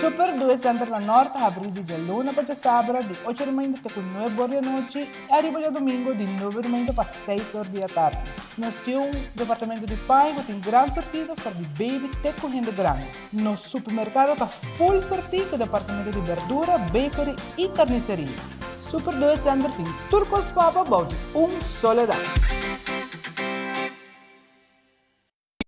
Super Due Center na Nort ta habrí di djaluna pa djasabra di ocho di mainta te ku nuebe or di anochi i ariba djadumingu di nuebe di mainta pa seis or di atardi. Nos tin un departamento di paña ku tin gran sortido for di baby te ku hende grandi. Nos supermerkado ta full sortí ku departamento di berdura, bakery i karniseria. Super Due Center tin tur kos pa bo bou di un solo dak.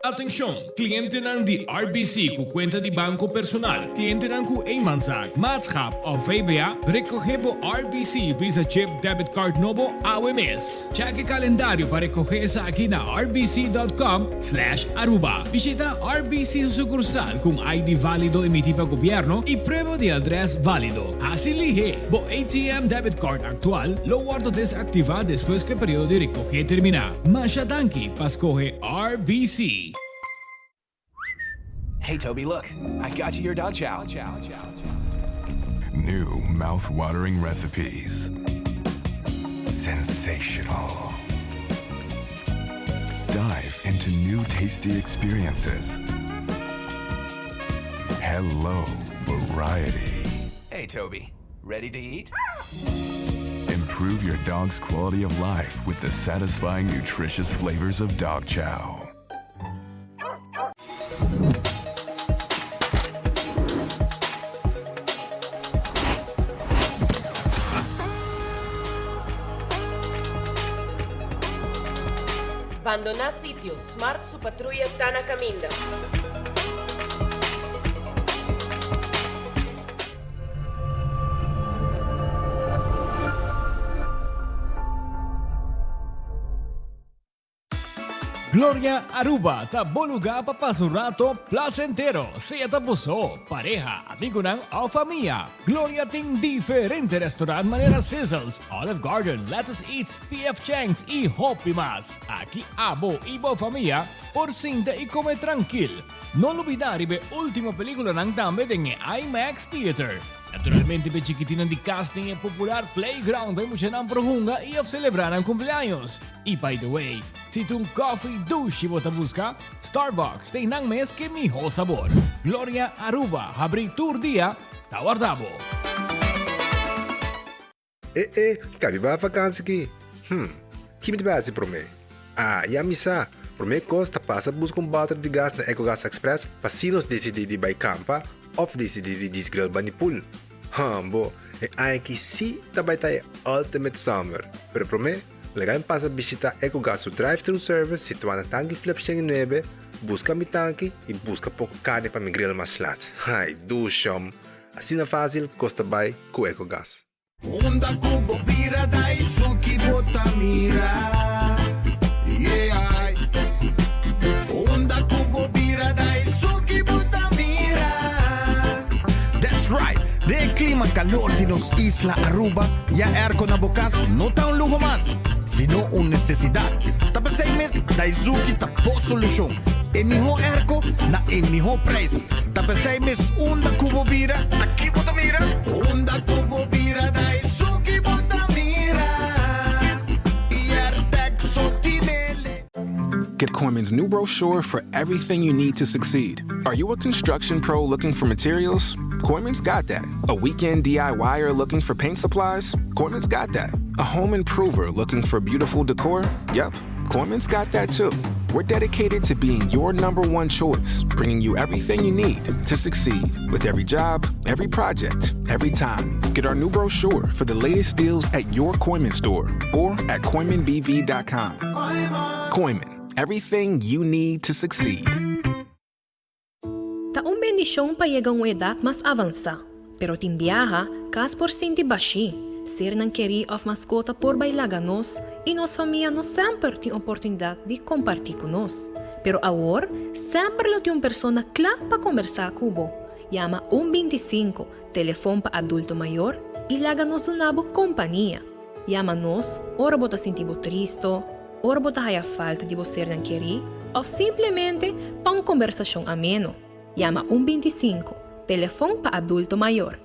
Atencion! Clientenan di RBC cu cuenta di banco personal, clientenan cu eenmanszaak, maatschap of VBA, recoge bo RBC Visa Chip Debit Card nobo awe mes. Check e calendario pa recoge esaki na rbc.com slash aruba. Bishita RBC su sucursal cu un ID valido emiti pa gobierno y prueba di adres valido. Haci lihe! Bo ATM Debit Card actual lo wordo desactiva despues cu e periodo di recoge termina. Masha danki pa scoge RBC. Hey Toby, look, I got you your dog chow. New mouth-watering recipes. Sensational. Dive into new tasty experiences. Hello, variety. Hey Toby, ready to eat? Improve your dog's quality of life with the satisfying, nutritious flavors of dog chow. Bandoná sitio, Smart su patruya ta na kaminda. Gloria Aruba ta bo luga pa pasa un rato placentero, sea ta bo so, pareha, amigonan of famia. Gloria tin diferente restaurant manera Sizzles, Olive Garden, Lettuce Eats, PF Chang's y hopi mas. Aki abo y bo famia por sinta y come trankil. No lubidá riba e último pelíkulanan tambe den e IMAX Theater. Naturalmente p'e chikitinnan di kas tin e popular playground pa e muchanan por hunga i òf selebrá nan kumpleaños. I by the way, si ta un kòfi dushi bo ta buska, Starbucks ta einan mes ku e mihó sabor. Gloria Aruba habrí tur dia ta warda bo. E e, ka biba vakansi ki? Hm, ki mi ta bai hasi promé? Ah, ya mi sa! Promé kos ta pasa buska un bòter di gas na Ecogas Express pa si nos disidí di bai kampa òf disidí di djis grill bani pool. Hòmbo, e aña aki sí ta bai ta e ultimate summer! Pero promé, laga mi pasa bishitá Ecogas su drive-thru service situá na Tanki Flip 109, buska mi tanki i buska poko karni pa mi grill mas lat. Ai, dushòm! Asina fásil kos ta bai ku Ecogas. Unda ku bo bira da esun ki bo ta mira, yeah. Unda ku bo bira da esun ki bo ta mira. That's right! Den e klima kalor di nos isla Aruba, ya airco na bo kas no ta un luho mas, sino un nesesidat. Ta p'esei mes Daizuki ta bo solushon. E mihó airco na e mihó prijs. Ta p'esei mes unda ku bo bira, Ta ki bo ta mira? Unda ku bo bira ta esun ki bo ta mira. Airtec so tinele. Get Kooyman's new brochure for everything you need to succeed. Are you a construction pro looking for materials? Kooyman's got that. A weekend DIYer looking for paint supplies? Kooyman's got that. A home improver looking for beautiful decor? Yep, Kooyman's got that too. We're dedicated to being your number one choice, bringing you everything you need to succeed with every job, every project, every time. Get our new brochure for the latest deals at your Kooyman store or at KooymanBV.com. Kooyman, everything you need to succeed. Ta un bendishon pa yega un edat mas avansá, pero tin biaha kas por sinti bashí, sernan kerí òf maskota por bai laga nos i nos famia no semper tin oportunidat di kompartí ku nos. Pero awor semper lo tin un persona kla pa kombersá ku bo. Yama un 25, telefon pa adulto mayor, i laga nos duna bo kompania. Yama nos ora bo ta sinti bo tristo, ora bo ta haya falta di bo sernan kerí òf simplemente pa un kombersashon ameno. Yama un 25, telefon pa adulto mayor.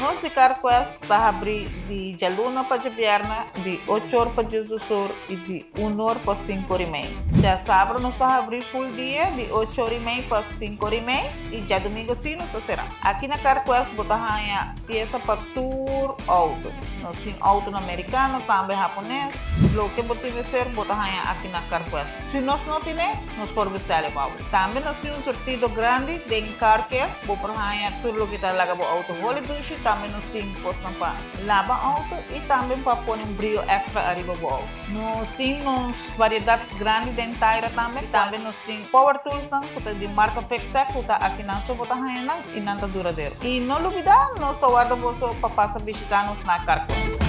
Nos. di CarQuest ta habrí di djaluna pa djabièrnè di ocho or pa diesdos or i di un or pa sinku or i mei. Djasabra nos ta habrí full dia di ocho or i mei pa sinku or i mei i djadumingu sí nos ta será. Aki na CarQuest bo ta haña piesa pa tur outo. Nos tin outonan merikano, tambe hapones. Loke bo tin mester bo ta haña aki na CarQuest. Si nos no tine, nos por bestèl e pa bo. Tambe nos tin un surtido grandi den car care. Bo por haña tur loke ta laga bo outo holi dushi. Tambe nos tin kosnan pa laba outo i tambe pa pone un brio èkstra ariba bo outo. Nos tin nos variedat grandi den taira tambe. Tambe nos tin power toolsnan ku ta di marka Fixtech ku ta akinan so bo ta haña nan i nan ta duradero. I no lubidá, nos ta warda boso pa pasa bishitá nos na Carquest.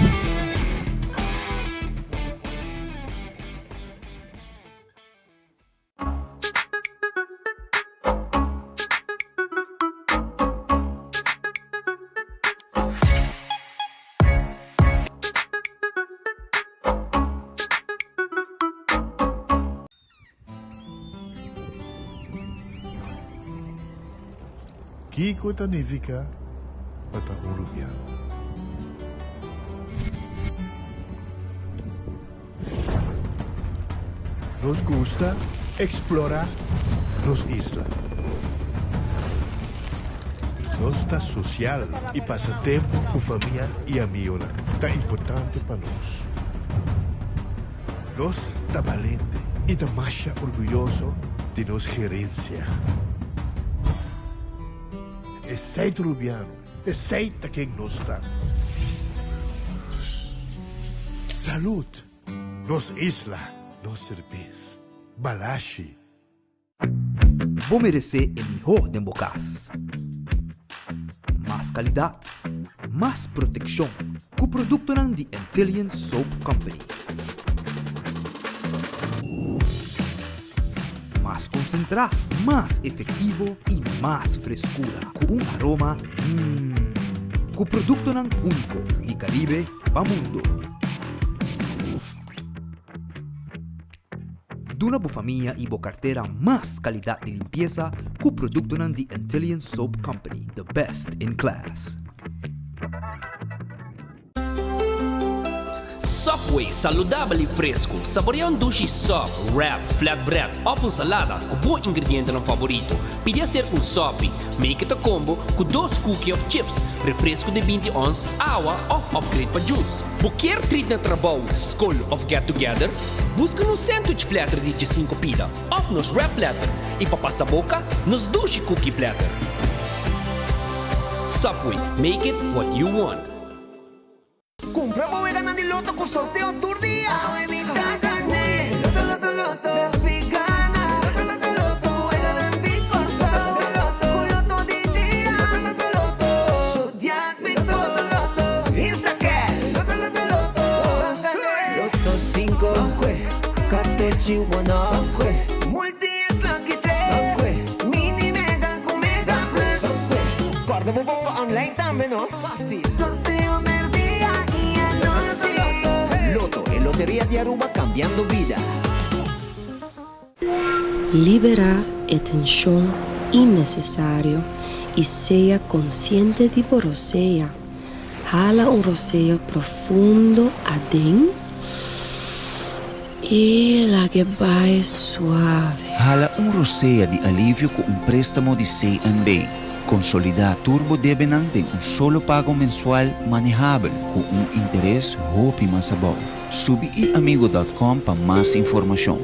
Kiko ta nifiká pa ta un rubiano? Nos gusta eksplorá nos isla. Nos ta sosial i pasa tempu ku famia i amionan ta importante pa nos. Nos ta balente i ta masha orguyoso di nos gerensia. Esei ta Rubiano, esei ta ken nos ta. Salud! Nos isla, nos serbes. Balashi. Bo meresé e mihó den bo kas. Mas kalidat, mas protekshon ku produktonan di Antillian Soap Company. Mas konsentrá, mas efektivo i mas freskura ku un aroma mmm. Ku produktonan úniko di Karibe pa mundu. Duna bo famia i bo kartera mas kalidat di limpiesa ku produktonan di Antillian Soap Company, the best in class. Subway, saludabel i fresku. Saborea un dushi sub, wrap, flatbread òf un salada ku bo ingredientenan faborito. Pidi aser un sopi, make it a combo, ku dos cookie òf chips, refresku di 20 ons, awa òf upgrade pa juice. Bo kier treat na trabou, skol òf get together? Buska nos sandwich platter di diesinco pida òf nos wrap platter i pa pasa boka, nos dushi cookie platter. Subway, make it what you want. Cumpra bo weganan di loto cu sorteo tur dia. Awe mi ta gane. Loto, loto, loto. Despi gana. Loto, loto, loto. Weganan di Corsou. Loto, loto, Cu loto di dia. Loto, loto, loto. Zodiac Bito. Loto, loto. Instacash. Loto, loto, loto. Ban gane. Loto cinco. Catochi one off. Multi X lucky tres. Mini mega cu mega plus. Corda bo bomba online tambe no. Fácil. Sorteo merdia y anochi. Lotto, e loteria di Aruba cambiando bida. Liberá e tenshon innesesario i sea konsiente di bo rosea. Hala un rosea profundo aden i lag'e bai suave. Hala un rosea di alivio ku un préstamo di CNB. Konsolidá tur bo debenan den un solo pago mensual manehabel ku un interes hopi mas abou. Subi iamigo dòt kòm pa mas informashon.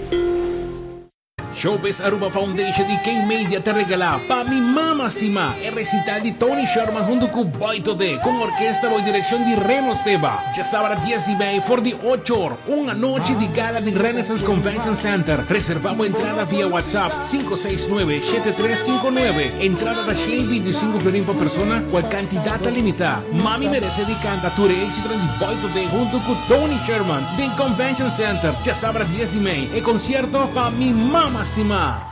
Showbiz Aruba Foundation y King Media ta regala Pa Mi Mama Stima e recital di Tony Sherman hunto cu Boy Todé cu un orkesta bou direccion di Reno Steba. Djasabra dies di mei for di ocho or, un anochi di gala den Renaissance Convention Center. Reserva bo entrada via WhatsApp 569 7359. Entrada ta 125 florin pa persona, cual cantidad ta limita. Mami merece di canta tur e exitonan di Boy Todé hunto cu Tony Sherman den Convention Center djasabra dies di mei. E concierto Pa Mi Mama Stima.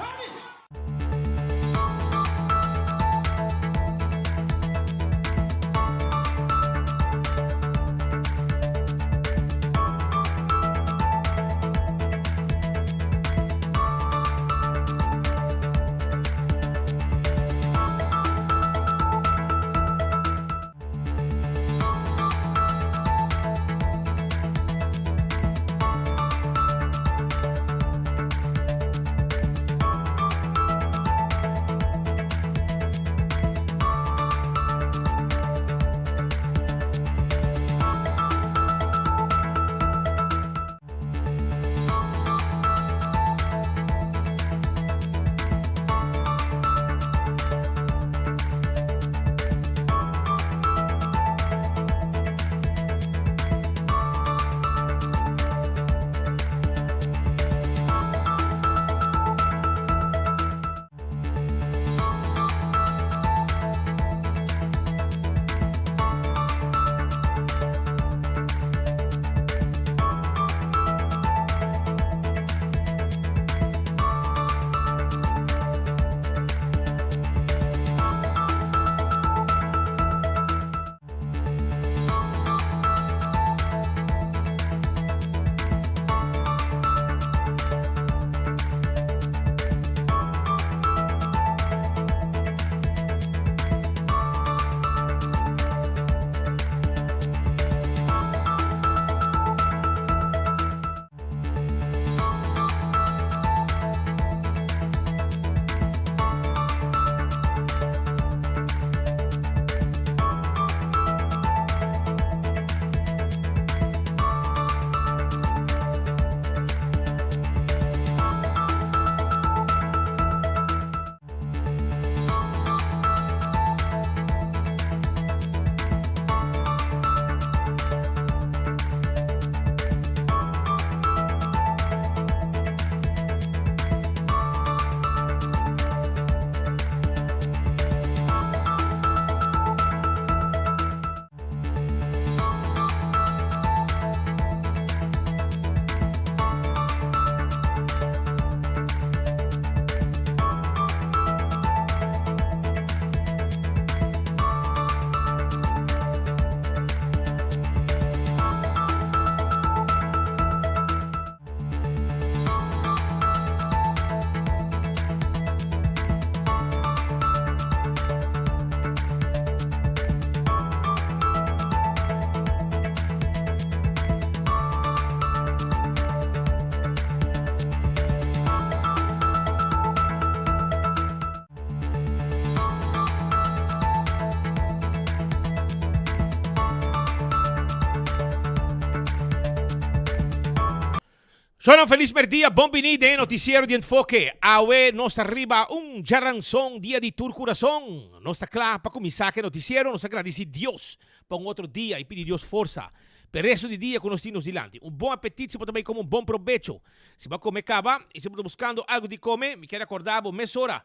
Shona felis merdia, bon bini den e noticiero di Enfoke. Awe nos ta riba un djaranson, dia di tur curason. Nos ta cla pa cuminsa cu e noticiero, nos ta gradici Dios pa un otro dia y pidi Dios forsa p'e resto di dia cu nos tin nos dilanti. Un bon apetit si bo ta bay come un bon probecho. Si bo a come caba y si bo ta buscando algo di come, mi kier acorda bo mesora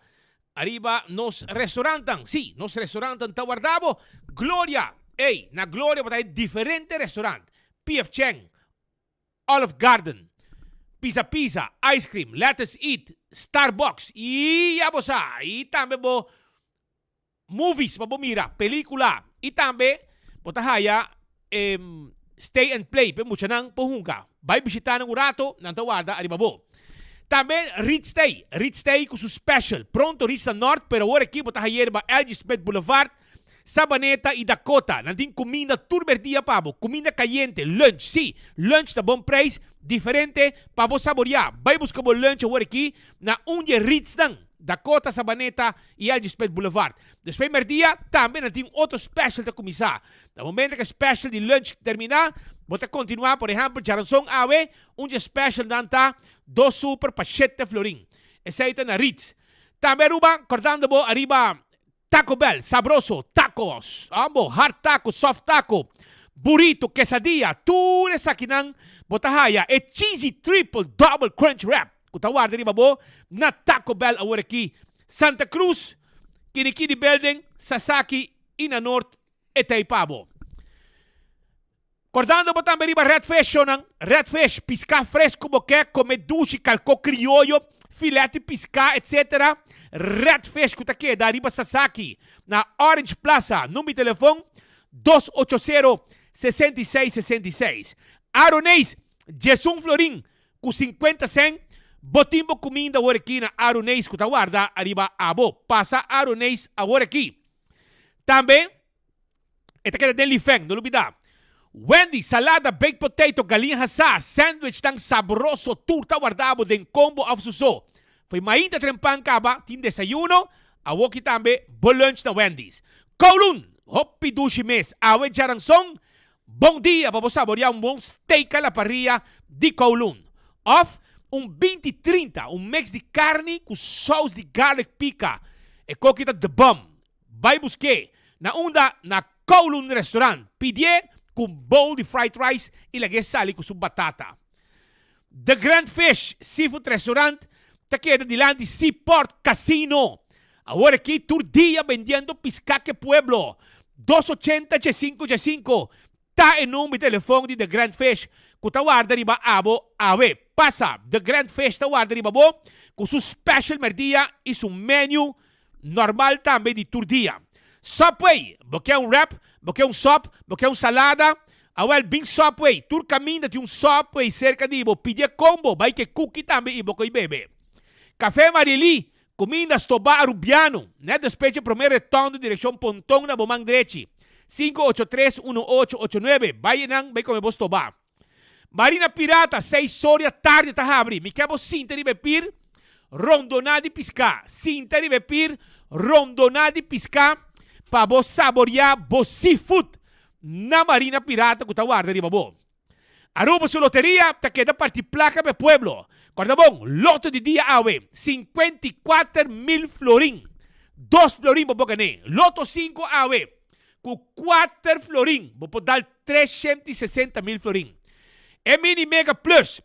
ariba nos restaurantan. Si, nos restaurantan ta warda bo. Gloria! Ey, na Gloria bo ta hay diferente restaurant. PF Chang, Olive Garden, Pizza Pizza, Ice Cream, Lettuce Eat, Starbucks y ya bo sa. Y tambe bo movies pa bo mira, pelicula. Y tambe bo ta haya Stay and Play pa e muchanan por hunga. Bay bishita nan un rato, nan ta warda ariba bo. Tambe Ritz Stay, Ritz Stay cu su special. Pronto Ritz ta Nort, pero awor aki bo ta haya riba LG Smith Boulevard. Sabaneta y Dakota, nan tin cuminda tur berdia pa bo, cuminda cayente, lunch, sí, lunch ta bon prijs, diferente, pa bo saborea. Bay busca bo lunch awor aki na un di e Ritz-nan, Dakota, Sabaneta y LG Smith Boulevard. Despues merdia, tambe nan tin otro special ta cuminsa. Na momento cu e special di lunch termina, bo ta continua, por ehempel, djaranson awe, un di e specialnan ta dos super pa shete florin. Esey ta na Ritz. Tambe Aruba, cordando bo ariba Taco Bell, sabroso, tacos, ambo, hard taco, soft taco, burrito, quesadilla, tur esakinan bo ta haya e cheesy triple double crunch wrap cu ta warda riba bo na Taco Bell awor aki. Santa Cruz, Kinikini Building, Sasaki y na Noord e ta ei pa bo. Kordando bo tambe riba Red Fish shownan, Red Fish, piská fresku bo ke kome dushi, kalkó krioyo, filet di piská etc. Red Fish ku ta keda riba Sasaki na Orange Plaza, number di telefon, dos ocho sero, 66 66. Aroneis, 11 florin ku 50 sèn, bo tin bo kuminda awor aki na Aroneis ku ta warda ariba abo. Pasa Aroneis awor aki. Tambe. E ta keda den Lifeng, no lubida. Wendy, salada, baked potato, galiña hasá, sandwichnan sabroso tur ta warda bo den combo of suso. Fo'i mainta trempan caba tin desayuno, awoki tambe bo lunch na Wendy's. Kowloon, hopi dushi mes, awe djaranson, bon dia pa bo saborea un bon steak a la parrilla di Kowloon. Of un 20 30, un mix di carni cu saus di garlic pica. E koki ta the bum. Bai busk'é na unda na Kowloon Restaurant. Pidié ku un bowl di fried rice i lag'é sali ku su batata. The Grand Fish Seafood Restaurant ta keda dilanti Seaport Casino. Awor aki tur dia bendiendo piská k'e pueblo. Dos ochenta djesinku djesinku Ta e number di telefon di The Grand Fish ku ta warda riba abo awe. Pasa! The Grand Fish ta warda riba bo ku su special merdia i su menu normal tambe di tur dia. Subway! Bo ke un wrap? Bo ke un sop? Bo ke un salada? Awel bin Subway! Tur kaminda tin un Subway serka di bo. Pidi e combo, bai ke cookie tambe i bo koi bebe. Café Marily! Cuminda stobá Arubiano, net despeche prome retondo direccion Ponton na bo man drechi. Sinku ocho tres uno ocho ocho nuebe, Bai enan bai come bo stobá. Marina Pirata, seis or di atardi ta habri. Mi ke bo sinta riba e pir rondoná di piská. Sinta riba e pir rondoná di piská pa bo saboreá bo seafood na Marina Pirata ku ta warda riba bo. Aruba su loteria ta keda parti placa pa e pueblo. Corda bon, loto di dia awe, 54 mil florin. Dos florin bo por gané. Loto 5 awe, cu 4 florin bo por dal 360 mil florin. E mini mega plus,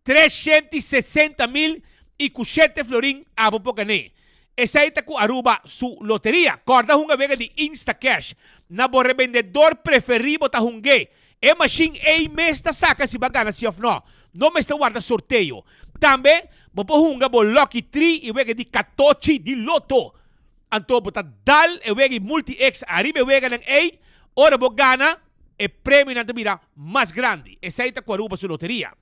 360 mil y cu 7 florin abo por gané. Esey ta cu Aruba su loteria. Corda hunga wega di Instacash. Na bo rebendedor preferi bo ta hungu'é. E machine ey mes ta saca si bo a gana si of no. No mester warda sorteo. Tambe bo por hunga bo Lucky Tree y wega di catochi di loto. Anto bo ta dal e wega y multi-x ariba e weganan ey. Ora bo gana, e premionan ta bira mas grandi. Esey ta cu Aruba su loteria.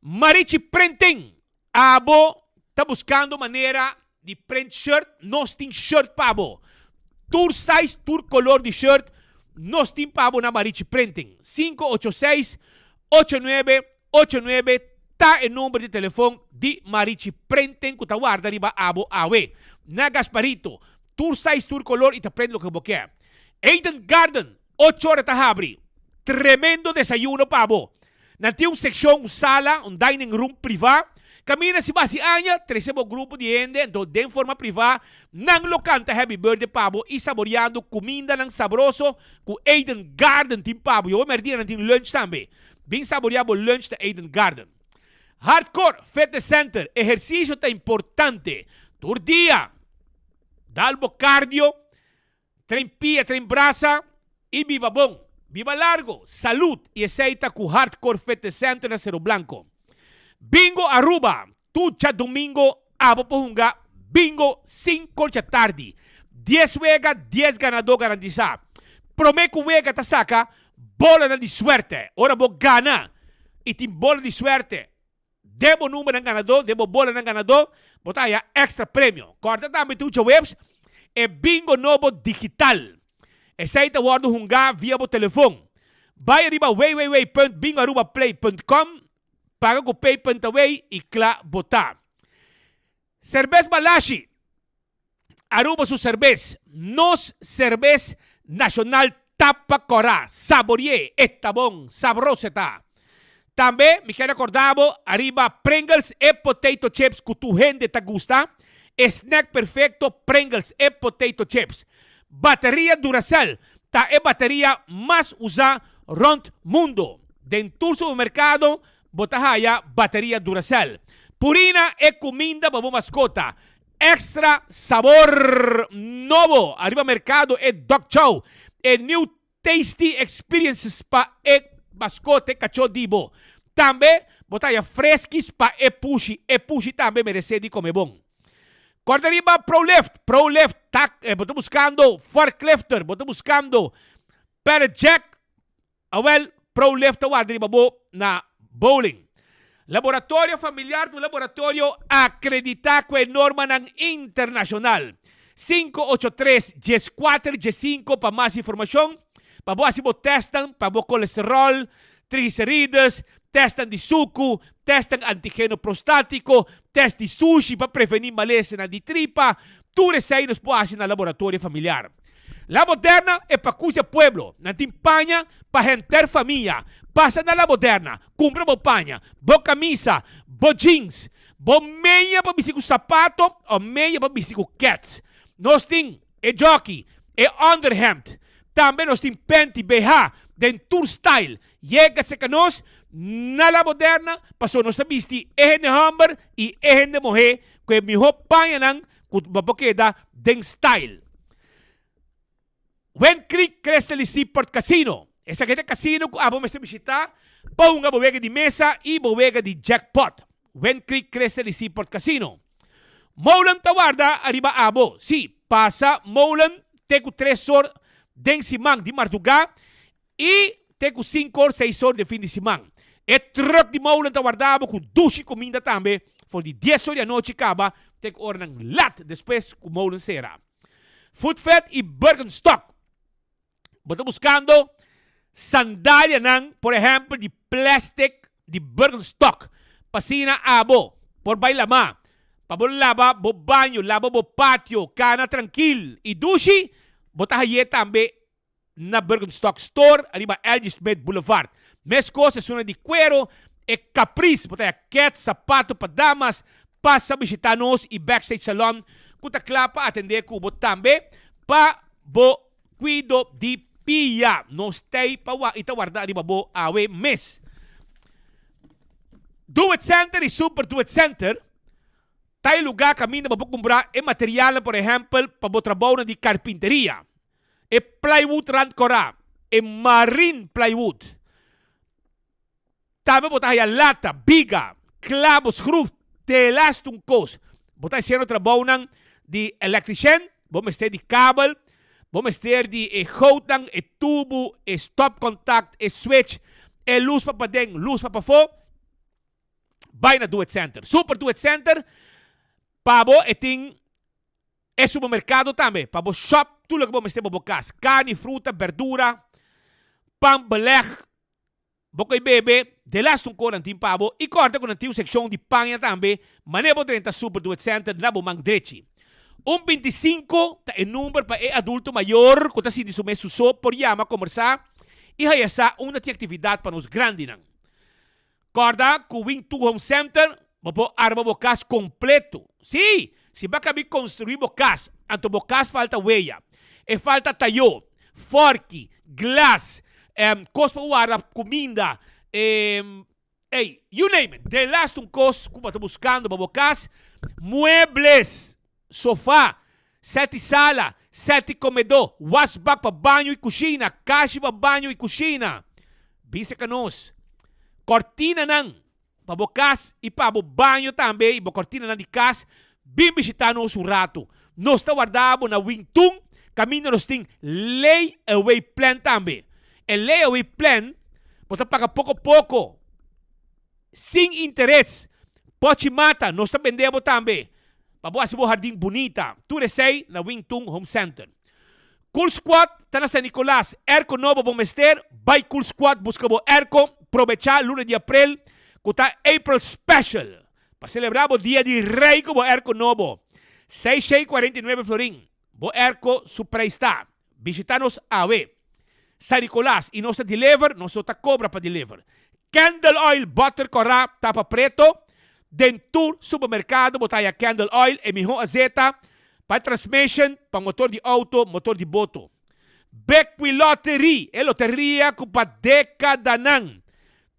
Marichi Printing! Abo ta buscando manera di print shirt? Nos tin shirt pa bo. Tur size, tur color di shirt nos tin pa bo na Marichi Printing. 586 8989 ta e number di telefon di Marichi Printing cu ta warda riba abo awe. Na Gasparito, tur size, tur color y ta print loke bo kier. Eden Garden, ocho ora ta habri. Tremendo desayuno pa bo. Nan tin un sekshon, un sala, un dining room privá. Kaminda si bo hasi aña, trese bo grupo di hende, anto den forma privá nan lo kanta happy birthday pa bo i saboriando kumindanan sabroso ku Eden Garden tin pa bo. Yobo mèrdia nan tin lunch tambe. Bin saboria bo lunch na Eden Garden. Hardcore Fitness Center, Ehersisio ta importante. Tur dia dal bo cardio, train pia, train brasa y biba bon. Biba largo, salud y esey ta cu Hardcore Fitness Center na Cero Blanco. Bingo Aruba, Tur djadomingo abo por hunga bingo sin colcha tardi. Dies wega, dies ganador garantisa. Prome cu wega ta saca bolanan di suerte. Ora bo gana y tin bola di suerte den bo numbernan ganador, den bo bolanan ganador, bo ta haya extra premio. Corda tambe tur djaweps e bingo nobo digital. Esey ta wordo hunga via bo telefon. Bay ariba www.bingoarubaplay.com Paga ku paypal ta wey y kla bo ta. Serbes Balashi, Aruba su serbes, nos serbes nacional tapa cora, saborie, e ta bon, sabroso e ta. Tambe mi kier recorda bo ariba Pringles e potato chips cu tur hende ta gusta, e snack perfecto Pringles e potato chips. Bateria Duracell ta e bateria mas usa rond mundo. Den tur supermerkado bo ta haya bateria Duracell. Purina e kuminda pa bo maskota. Extra sabor nobo ariba merkado e Dog Chow, e new tasty experiences pa e maskota e kachó di bo. Tambe bo ta haya freskis pa e pushi, e pushi tambe meresé di kome bon. Kòrda riba Prolift, Prolift ta bo ta buskando forklifter, bo ta buskando pallet jack, Awel, Prolift ta warda riba bo na bowling. Laboratorio Familiar ta un laboratorio akreditá ku e normanan internashonal. 583 14 15 pa mas informashon, pa bo hasi bo tèstnan pa bo kolesteròl, triglicerides, tèstnan di suku, tèstnan antigeno prostátiko, tèst di sushi pa prevení malesanan di tripa, tur esei nos por hasi na Laboratorio Familiar. La Moderna e pa cusia pueblo. Nan tin paña pa henter famia. Pasa na La Moderna, cumpra bo paña, bo camisa, bo jeans, bo meña pa bisti cu sapato o meña pa bisti cu kets. Nos tin e jockey, e onderhemd. Tambe nos tin panty BH den tur style. Yega cerca nos na La Moderna pasobra nos ta bisti e hende homber y e hende muhe cu e miho pañanan cu bo por keda den style. Wind Creek Crystal y Seaport Casino. Esaki ta e casino cu abo mester bishita pa hunga bo wega di mesa y bo wega di jackpot. Wind Creek Crystal y Seaport Casino. Molen ta warda ariba abo. Si, pasa Molen te cu tres or den siman di marduga y te cu cinco or, seis or den fin di siman. E truck di Molen ta warda abo cu dushi cuminda tambe for di dies or di anochi caba te cu oranan lat despues cu Molen cera. Footfed y Birkenstock. Bo ta buscando sandalianan, por ehempel, di plastic di Birkenstock, pa asina abo por bay lama, pa bo laba bo baño, laba bo patio, cana trankil y dushi, bo ta haye tambe na Birkenstock Store ariba LG Smith Boulevard. Mescos esunnan di cuero, e Caprice, bo ta haya kets, sapato pa damas, pasa bishita nos y Backstage Salon cu ta cla pa atende cu bo tambe pa bo cuido di pia. Nos t'ey pa y ta warda ariba bo awe mes. Do It Center y Super Do It Center ta e lugar caminda bo por cumpra e materialnan por ehempel pa bo trabounan di carpinteria. E plywood rand kora, e marine plywood. Tambe bo ta haya lata, biga, clabo, schroef, telas un cos. Bo ta haciendo trabounan di electrician, bo mester di kabel, bo mester di e gootnan, e tubo, e stopcontact, e switch, e luz pa paden, luz pa pafó. Bai na Do It Center. Super Do It Center, pa bo e tin E supermercado tambe pa bo shop tur loke bo mester pa bo cas, carni, fruta, berdura, pan, beleg, bo koe bebe, delaste un cor nan tin pa bo y corda cu nan tin un seccion di paña tambe, mane bo drenta Super Do It Center na bo man drechi. Un 25 ta e number pa e adulto mayor cu ta sinti su mes su so por yama, combersa y haya sa unda tin actividad pa nos grandinan. Kòrda ku Wing Too Home Center bo por arma bo kas kompleto. Sí! Si bo a kabi konstruí bo kas, anto bo kas falta weya, e falta tayó, fòrki, glas, kos pa warda kuminda, ey, you name it, delaste un kos ku bo ta buskando pa bo kas, muebles, sofá, sèt di sala, sèt di komedó, wasbak pa baño i kushina, kashi pa baño i kushina. Bisa ka nos, kòrtinanan pa bo kas i pa bo baño tambe i bo kòrtinanan di kas, bin bishitá nos un ratu. Nos ta warda bo na Wingtun, kaminda nos tin Lay Away Plan tambe. E Lay Away Plan bo ta paga poko poko. Sin interes. Pochi mata, nos ta bende bo tambe. Pa bo hasi bo hardin bunita. Tur esei na Wing Tun Home Center. Cool Squad ta na San Nicolas. Airco nobo bo mester? Bai Cool Squad buska bo airco. Probecha luna di aprel ku ta April Special. Pa celebra bo dia di rey ku bo airco nobo. 649 florin. Bo airco su prijs ta. Bishita nos awe. San Nicolas y nos ta deliver, nos no ta cobra pa deliver. Candle oil butter cora tapa preto, den tur supermercado bo ta haya candle oil e miho azeta pa transmission, pa motor di auto, motor di boto. Bequi Lottery, e loteria cu pa decadanan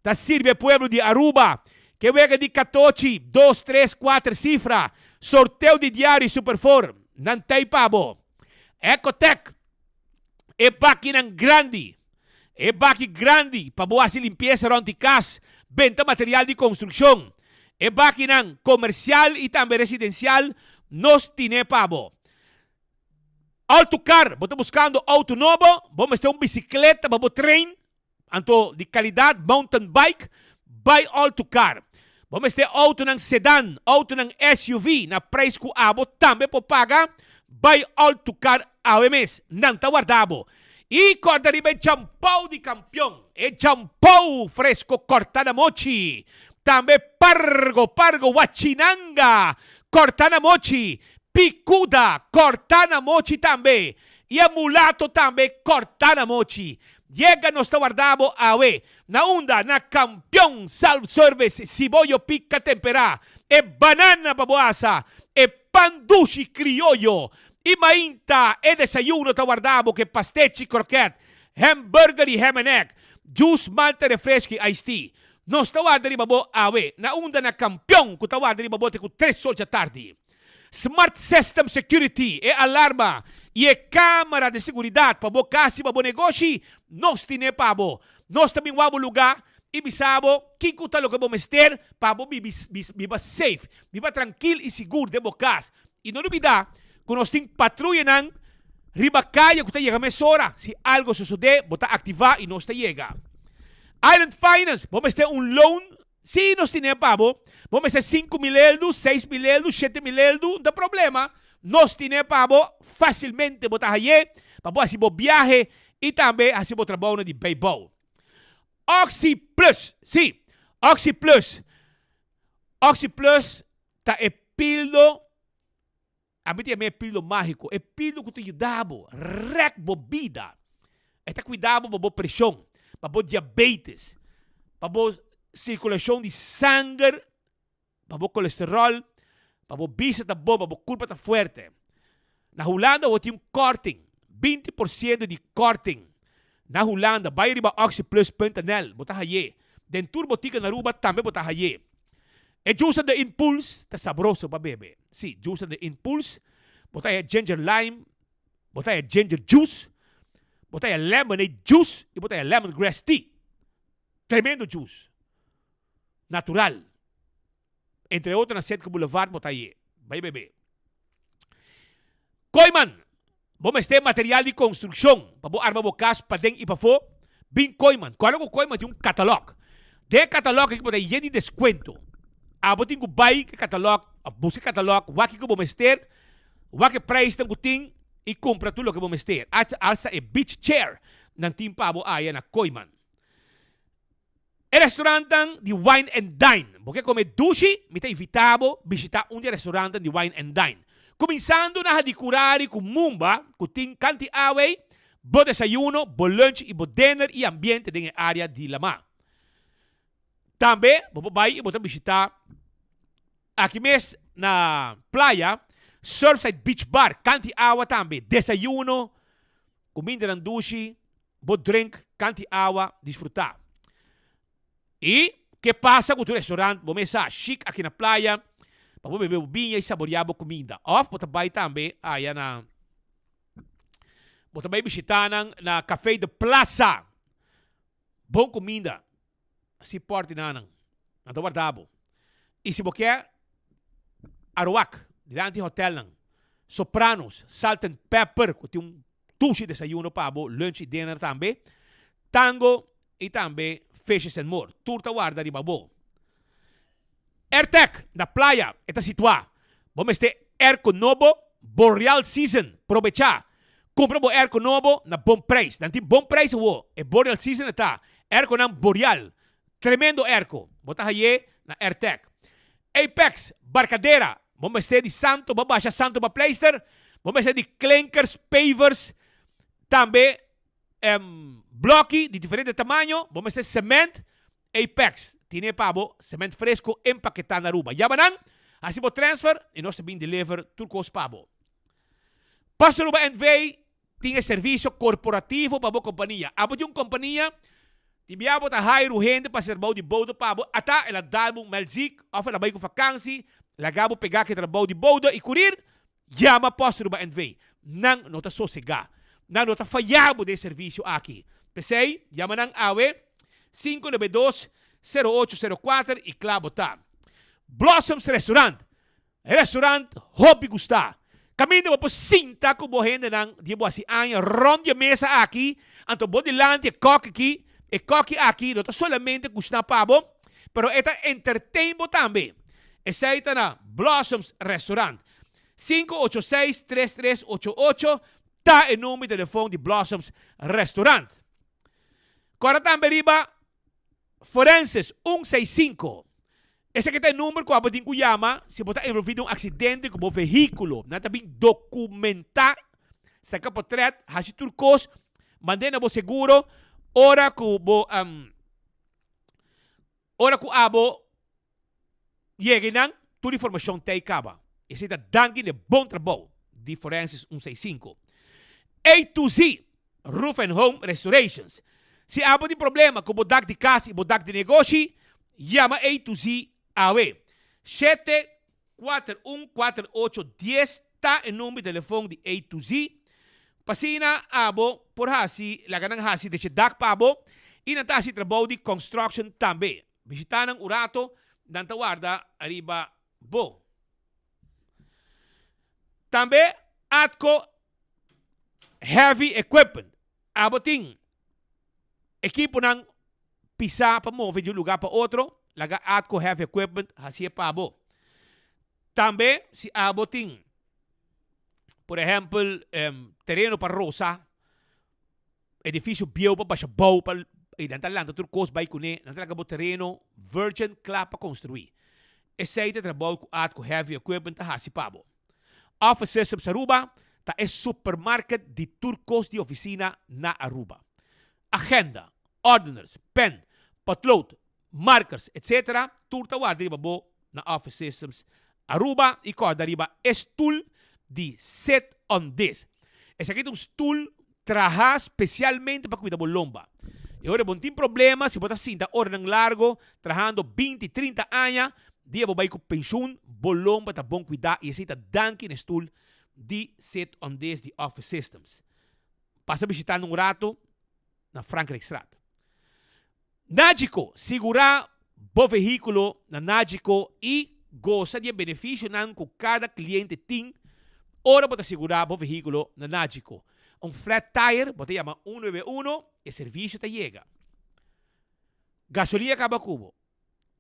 ta sirbi e pueblo di Aruba. Ke wega di catochi, dos, tres, cuater cifra, sorteo di diario y super four, nan tey pa bo. Ecotec, e bakinan grandi, e baki grandi pa bo hasi limpiesa rond di kas, benta material di konstrukshon. E bakinan komersial i tambe residensial nos tine pa bo. Autocar, bo ta buskando outo nobo, bo mester un bisikleta pa bo train, Anto di calidad mountain bike bay all to car. Bo mester autonan sedan, autonan SUV na prijs cu abo tambe por paga, bay all to car awe mes, nan ta warda bo. Y corda riba e champou di campeon, e champou fresco corta na mochi. Tambe pargo, pargo, wachinanga corta na mochi, picuda corta na mochi tambe. Y e mulato tambe corta na mochi. Yega nos ta warda bo awe. Na unda? Na Campeon Self Service Siboyo pica tempera, e banana pa bo asa, e pan dushi crioyo y mainta e desayuno ta warda bo cu e pastechi croquet, hamburger y ham and egg, juice malta refresco y iced tea. Nos ta warda riba bo awe. Na unda? Na Campeon cu ta warda riba bo te cu tres or djatardi. Smart System Security, e alarma y e camera di seguridad pa bo cas y pa bo negoshi, nos tine pa bo. Nos ta bin wak bo luga y bisa bo kico ta loke bo mester pa bo biba safe, biba trankil y sigur den bo cas. Y no lubida cu nos tin patruyanan riba caya cu ta yega mesora. Si algo sosode, bo ta activa y nos ta yega. Island Finance, bo mester un loan Si nos tine pa bo, bo mester 5000 eldu, 6000 eldu, 7000 eldu, no ta problema, nos tine pa bo, facilmente bo ta haye, pa bo haci bo biahe y tambe haci bo trabounan di bijbouw. Oxi Plus, si, Oxi Plus, Oxi Plus ta e pildo. Ami ta yama e pildo mágiko, e pildo ku ta yuda bo rèk bo bida. E ta kuida bo pa bo preshon, pa bo diabetes, pa bo sirkulashon di sanger, pa bo kolesteròl, pa bo bista ta bon, pa bo kurpa ta fuerte. Na Hulanda bo tin un kòrting, 20 por siento di kòrting. Na Hulanda, bai riba oxyplus.nl, bo ta hay'é. Den tur botika na Aruba tambe bo ta hay'é. E juice de Impuls ta sabroso pa bebe. Si, juice de Impuls, bo ta haya ginger lime, bo ta haya ginger juice, bo ta haya lemonade juice y bo ta haya lemongrass tea. Tremendo juice. Natural. Entre otro na Cetco Boulevard bo ta haye. Bai bebe. Kooyman, bo mester material di construccion pa bo arma bo cas paden y pafo? Bin Kooyman. Corda cu Kooyman tin un catalog. Den e catalog aki bo ta yen di descuento. Abo tin cu bay ke catalog of busca e catalog, wak kico bo mester, wak e prijsnan cu tin y cumpra tur loke bo mester. Hasta e beach chair nan tin pa bo aya na Kooyman. E restaurantnan di Wine and Dine. Bo ke kome dushi? Mi ta invitá bo bishitá un di e restaurantnan di Wine and Dine. Kuminsando na Hadicurari ku Mumba, ku tin kanti awei, bo desayuno, bo lunch i bo dinner i ambiente den e área di lamá. Tambe bo por bai i bo ta bishitá aki mes na playa Surfside Beach Bar, kanti awa tambe, desayuno, kumindanan dushi, bo drink, kanti awa, disfrutá. I ke pasa ku tur restaurant bo mes sa chic aki na playa pa bo bebe bo biña i saboriá bo kuminda. Òf bo ta bai tambe aya na bo ta bai bishitá nan na Café de Plaza. Bon kuminda si pòrti nanan, nan ta warda bo. I si bo ke Aruak, dilanti hotèlnan, Sopranos, Salt and Pepper ku tin un dushi desayuno pa bo, lunch i dinner tambe, Tango i tambe Fishes and More. Tur ta warda riba bo. Airtec na playa e ta situá. Bo mester airco nobo? Boreal Season, probechá! Kumpra bo airco nobo na bon prijs. Nan tin bon prijs awor. E Boreal Season e ta. Airconan Boreal. Tremendo airco. Bo ta hay'é na Airtec. Apex, Barcadera. Bo mester di santo, bo basha santo pa pleister. Bo mester di klinkers, pavers, tambe bloki di diferente tamaño. Bo mester cement. Apex tine pa bo cement fresco empaketá na Aruba. Yama nan, hasi bo transfer i nos ta bin deliver tur kos pa bo. Post Aruba NV tin e servisio korporativo pa bo kompania. Abo tin un kompania, tin bia bo ta hire un hende pa hasi trabou di boude pa bo, ata el a dal bo un melziek òf el a bai ku fakansi, laga bo pegá ku e trabou di boude i kurir, Yama Post Aruba NV. Nan no ta sosegá. Nan no ta fayá bo den servisio aki. P'esei, yama nan awe, 592 0804 i kla bo ta. Blossoms Restaurant, restaurant hopi gustá. Kaminda bo por sinta ku bo hendenan di e bo hasi aña rònt di e mesa aki, anto bo dilanti e kòki aki, e kòki aki no ta solamente kushiná pa bo, pero e ta entertain bo tambe. Esei ta na Blossoms Restaurant. 586 3388 ta e number di telefon di Blossoms Restaurant. Kòrda tambe riba Forenses 165. Esaki ta e number ku abo tin ku yama si bo ta envolví den un aksidente ku bo vehíkulo. Nan ta bin dokumentá, saka potrèt, hasi tur kos, mand'é na bo seguro ora ku bo ora ku abo Yega einan, tur informashon ta ei kaba. Esei ta danki na e bon trabou di Forensis 165. A to Z, Roof and Home Restorations. Si abo tin problema ku bo dak di kas i bo dak di negoshi, yama A to Z awe. 7414810 ta e number di telefon di A to Z. Pa asina abo por hasi, laga nan hasi deshe dak pa bo i nan ta hasi trabou di construction tambe. Bishita nan un rato, nan ta warda riba bo. Tambe Atco Heavy Equipment. Abo tin ekiponan pisá pa move di un lugá pa otro, laga Atco Heavy Equipment hasié pa bo. Tambe si abo tin, por ehèmpel, tereno pa rosa, Edifisio bieu pa basha bou pa y nan ta lanta tur cos bay cune, nan ta laga bo tereno virgin cla pa construi. Esey ta e trabou cu Atco Heavy Equipment ta haci pa bo. Office Systems Aruba ta e supermarket di tur cos di oficina na Aruba. Agenda, ordeners, pen, potlood, markers etc. Tur ta warda riba bo na Office Systems Aruba y corda riba e stoel di Sit on This. Esaki ta un stoel traha specialmente pa cuida bo lomba. E ora bo no tin problema si bo ta sinta oranan largo trahando binti, trinta aña, dia bo bay cu pensioen bo lomba ta bon cuida y esey ta danki na e stoel di Sit on This di Office Systems. Pasa bishita nan un rato na Frankrijkstraat. Nagico, Sigurá bo vehíkulo na Nagico i gosa di e benefisionan ku kada kliente tin ora bo ta sigurá bo vehíkulo na Nagico. Un flat tire, bo ta yama 191, e servisio ta yega. Gasolina kaba ku bo.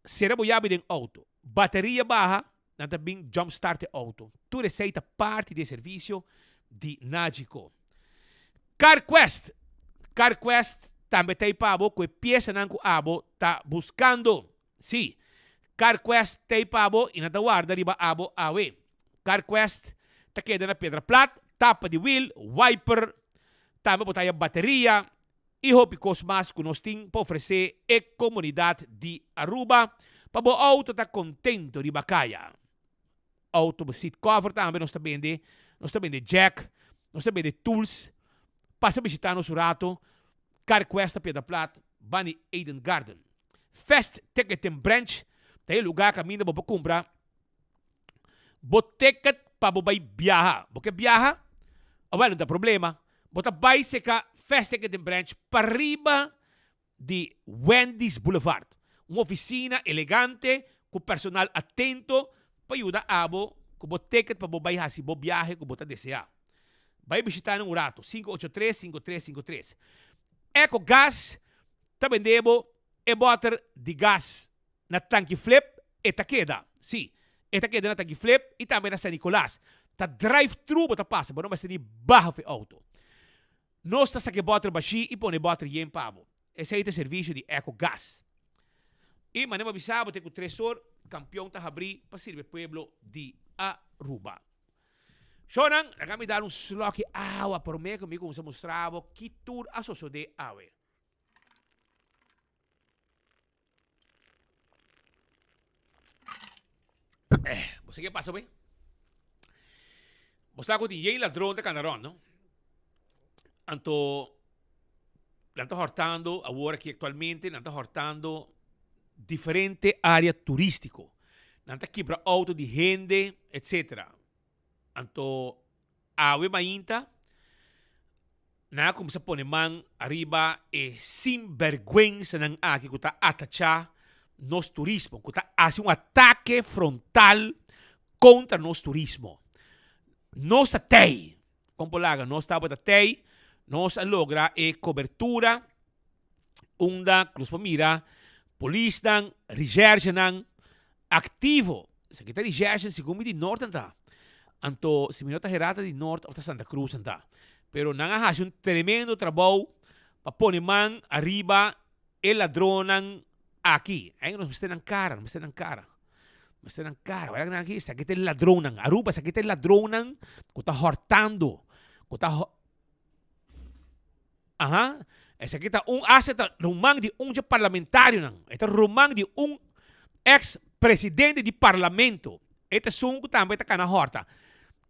Sera bo yabi den outo. Bateria baha, nan ta bin jump start e outo. Tur esei ta parti di e servisio di Nagico. CarQuest, CarQuest tambe ta ei pa bo ku e piesanan ku abo ta buskando. Sí, CarQuest ta ei pa bo i nan ta warda riba abo awe. CarQuest ta keda na Piedra Plat, tapa di wiel, wiper, tambe bo ta haya bateria. Y hopi cos mas cu nos tin pa ofrece e comunidad di Aruba pa bo auto ta contento riba caya. Auto bo seat cover tambe nos ta bende, nos ta bende jack, nos ta bende tools. Pasa bishita nos un rato, Carquest ta Piedra Plat, bani Eden Garden. Fast Ticketing Branch ta e lugar caminda bo por cumpra bo ticket pa bo bai biaha. Bo ke biaha? Awel, no ta problema. Bo ta bai seka Fast Ticketing Branch pariba di Wendy's Boulevard. Un oficina elegante cu personal atento pa yuda abo cu bo ticket pa bo bai haci bo biahe cu bo ta desea. Bai bishita nan un rato, 583 5353. Ecogas ta bende bo e boter di gas Na Tanki Flip e ta keda. Sí, e ta keda na Tanki Flip i tambe na San Nicolas. Ta drive thru bo ta pasa, bo no mester ni baha for e auto. Nos ta saka e bòter bashí i pone e bòter yen pa bo. Esei ta e servisio di Eco Gas. I manera bo a bisa bo te ku tres or Kampion ta habrí pa sirbi e pueblo di Aruba. Shownan, laga mi dal un slòki awa promé ku mi kuminsá mustra bo ki tur a sosodé awe. Eh, bo sa ke pasa wey? Bo sa ku tin yei ladron ta kanda rond, no? Anto, nan ta hortando, awor aki aktualmente, nan ta hortando diferente área turístiko. Nan ta kibra outo di hende, etcétera. Anto awe mainta nan a cuminsa pone man ariba e sinberguensanan aki cu ta atacha nos turismo, cu ta haci un atake frontal contra nos turismo. Nos ta tey, con por laga, nos tabata tey, nos a logra e cobertura unda cu nos por mira polisnan, recherchenan Activo. Esaki ta di Gerson segun mi di Noord nan ta. Anto si mi no ta hera ta di Noord of ta Santa Cruz nan ta. Pero nan a haci un tremendo trabou pa pone man ariba e ladronnan aki. Ay nos mester nan cara, nos mester nan cara. Mester nan cara. Wak nan aki, esaki ta e ladronnan. Aruba esaki ta e ladronnan cu ta hortando, cu ta Aha, esaki ta un hasta ta ruman di un dje parlamentarionan. E ta ruman di un ex presidente di parlamento. E ta esun ku tambe ta kana hòrta.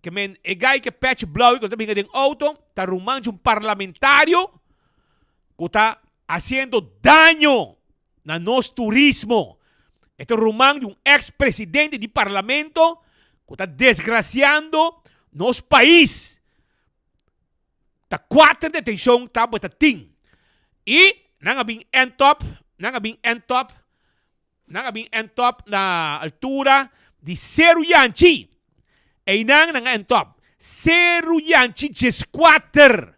Ke men e gai ke pèchi blou ku ta binga den outo ta ruman di un parlamentario ku ta hasiendo daño na nos turismo. E ta ruman di un ex presidente di parlamento ku ta desgrasiando nos pais. Ta kuater detenshon tabata tin. I nan a bin end up, nan a bin end up, nan a bin end up na altura di Seru Yanchi. Einan nan a end up. Seru Yanchi dieskuater.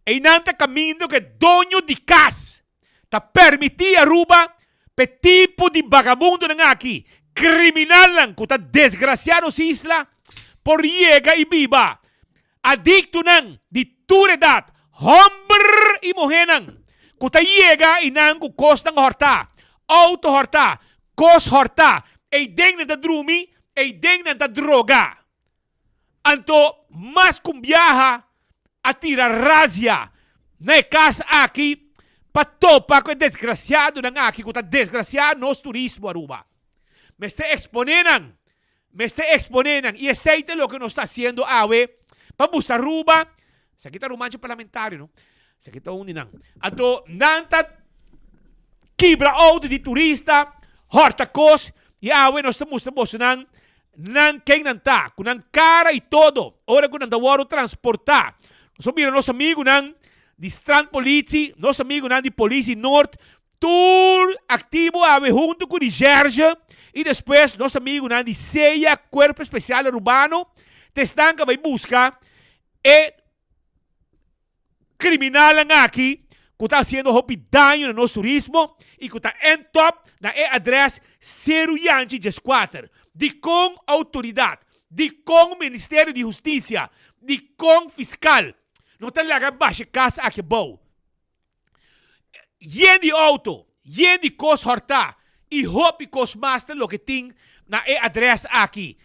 Einan ta kaminda ku e doño di kas ta permití Aruba p'e tipo di bagabundonan aki, kriminalnan ku ta desgrasiá nos isla, por yega i biba. Adiktonan di tur edat, hòmber i muhénan, ku ta yega i nan ku kosnan hòrtá, outo hòrtá, kos hòrtá, eiden nan ta drumi, eiden nan ta droga. Anto mas ku un biaha a tira razia na e kas aki pa topa ku e desgrasiadonan aki ku ta desgrasiá nos turismo Aruba. Mester eksponé nan Mester exponé nan y esey ta loke nos ta haciendo awe pa busca Aruba. Esaki ta rumanchi parlamentario no. Esaki ta un di nan. Anto nan ta kibra auto di turista, horta cos y awe nos ta mustra boso nan nan ken nan ta, cu nan cara y todo, ora cu nan ta wordo transporta. Nos a mira nos amigunan di Strandpolitie, nos amigunan di Politie Noord Tur aktivo awe huntu ku di Jerge i despues nos amigunan di CEA, Cuerpo Especial Arubano, ta esnan ku a bai buska e kriminalnan aki ku ta hasiendo hopi daño na nos turismo i ku ta end up na e adres Seru Yanchi 14. Dikon outoridat, dikon Ministerio di Hustisia, dikon fiskal no ta laga basha e kas aki abou? Yen di auto, yen di kos hòrtá i hopi kos mas ta loke tin na e adrès aki.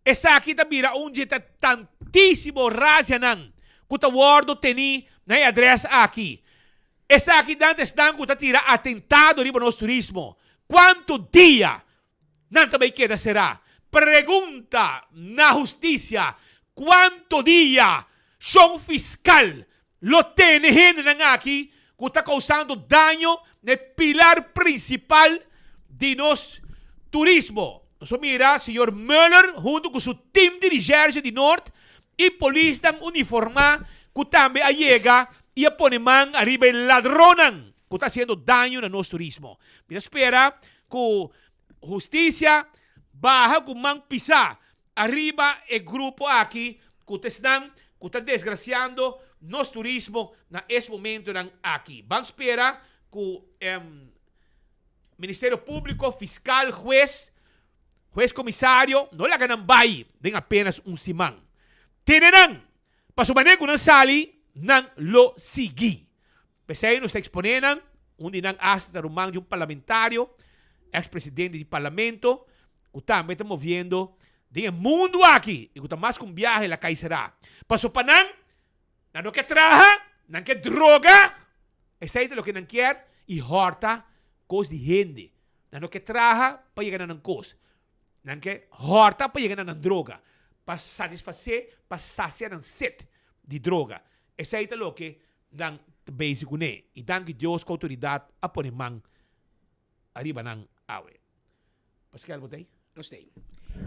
Esaki ta bira un dje ta tantísimo razianan ku ta wòrdu tení na e adrès aki. Esaki nan ta esnan ku ta tira atentado riba nos turismo. Kuantu dia nan ta bai keda será? Pregunta na hustisia, kuantu dia shon fiskal lo tene hendenan aki ku ta kousando daño na e pilar prinsipal di nos turismo? Nos a mira señor Muller huntu ku su tim di Recherche di Noord i polisnan uniformá ku tambe a yega i a pone man ariba e ladronnan ku ta hasiendo daño na nos turismo. Mi ta spera ku hustisia baha ku man pisá ariba e grupo aki ku ta esnan ku ta desgrasiando nos turismo na es momentonan aki. Ban spera ku Ministerio Públiko, Fiskal, Hues, Hues Komisario no laga nan bai den apenas un siman. Tene nan, pasobra manera ku nan sali, nan lo sigui. P'esei nos ta eksponé nan, un di nan asta ta ruman di un parlamentario, eks presidente di parlamento, ku tambe ta moviendo den e mundu aki i ku ta mas ku un biahe la kai será. Paso pa nan, nan no ke traha, nan ke droga, esei ta loke nan kier i hòrta kos di hende. Nan no ke traha pa yega na nan kos. Nan ke hòrta pa yega na nan droga, pa satisfasé, pa sasia nan set di droga. Esei ta loke nan ta bezig kuné i danki Dios ku outoridat a pone man ariba nan awe. Pascal bo ta ei? Nos ta ei.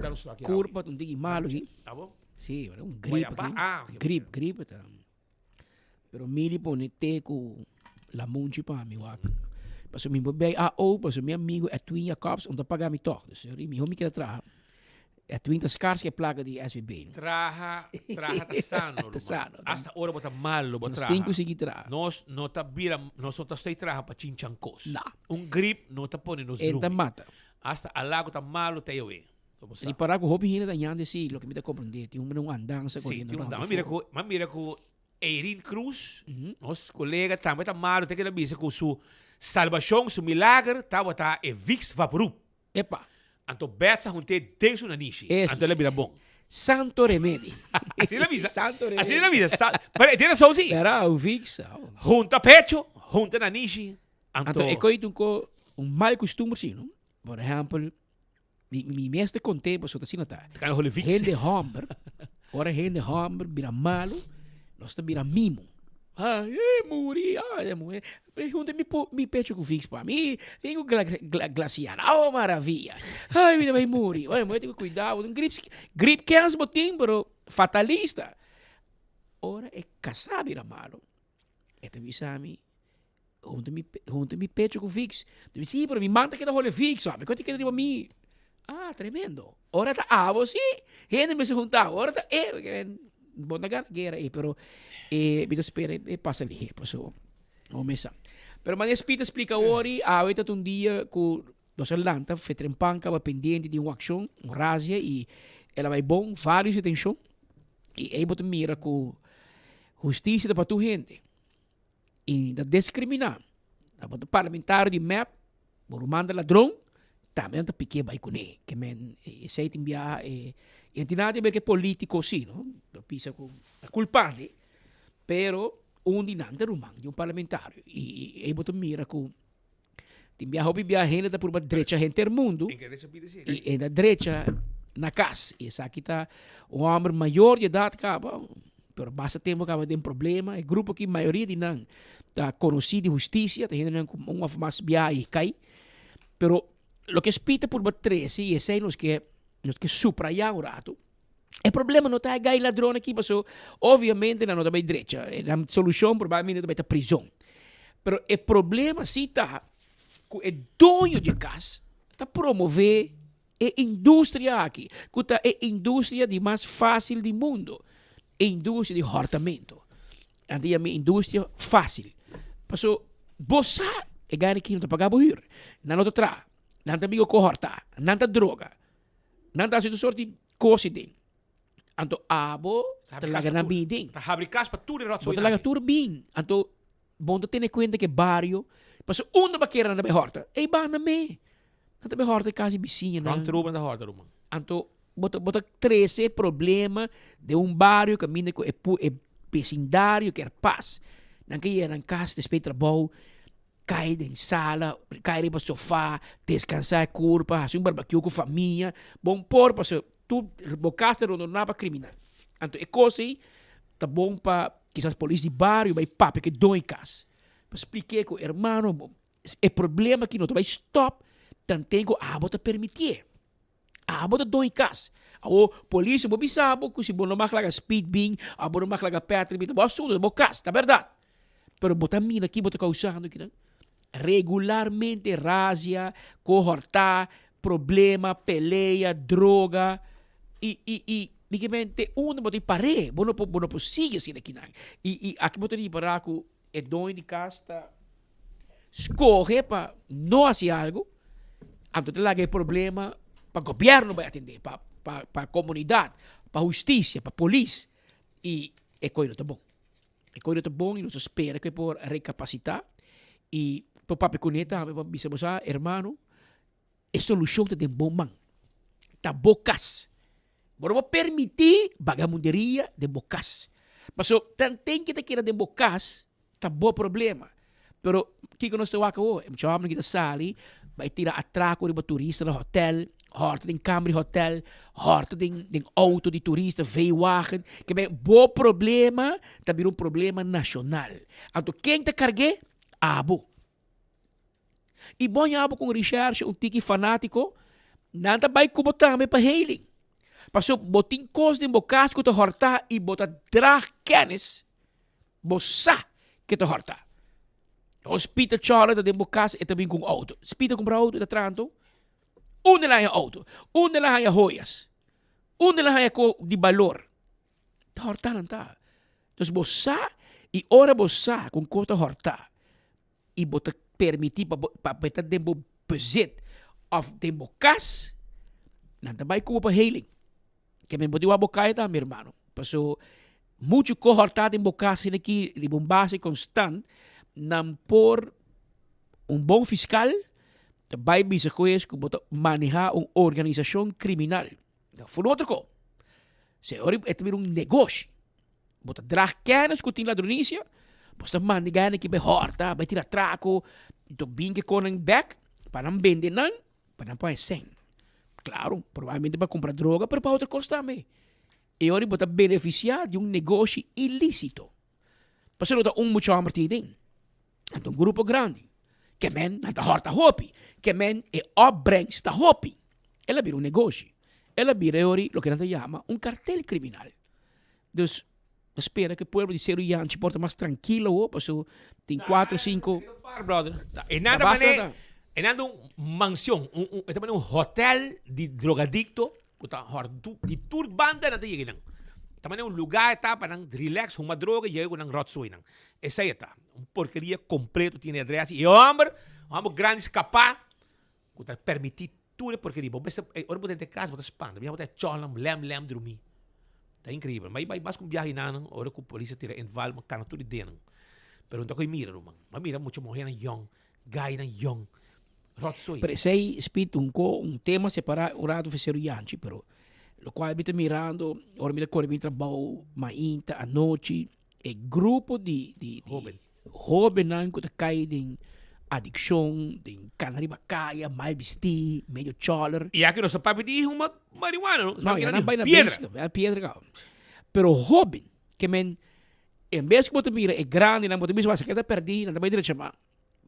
Ta nos aki awe. Kurpa ta un tiki malu si. Abo? Si, pero un grip Guayabá, aki. ah, ok. Grip, grip ta. Pero Mili pone te ku lamunchi pa mi wak. Pasobra mi por bay AO, pasobra mi amigo Edwin Jacobs no ta paga mi tòg. Dus mihó mi keda traha. Edwin ta skars ke plaka di SVB. Traha, traha ta sano, Ta ruman. sano. Hasta ora bo ta malo bo Nos traha. tin ku sigui traha. Nos no ta bira, nos no ta stay traha pa chinchan kos. Na. Un grip no ta pone nos E ta drumi. mata. Hasta ala ku ta malo ta yowe. Bo sa. Ripará ku hopi hende ta ñande si loke mi ta komprendé. Tin un andansa Sí, koriendo tin un rònt andansa. Mi mira afó. ku, mi mira ku Eirin Cruz, nos kolega tambe ta malo, ta keda bisa ku su salbashon, su milager tabata e Vicks Vaporub. Epa. Anto Bets a hunté den su nanishi. Eso Anto el a sí. bira bon. Santo remedi. Así la bisa. Santo remedi. Así la bisa. Sa pero e tiene razón sí. Pero un Vicks. Oh. Hunta pecho, hunta nanishi. Anto, Anto e koe un ko un mal costumbre sí, no? Por ejemplo, mi mi mes te conté pasobra asina ta. Te kan holi Vicks. Hende homber, ora hende homber bira malo, nos ta bira mimo. Ah, e muri, ah, e muhe. Junta mi, mi pecho cu Vicks pa mi. Tin cu gla, gla, glaciar. Oh, maravilla. Ay, mi ta bay muri. Oye, muhe tin cu cuidao. Un grip, grip kens bo tin, pero fatalista. Ora e casá bira malo, e ta bisa mi, junta mi, junta mi pecho cu Vicks. Mi si, pero mi man ta keda hole Vicks, mi con ta keda riba mi. Ah, tremendo. Ora ta abo, si, hende mester junta. Ora ta e, bo ta gana guera ei, pero e, mi ta spera e pasa lihe, paso no me sa. Pero manera Speed a splika awor, awe ta un dia ku nos a lanta fetrempan kaba pendiente di un akshon, un razia i el a bai bon, varios detenshon. I ei bo ta mira ku hustisia ta pa tur hende. I ta diskriminá. Tabata parlamentario di mep, bo ruman ta ladron, tambe nan ta pik'é bai kuné. Ke men esei tin biaha e e no tin nada di haber ku e polítiko si, no. Ta bisa ku ta kulpabel, pero un di nan ta ruman di un parlamentario. I ei bo ta mira ku tin biaha hopi biaha hende ta purba drecha henter mundu i e ta drecha na kas. I esaki ta un hòmber mayor di edat kaba, pero basta tempu kaba den problema. E grupo aki mayoria di nan ta konosí di hustisia, ta hendenan ku un òf mas biaha i kai. Pero loke Speed ta purba trese i esei nos ke nos ke suprayá un ratu, e problema no ta e gai ladron aki paso obviamente nan no ta bai drecha, nan solushon probablemente ta bai ta prizon. Pero e problema si ta ku e doño di e kas ta promové E industria aki, ku ta e industria di mas fásil di mundo, e industria di hòrtamentu. Nan ta yama e industria fásil. Paso bo sa e gana aki no ta paga bo hür, nan no ta traha, nan ta amigo ku hòrta, nan ta droga, nan ta hasi tur sort di kos i den. Anto abo ta laga nan bin den. Ta habri kas pa tur e ròtzooi Bo ta laga tur bin. Anto Bon ta tene kuenta ku e bario, pasobra unda bakera nan ta bai hòrta? Ei banda me. Nan ta bai hòrta e kas di bisiñanan. Rònt Ruben ta hòrta, ruman. Anto bo ta bo ta trese e problema den un bario kaminda ku e pu e besindario kier pas. Nan ke yega nan kas despues di trabou, kai den sala, kai riba sofa, deskansá e kurpa, hasi un barbecue ku famia. Bon por pasobra tur bo kas ta rondoná pa kriminal. Anto e kos ei ta bon pa kisas polis di bario bai papia ku e doño di kas pa splik'é ku hermano e problema aki no ta bai stòp tanten ku abo ta permitié. Abo ta doño cas. Awor polis bo bisa bo cu si bo no mag laga speed bin of bo no mag laga petrol bin ta bo asunto ta bo cas ta berdad pero bo ta mira ki bo ta causando kinan regularmente razia cohorta problema pelea droga y y y bikamente unda bo ta pare bo no por bo no por sigui asina kinan y y aki bo ta ripara cu e doño di cas ta scoge pa no haci algo, anto ta laga e problema pa gobierno bay atende, pa pa pa comunidad, pa husticia, pa polis y e coy no ta bon. E coy no ta bon y nos ta spera cu e por recapacita y por papia cune tambe pa bisa bo sa hermano E solucion ta den bo man. Ta bo cas. Bo no por permiti bagamunderia den bo cas. Paso tanten ke ta keda den bo cas ta bo problema. Pero kiko nos ta wak awor? E mucha homber ki ta sali bai tira atraco riba turista na hotel, horta den kamer di hotel, horta den den auto di turista, V-wagen. Ke men bo problema ta bira un problema nacional. Anto ken ta carg'e? Abo. I bo haña bo ku un rishershe un tiki fanátiko, nan ta bai ku bo tambe pa heiling. Pasobra bo tin kos den bo kas ku ta hòrtá i bo ta drag kènis, bo sa ke ta hòrtá. Os Peter Charlie ta den bo kas, e ta bin ku un outo. Peter kumpra outo, e ta traha anto. Unda el a haña outo? Unda el a haña hoyas? Unda el a haña ko di balor? Ta hòrtá nan ta. Entonces bo sa i ora bo sa ku un kos ta hòrtá, i bo ta permití pa bo pa bo ta den bo bezit òf den bo kas, nan ta bai ku bo pa heiling. Ke men bo tin wak bo kaya tambe hermano. Paso muchu kohortá den bo kas asina aki riba un base konstant, nan por un bon fiskal ta bai bisa hues ku bo ta manehá un organisashon kriminal. For otro ko. Se ora e ta bira un negoshi. Bo ta drag kennis ku tin ladronisia, bo sta manda e gana ki bai hòrta, bai tira atrako, to bin ke konan bèk pa nan bende nan, pa nan por haña sèn. Klaro, probablemente pa kumpra droga, pero pa otro kos tambe. E ora bo ta benefisiá di un negoshi ilísito. Pasobra no ta un mucha hòmber tin aden. Nan ta un grupo grandi. Ke men nan ta hòrta hopi. Ke men e opbrengst ta hopi. El a bira un negoshi. El a bira e ora loke nan ta yama un kartel kriminal. Dus ta spera ku e pueblo di Seru Yanchi por ta mas trankilo awo paso tin kuatro sinku. Brother, e nan ta mane, e nan ta un mansion, un un e ta mane un hotel di drogadicto ku ta hòrta di tur banda nan ta yega einan. Ta mane un lugar e ta pa nan relax, huma droga y yega ku nan rotzooi nan. Esei e ta. Un porkeria kompleto tin e adres y e homber, un homber grandi skapá ku ta permití tur e porkeria. Bo mester, ora bo ta drenta e kas bo ta spanta, bo ta chòl nan lèm lèm drumí. Ta inkreibel. Ma bai bas ku un biaha einan ora ku polis a tira inval, bo kana tur di denan. Pero no ta koe mira ruman. Bo a mira mucha muhernan yòn, gainan yòn. Rotzooi. Pero esey spit un co un tema separa un rato for Seru Yanchi pero locual mi ta mirando ora mi ta core mi trabao mainta anochi e grupo di di di hobennan cu ta cay den adiccion den cana riba caya mal bisti medio choler. Y aki nos ta papia di huma marihuana no, No ya nan bay na piedra piedra caba pero hoben ke men en bes cu bo ta mira e grandinan bo ta bisa esaki ta perdi nan ta bay drecha mas.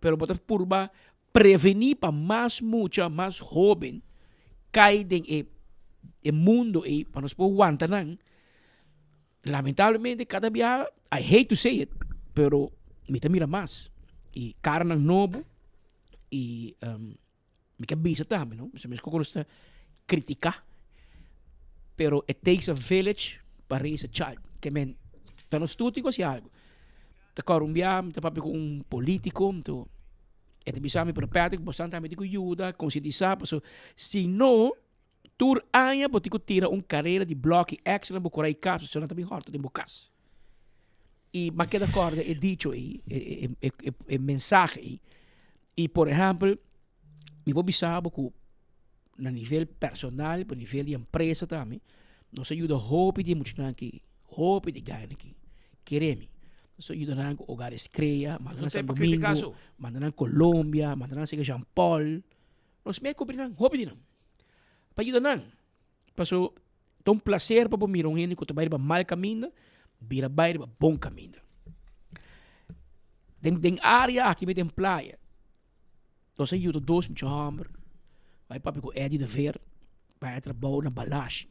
Pero bo ta purba prevení pa mas mucha, mas hóben kai den e e mundo ei pa nos por wanta nan. Lamentablemente kada bia, I hate to say it, pero mi ta mira mas i karanan nobo i mi ke bisa tambe no, meskos ku nos ta kritiká, pero it takes a village pa raise a child. Ke men ta nos tur tin ku hasi algu. Ta kòrda un bia mi ta papia ku un polítiko, anto e ta bisa mi, pero Patrick boso tambe tin ku yuda konsientisá pasobra si no tur aña bo tin ku tira un karera di blòki èkstra na bo korai kas pasobra nan ta bin hòrta den bo kas. I mi a keda kòrda e dicho ei, e mensahe ei. I por ehèmpel mi por bisa bo ku na nivel personal, pa nivel di empresa tambe, nos a yuda hopi di e muchanan aki, hopi di gainan aki. Kere mi. Nos a yuda nan ku Hogares Crea, manda nan Nos no San ta pa kritika Domingo, so. manda nan Colombia, manda nan Sega Jean Paul. Nos mei kubri nan, hopi di nan. Pa yuda nan. Paso ta un placer pa bo mira un hende ku ta bai riba mal kaminda, bira bai riba bon kaminda. Den den area aki mi den playa, nos a yuda dos mucha hòmber bai papia ku Eddie de Veer bai a trabou na Balashi.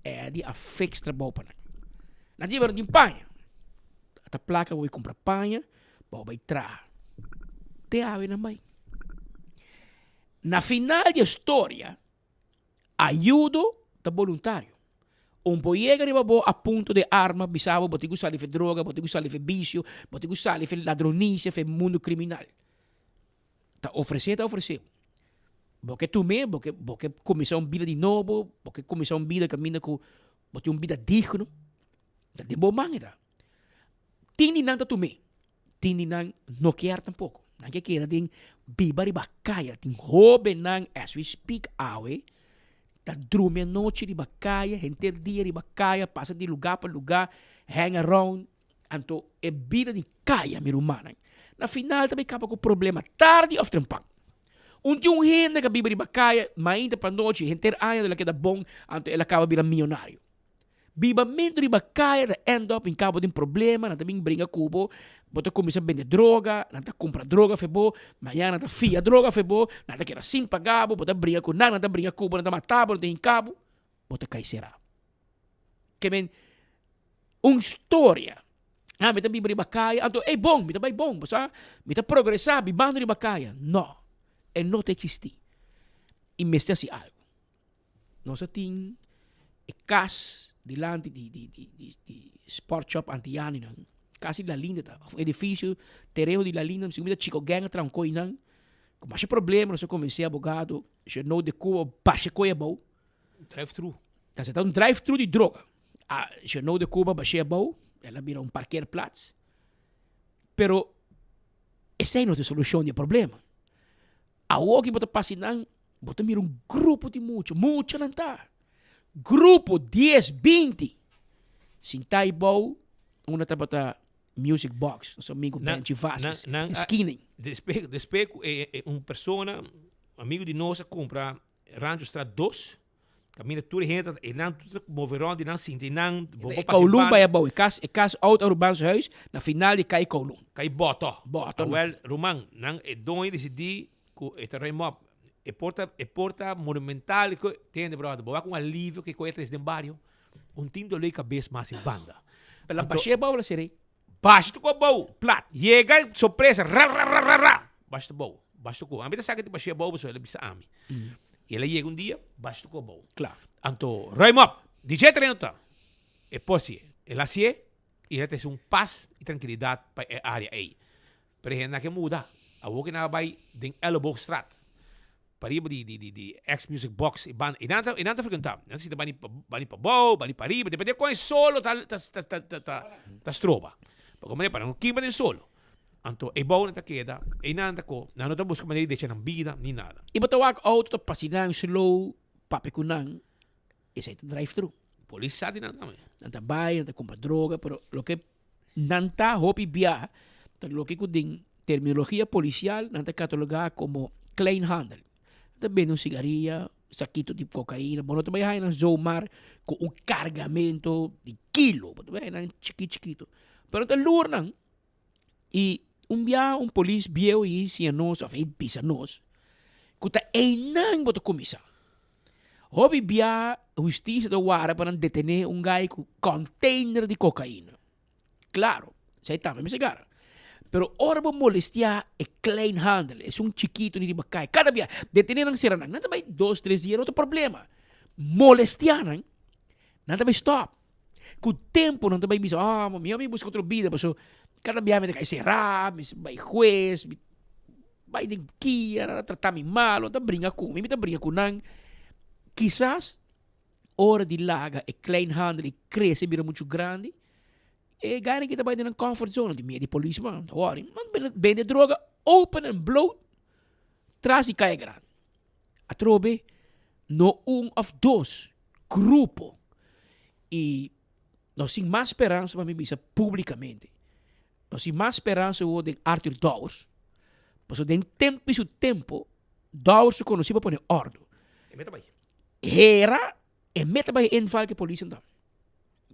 Eddie a fix trabou pa nan. Nan tin tin paña. Ta plaka pa bo bai kumpra paña pa bo bai traha. Te awe nan bai. Na final di e storia. Ayudo ta boluntario. Un por yega riba bo a punto di arma bisa bo bo tin ku sali for droga, bo tin ku sali for bisio, bo tin ku sali for ladronisia, for mundu kriminal. Ta ofresé ta ofresé bo. Bo ke tum'é, bo ke bo ke kuminsá un bida di nobo, bo ke kuminsá un bida kaminda ku bo tin un bida digno, ta den bo man e ta. Tin di nan ta tum'é. Tin di nan no kier tampoco. Nan ke keda den biba riba kaya. Tin hobennan as we speak awe ta drumi anochi riba kaya, henter dia riba kaya, pasa di lugar pa lugar, hang around. Anto e bida di kaya, mi rumannan, na final ta bay kaba ku problema tardi of trempan. Un tin un hende ka biba riba kaya mainta pa nochi, henter aña el a keda bon, anto el a kaba bira miyonario. Bibamentu riba kaya ta end up in kabo den problema, nan ta bin bringa ku bo, bo ta kuminsá bende droga, nan ta kumpra droga fe bo, mañana nan ta fia droga fe bo, nan ta keda sin paga bo, bo ta bringa ku nan, nan ta bringa ku bo, nan ta mata bo, nan ta hinka bo, bo ta kai será. Ke men un storia. Ah, mi ta biba riba kaya, anto ey bon, mi ta bai bon, bo sa, mi ta progresá bibando riba kaya. No, e no ta eksistí. I mester hasi algu. Nos a tin e kas dilanti di di di di di sport shop Antianinan. Kas di La Linda ta, of edifisio, tereno di La Linda, mi ta Chico Gang a traha un koe nan. Ku masha problema nos a konvensé abogado, Jeannot de Cuba basha e koe abou. Drive thru. Ta ta un drive thru di droga. A Jeannot de Cuba bash'é abou, el a bira un parkeerplaats. Pero esei no ta e solushon di e problema. Awor ki bo ta pasa einan, bo ta mira un grupo di mucha, muchanan ta. Grupo dies, binti. Sintá ei bou, unda tabata music box, nos amigo Benchi Vasquez, e skina ei. Despe, despe ku e, e un persona, amigo di nos a kumpra Rancho Straat dos, kaminda tur e hende ta, einan tur ta move rond, einan sinta einan, bo E por pasa Kowloon banda. bai abou, e kas, e kas oud Arubaans huis, na final di kai Kowloon. Kai boto. Boto. Awel, ruman, nan e doño disidí Ku e ta ruim op. E por ta, e por ta monumental ku, tende brother, bo wak un alivio ku e koe tres den bario, un tin doló di kabes mas e banda. Pero la Anto, bash'é bou la seré. Basha tu ku abou. Plat. Yega sorpresa, ra ra ra ra ra. Basha tu bou, basha tu ku. Ami ta sa ke ta bash'é abou pasobra el a bisa ami. I el a yega un dia, basha tu ku abou. Kla. Anto, ruim op. Di dje tereno ta. E por hasié. El hasié i el a trese un pas i trankilidat pa e área ei. Pero e hende a ke muda. Awor ke nan a bai den Elleboogstraat, pariba di di di di ex Music Box e banda, e nan ta e nan ta frecuenta. Nan ta sinta bani pa bani pabou, bani pariba, depende kon e solo ta ta ta ta ta ta stroba. Pa como pa nan no kima den solo. Anto e bou nan ta keda, einan ta ko, nan no ta buska manera di decha nan bida ni nada. I bo ta wak auto ta pasa nan slow, papia ku nan, Esei ta drive thru. Polis sa di nan tambe. Nan ta bai, nan ta kumpra droga, pero loke nan ta hopi bia ta loke ku den terminologia polisial nan ta kataloga komo kleinhandel. Nan ta bende un sigaria, sakito di kokaina, bo no ta bai haña nan zomaar ku un kargamento di kilo, bo ta bai haña nan chikito chikito. Pero nan ta lur nan i un bia un polis bieu i siña nos òf e bisa nos ku ta einan bo ta kuminsá. Hopi bia hustisia ta wara pa nan detené un gai ku container di kokaina. Klaro, esei tambe mester gara. Pero ora bo molestiá e kleinhandel, esun chikitu ni riba kai, kada bia detené nan sera nan, nan ta bai dos, tres dia, no ta problema. Molestiá nan, nan ta bai stòp. Ku tempu nan ta bai bisa, oh, mihó mi buska otro bida pasobra kada bia mi ta kai será, mi bai hues, mi bai den kia, nan a trata mi malo, nan ta bringa ku mi, mi ta bringa ku nan. Kisas ora di laga e kleinhandel e krese bira muchu grandi, e gainan ki ta bai den nan comfort zone, nan tin miedu di polis man, no worry, nan bende droga open and bloot tras di kaya grandi. Atrobe no un of dos grupo y nos tin mas speransa pa mi bisa publicamente. Nos tin mas speransa awor den Arthur Dowers, pasobra den tempo y su tempo Dowers ta conoci pa pone ordo. E meta bay. Hera e meta bay inval cu e polis anto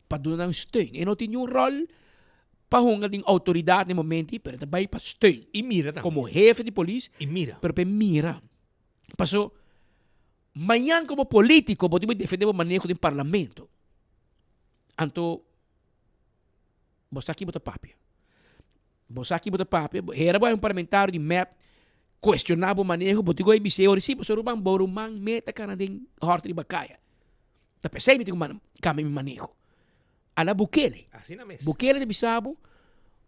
pa duna nan steun. E no tin niun rol pa hunga den autoridad den momento pero e ta bay pa steun. Y mira tambe. Como hefe di polis. Y mira. Pero pa e mira. Paso mañan como politico bo tin bay defende bo maneho den parlamento. Anto. Bo sa ki bo ta papia. Bo sa ki bo ta papia. Hera bo hay un parlamentario di mep cuestiona bo maneho, bo tin cu bis'é ora si pasobra ruman bo ruman me ta cana den hort riba caya. Ta pesey mi tin cu cambia mi maneho. Ala Bukele. Asina mes. Bukele ta bisa bo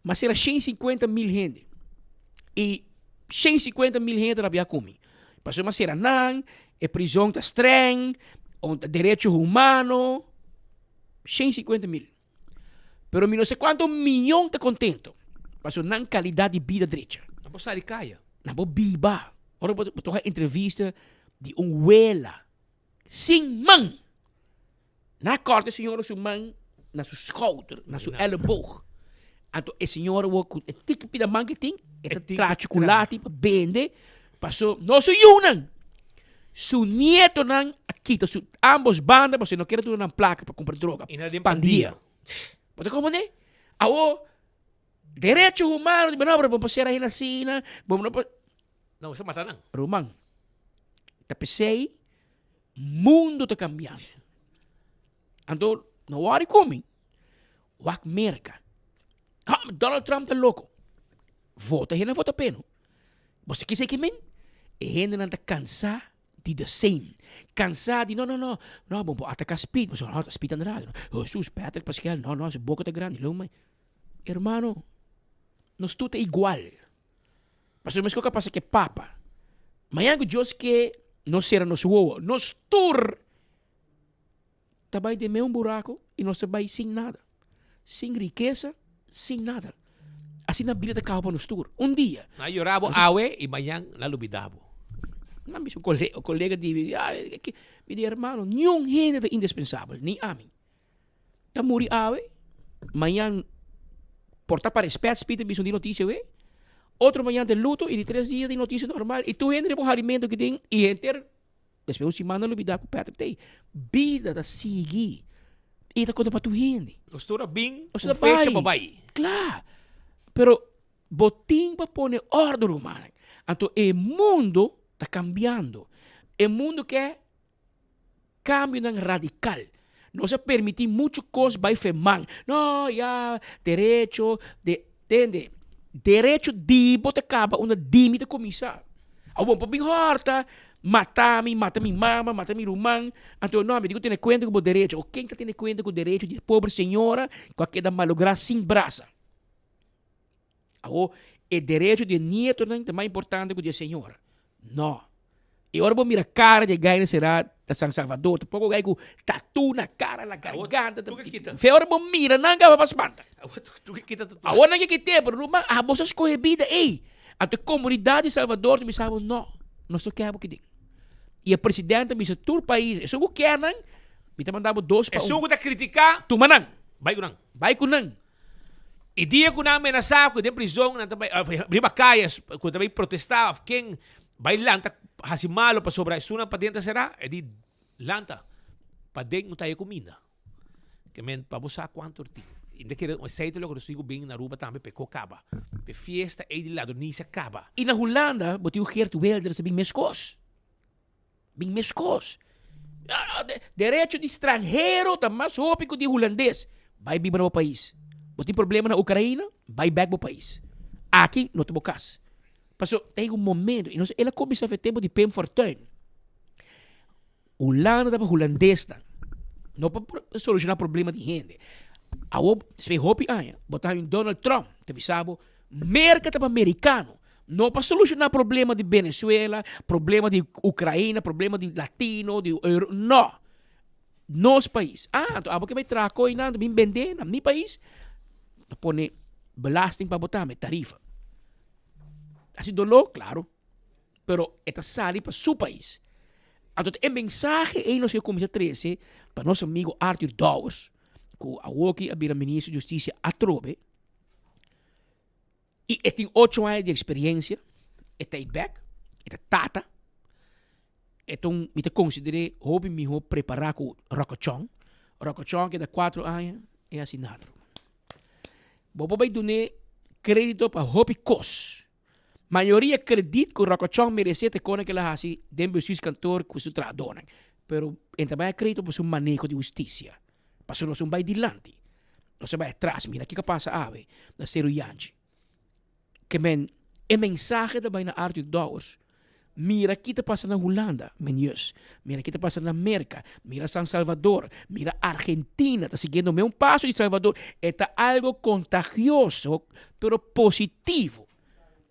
mas era 150 mil hende. Y 150 mil hende ta rabia cu mi. Pasobra mas era nan, e prison ta streng, derecho humano, 150 mil. Pero mi no sé cuanto miyon ta contento. Paso nan calidad di bida drecha. Nan por sali caya. Nan por biba. Ora bo toca entrevista di un wela sin man. Nan a corta e señora su man na su schouder, na su elleboog. Anto e señora wou cu e tiki pida man que tin, e ta traha chocolate pa bende. Paso no su yunan, su nietonan a kita su ambos banda pasobra e no kere duna nan plaka pa kumpra droga. I nan den Pandilla. pandilla. Bo ta komprende? Awor, derecho humano di no, pero bo no por sera hende asina, bo no por. No, bo sa mata nan. Ruman, ta p'esei mundo ta kambiando. Anto, no wòri ku mi. Wak Merka. Ha, Donald Trump ta loko. Vota hende vota p'e no. Bo sa kisa ke men? E hendenan ta kansa di the same. Kansa di no, no, no, no, bo por ataka Speed, pasobra no, ta Speed Andrade. Hesus, Patrick Pascal, no, no, su boka ta grandi, lo mai. Hermano, nos tur ta igual. Pasobra meskos ku a pasa ku e Papa. Mañana ku Dios ke nos sera nos wowo, nos tur ta bai den meun buraco y nos ta bai sin nada, sin rikesa, sin nada. Asina bida ta caba pa nos tur. Un dia. Nan a yora bo awe y mañan nan a lubida bo. Nan bisa un colega di mi, mi di hermano, niun hende ta indispensabel, ni ami. Ta muri awe, mañan por ta pa respet Speed ta bisa un di noticia awe, otro mañan ta luto y di tres dia tin noticia normal y tur hende riba un harimento ki tin y henter Despues un siman nan lubida ku Patrick ta ei. Bida ta sigui. I ta konta pa tur hende. Nos tur a bin Nos ku ta bai. fecha pa bai. Kla. Pero bo tin pa pone òrdu rumannan. Anto e mundo ta kambiando. E mundo ke kambionan radikal. Nos a permití muchu kos bai fe man. No, ya, derecho de, tende, derecho di bo ta kaba unda di mi ta kuminsá. Awor bo por bin hòrta, mata mi, mata mi mama, mata mi ruman. Anto no, mi tin ku tene kuenta ku bo derecho. O ken ta tene kuenta ku derecho di e pober señora ku a keda malográ sin brasa? Awor, e derecho di e nietonan ta mas importante ku di e señora? No. E ora bo mira cara di e gai na sera ta San Salvador, ta poco gai cu tatu na cara, na garganta. Awor, tu ke kita. Fe ora bo mira nan caba pa spanta. Awor, tu ke kita tatu. Awor nan ke kite, pero ruman, abo sa scoge bida ey. Anto e comunidad di Salvador ta bisa bo, no, nos no kier bo kiden. Y e presidente ta bisa tur pais, esun cu kier nan, mi ta manda bo dos pa un. Esun cu ta critica, Tuma nan. Bay cu nan. Bay cu nan. E dia ku nan menasá ku den prizon nan ta bai riba kaya ku ta bai protestá òf ken bai lanta hasi malu pasobra esunnan paden ta será e di lanta paden no ta haya kuminda. Ke men pa bo sa kuantu tin. I mi ta kere esei ta loke nos tin ku bin na Aruba tambe pa e ko kaba. Pa e fiesta ei di ladronisia kaba. I na Hulanda bo tin un Geert Wilders a bin meskos. Bin meskos. Derecho di stranhero ta mas hopi ku di hulandes. Bai biba na bo pais. Bo tin problema na Ukraina? Bai bek bo pais. Aki no ta bo kas. Paso ta yega un momento, i nos el a kuminsá for e tempu di Pim Fortuyn. Hulanda ta pa hulandesnan, no pa solushoná problema di hende. Awor, despues hopi aña, bo ta haña un Donald Trump ta bisa bo, Merka ta pa merikano. No pa soluciona problema di Venezuela, problema di Ucraina, problema di latino, di euro, no. Nos pais. Ah, anto abo ke bai traha koe nan, bin bende na mi pais, ta pone belasting pa bo tambe, tarifa. Hasi doló, claro, pero e ta sali pa su pais. Anto e mensahe ei nos ke kuminsá trese pa nos amigo Arthur Dowers, ku awoki a bira ministro di Husticia atrobe. Y e tin ocho aña di experiencia, e ta bek, e ta tata, e ta un, mi ta consider'é hopi miho prepara cu Rocco Chong. Rocco Chong keda cuatro aña, e haci nada. Bo por bay dun'é credito pa hopi cos. Mayoria credit cu Rocco Chong merece ta con el a haci den bestuurskantoor cu su trahadornan. Pero e ta bay a credito pa su maneho di husticia. Pasobra nos no bay dilanti, nos a bay atras. Mira kiko a pasa awe na Seru Yanchi. Ke men, e mensahe ta bay na Arthur Dowers, mira ki ta pasa na Hulanda, menius, mira ki ta pasa na Merka, mira San Salvador, mira Argentina ta siguiendo meun paso di Salvador. E ta algo contagioso, pero positivo.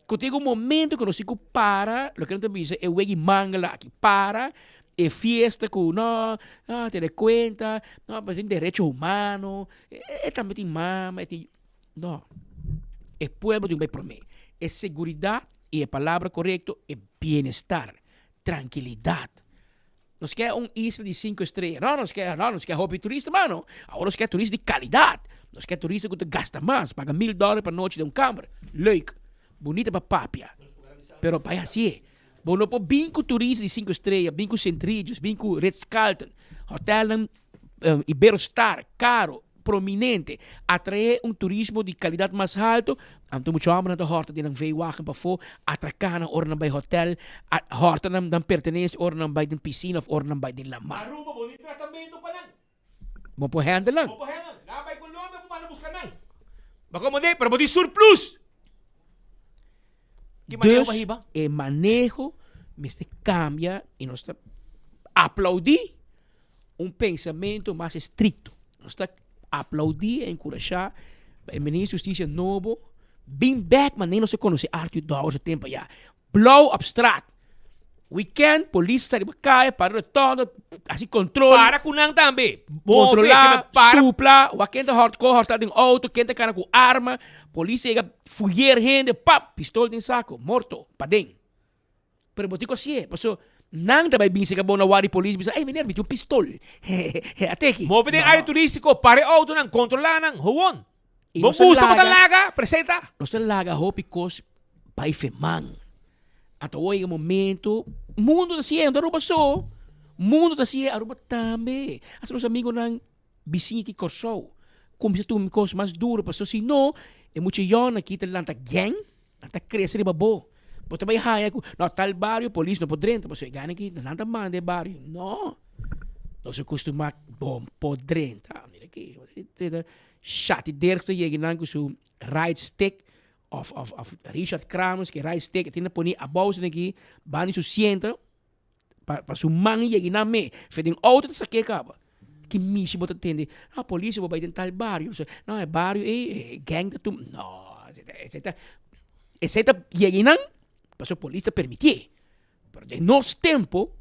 Ku tin un momento ku nos tin ku para, loke nan ta bisa e wegi mangel aki, para e fiesta ku no, no tene kuenta, no pues tin derecho humano, e tambe tin mama, e tin, no, e pueblo tin ku bai prome, e seguridat i e palabra korekto e bienestar, trankilidat. Nos ke un isla di sinku estrea, no nos ke, no nos ke hopi turista mano, awor nos ke turista di kalidat, nos ke turista ku ta gasta mas, paga mil dòler pa nochi den un kamber, leuk, bunita pa papia, pero bai hasié, bo no por bin ku turista di sinku estrea, bin ku Sint Regis, bin ku Ritz Carlton, hotelnan Iberostar, karo, prominente, atraé un turismo di kalidat mas haltu, anto mucha hòmbernan ta hòrta den nan veewagen pafó, atraká nan ora nan bai hotèl, hòrta nan nan pertenencia ora nan bai den pisina òf ora nan bai den lamá. Aruba bo tin tratamentu pa nan. Bo por handle nan. Bo por handle nan. Nan bai Colombia bo manda buska nan. Bo komand'é, pero bo tin surplus. Ki maneho Dus bo hiba? e maneho mester kambia i nos ta aplaudí un pensamentu mas estrikto. Nos ta aplaudí e enkurashá pa e minister di hustisia nobo bin bèk manera nos a konosé Arthur Dowers e tempu ayá. Blou op straat. Weekend polis ta riba kaya para rotonda hasi kontrol. Para ku nan tambe. Move, Kontrolá, keda para. supla, wak ken ta hòrt ko hòrtá den outo, ken ta kana ku arma. Polis yega fuyer hende, pap, pistol den sako, morto, paden. Pero bo tin ku hasié, paso nan ta bai bin seka bo na wari polis bisa, ey meneer mi tin un pistol, hehehe, at'e aki. Move den área turístiko, para e outonan, kontrolá nan, gewoon. I Bo nos a gusta bo ta laga, laga, presenta. nos a laga hopi kos bai fe man. Anto awor yega momento, mundo ta hasié, no ta Aruba so, mundo ta hasié, Aruba tambe. Hasta nos amigonan bisiña aki Kòrsou kuminsá tuma kos mas duro, pasobra si no e mucha yòn aki ta lanta gang. Nan ta crece riba bo. Bo ta bay haya cu no tal bario polis no por drenta pasobra e gana aki nan ta manda e bario. No. Nos a costuma bo por drenta. Mira aki. Shati Dirks ta yega nan cu su right stick of of of Richard Kramers cu e right stick e tin na poni abao esaki aki banda di su sienta. Pa pa su man yega nan me. Fe den auto ta saké kaba. Ki mishi bo ta tende? No, polis bo bai den tal bario. So, no, e bario ei, e gang ta tum. No, esei ta, esei ta yega nan, pasobra polis ta permitié. Pero den nos tempo,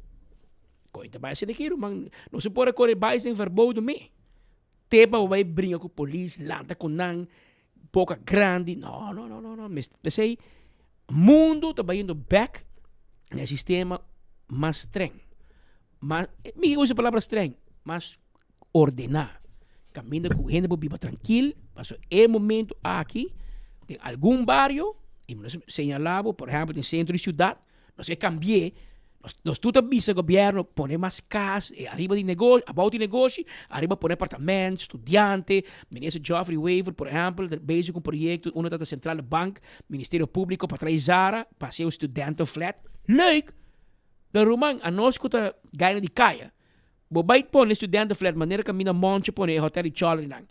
koe ta bai asina aki ruman, no se por a kore bai sin verboden me. Te pa bo bai bringa ku polis, lanta ku nan, boka grandi, no, no, no, no, no. P'esei mundo ta bayendo bek na e sistema mas streng, mas, mi ke usa e palabra streng, mas ordená. Kaminda ku hende por biba trankil, pasobra e momento aki den algun bario, i mi no señalá bo, por ehèmpel den sentro di siudat, Nos ke kambi'é, nos nos tur ta bisa gobièrnu pone mas kas ariba di negoshi, abou di negoshi, ariba pone apartament, studiante, Minister Geoffrey Wever por ehèmpel ta bezig ku un proyekto unda ta ta Centrale Bank, Ministerio Públiko pa trae Zara pa hasi un studentenflat. Leuk! Pero ruman, anos ku ta gaina di kaya, bo bai pone studentenflat manera kaminda Monchi pone e hotel di Charlie nan.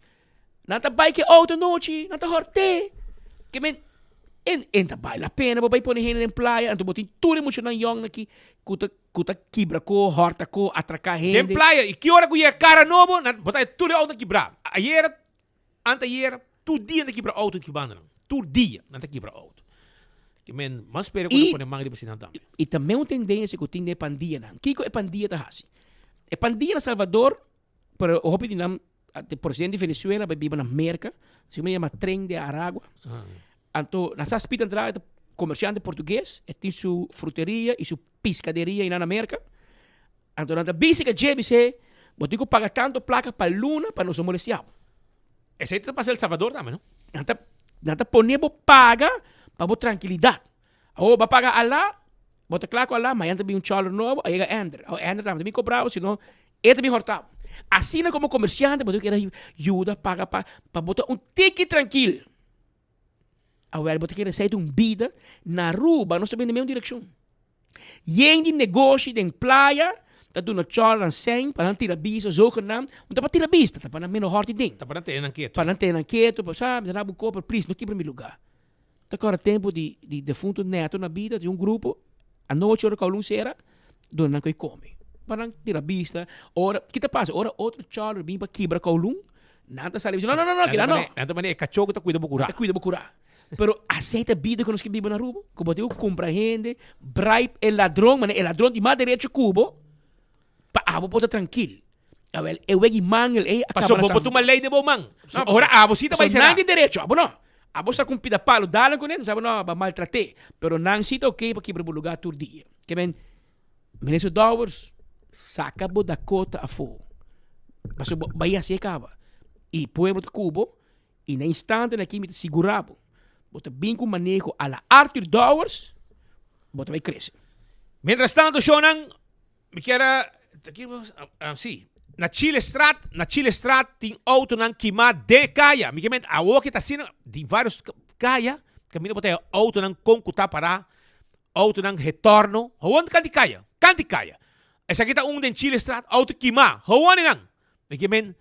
Nan ta bai ke outo nochi, nan ta hort'é. Ke men, en, en ta bai la pena bo bai pone hende den playa, anto bo tin tur e muchanan yòn aki ku ta, ku ta kibra ko, hòrta ko, atraká Den hende. playa, i ki ora ku yega kara nobo, nan, bo ta tur e outonan kibrá. Ayera, anteayera, tur dia nan ta kibra outo ki bandanan. Tur dia nan ta kibra outo. Ke men, mas spera ku nan I, pone man riba esnan tambe. i tambe un tendensia ku tin den e pandianan. Kiko e pandia ta hasi? E pandia na Salvador, pero hopi di nan E presidente di Venezuela bai biba na Merca, así como yama Tren de Aragua. Anto na sa spita entrada e ta comerciante portugues, e tin su fruteria y su piscaderia einan na Merca. Anto nan ta bisa ke dje bis'é, bo tin ku paga tanto placa pa luna pa nos no molestia bo. Esei ta pasa El Salvador tambe, no? Nan ta, nan ta pone bo paga. Pa bo trankilidat. Awor bo a paga Alá, bo ta kla ku Alá, mañana ta bin un chòler nobo, a yega Ender. Awor Ender tambe ta bin kobra bo, sino e ta bin hòrta bo. Asina komo komersiante bo tin keda yuda paga pa pa bo ta un tiki trankil. Awel bo ta kere esei ta un bida na Aruba nos ta bini den mesun direkshon. Yen di negoshi den playa ta duna chòrnan sèn pa nan tira bista zogenaamd, no ta pa tira bista, ta pa nan meno hòrti den. Ta pa nan tene nan ketu. Pa nan tene nan ketu, pa sa mi ta daba un koper, plis no kibra mi lugá. Ta kòrda tempu di di defuntu Neto na bida tin un grupo anochi ora Kowloon sera duna nan koi kome pa nan tira bista ora ki ta pasa ora otro chòler bin pa kibra Kowloon nan ta sali bisa no no no kila no. Nan ta manera e kachó ku ta kuida bo kurá. Ta kuida bo kurá pero asei ta bida ku nos ke biba na Aruba ku bo tin ku kumpra hende bribe e ladron manera e ladron tin mas derecho ku bo pa abo por ta trankil. Awel, e wegi mangel ei a Paso kaba na bo San por tuma lei den bo man. No, Ora abo si ta bai paso sera. nan tin derecho, abo no. Abo sa ku un pida palo dal nan kuné, nan sa bo no, bo a maltrat'é. Pero nan si ta oké pa kibra bo lugá tur dia. Ke men, Minister Dowers, saka bo Dakota afó. Paso bo bai hasié kaba. I pueblo ta ku bo, i na instante aki mi ta sigurá bo, bo ta bin ku maneho a la Arthur Dowers, bo ta bai krese. Mientras tanto, shownan, Mi kier a, ki ah, si, na Chilestraat, na Chilestraat tin autonan kimá den kaya. Mi kier ment awor ke ta asina, di varios kaya, kaminda bo ta haya autonan kon ku ta pará, autonan retorno, gewoon kanti kaya, kanti kaya. Esaki ta un den Chilestraat, auto kimá, gewoon einan. Mi kier men,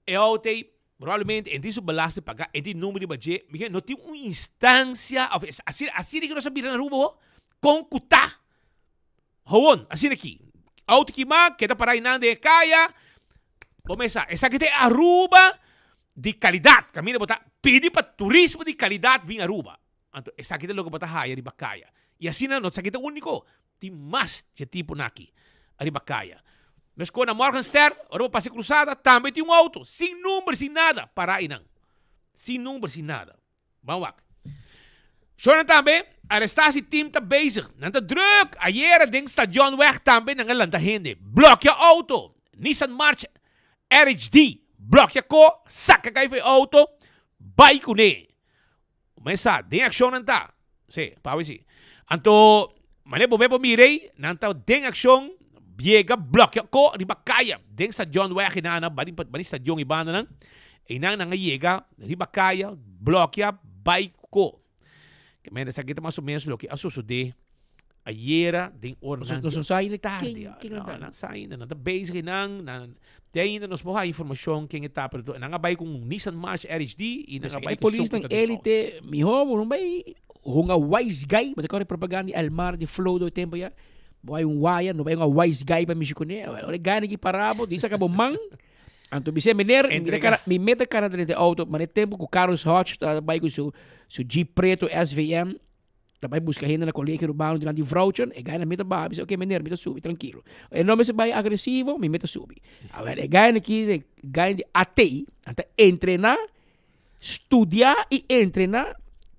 E auto ei probablemente e tin su belasting paga, e tin number riba dje, mi no tin un instancia of asina asina ki nos a bira na Aruba ho, con cu ta gewoon asina aki. Auto kima keda para einan den e caya, bo mesa esaki ta e Aruba di calidad, caminda bo ta pidi pa turismo di calidad bin Aruba. Anto esaki ta loke bo ta haya riba caya. Y asina no esaki ta unico, Tin mas dje tiponan aki ariba kaya. Meskos na Morgenster, ora bo pasa e krusada, tambe tin un outo, sin number, sin nada, pará einan. Sin number, sin nada. Ban wak. Shornan tambe, arestasi team ta bezig. Nan ta druk. Ayera den Stadionweg tambe nan a lanta hende. Blòkia outo. Nissan March RHD. Blòkia ko, saka kai for e outo, bai kuné. Mesa, den akshon nan ta. Sí, pawe sí. Anto, manera bo be por mira ei, nan ta den akshon, yega blòkia ko riba kaya, den stadionweg ei nan, bani bani stadion ei bandanan, einan nan a yega riba kaya, blòkia, bai ko. Ke manera esaki ta mas o menos loke a sosodé Ayera den ora Nos nan nos no sa ainda tarde. ken ken No, nan ta. nan sa ainda, nan ta bezig einan, nan te ainda nos por haya informacion ken e ta, pero nan a bai cu un Nissan March RHD y nan a bai E cu polis esun cu nan ta den auto. elite, miho bo no bai hunga wise guy, bo ta kore propaganda di Elmar di Flow do tempo ya. Bo hay un waya, no bai hunga wise guy pa mishi kuné. Ora e guy nan ki para bo, di saka bo man. Anto mi sey, meneer, mi Entrega. cara, mi mete cara drenta e auto, maar e tempo ku Carlos Hodge ta bai ku su su Jeep preto SVM, Ta bai buska hende na colegio urbano dilanti vrouwtje, e guy na mi ta baha, mi bisa, ok meneer, mi ta subi, trankilo. E no mester bai agresivo, mi mi ta subi. Awel, e guy aki, e guy di AT, nan ta entrena, studia i entrena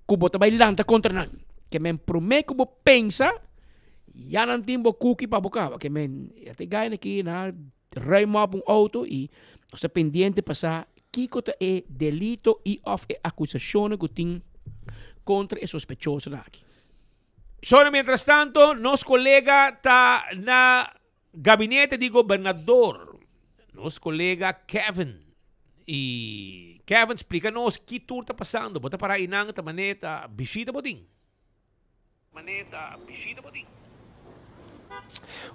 ku bo ta bai lanta kontra nan. Ke men prome ku bo pensa, ya nan tin bo kuki pa bo kaba. Ke men, e guy aki na ruim op un auto i nos ta pendiente pa sa kiko ta e delito i of e akusashonnan ku tin kontra e sospechosonan aki. Shona mientrastanto nos kolega ta na gabinete di gobernador, nos kolega Kevin. I Kevin splika nos ki tur ta pasando, bo ta para einan ta manera ta bishita bo tin.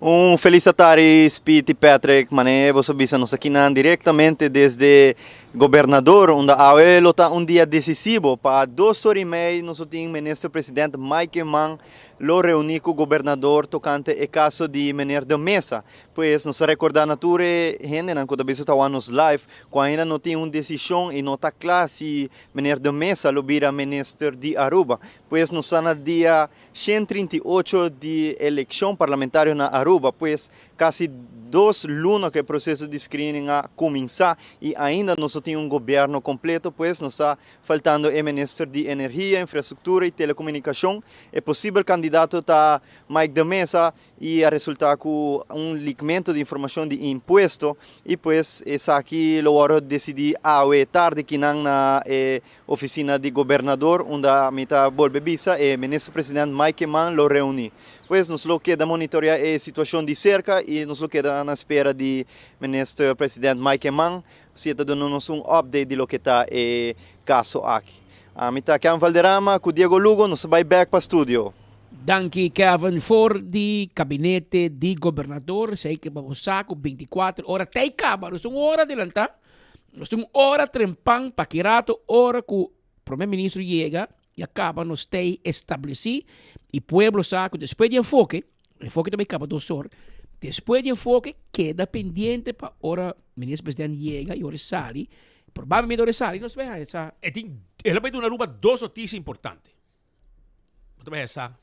Un felis atari Speed y Patrick, mane boso bisa nos akinan directamente desde Gobernador unda awe lo ta un dia decisivo. Pa dos ora y mei nos lo tin Minister President Mike Eman lo reuni cu Gobernador tocante e caso di meneer De Meza. Pues nos ta recorda na tur e hendenan cu ta bisa ta wak nos live cu ainda no tin un decision y no ta cla si meneer De Meza lo bira Minister di Aruba. Pues nos ta na dia 138 di eleccion parlamentario na Aruba, pues casi dos luna cu e proceso di screening a cuminsa y ainda nos no tin. tin un gobierno completo pues nos ta faltando e minister di Energia, Infrastructura y Telecomunicacion. E posibel candidato ta Mike de Meza y a resulta cu un leakmento di informacion di impuesto y pues esaki lo worde decidi awe tarde kinan na e oficina di gobernador unda mi ta bolbe bisa e minister president Mike Eman lo reuni. Pues nos lo keda monitorea e situacion di cerca y nos lo keda na espera di minister president Mike Eman si e ta duna nos un update di loke ta e caso aki. Ami ta Kevin Valderrama cu Diego Lugo, nos ta bay bek pa studio. Danki Kevin for di kabinete di gobernador esei ke bo sa ku bintikuater ora tei kaba nos ta un ora adelanta nos ta un ora trempan pa ki rato ora ku prome ministro yega ya kaba nos tei establesi i pueblo sa ku despues di enfoke enfoke ta bai kaba dos or despues di enfoke keda pendiente pa ora minister president yega i ora e sali probablemente ora e sali nos bai haña sa. E tin el a bai duna Aruba dos notisia importante. Bo ta bai sa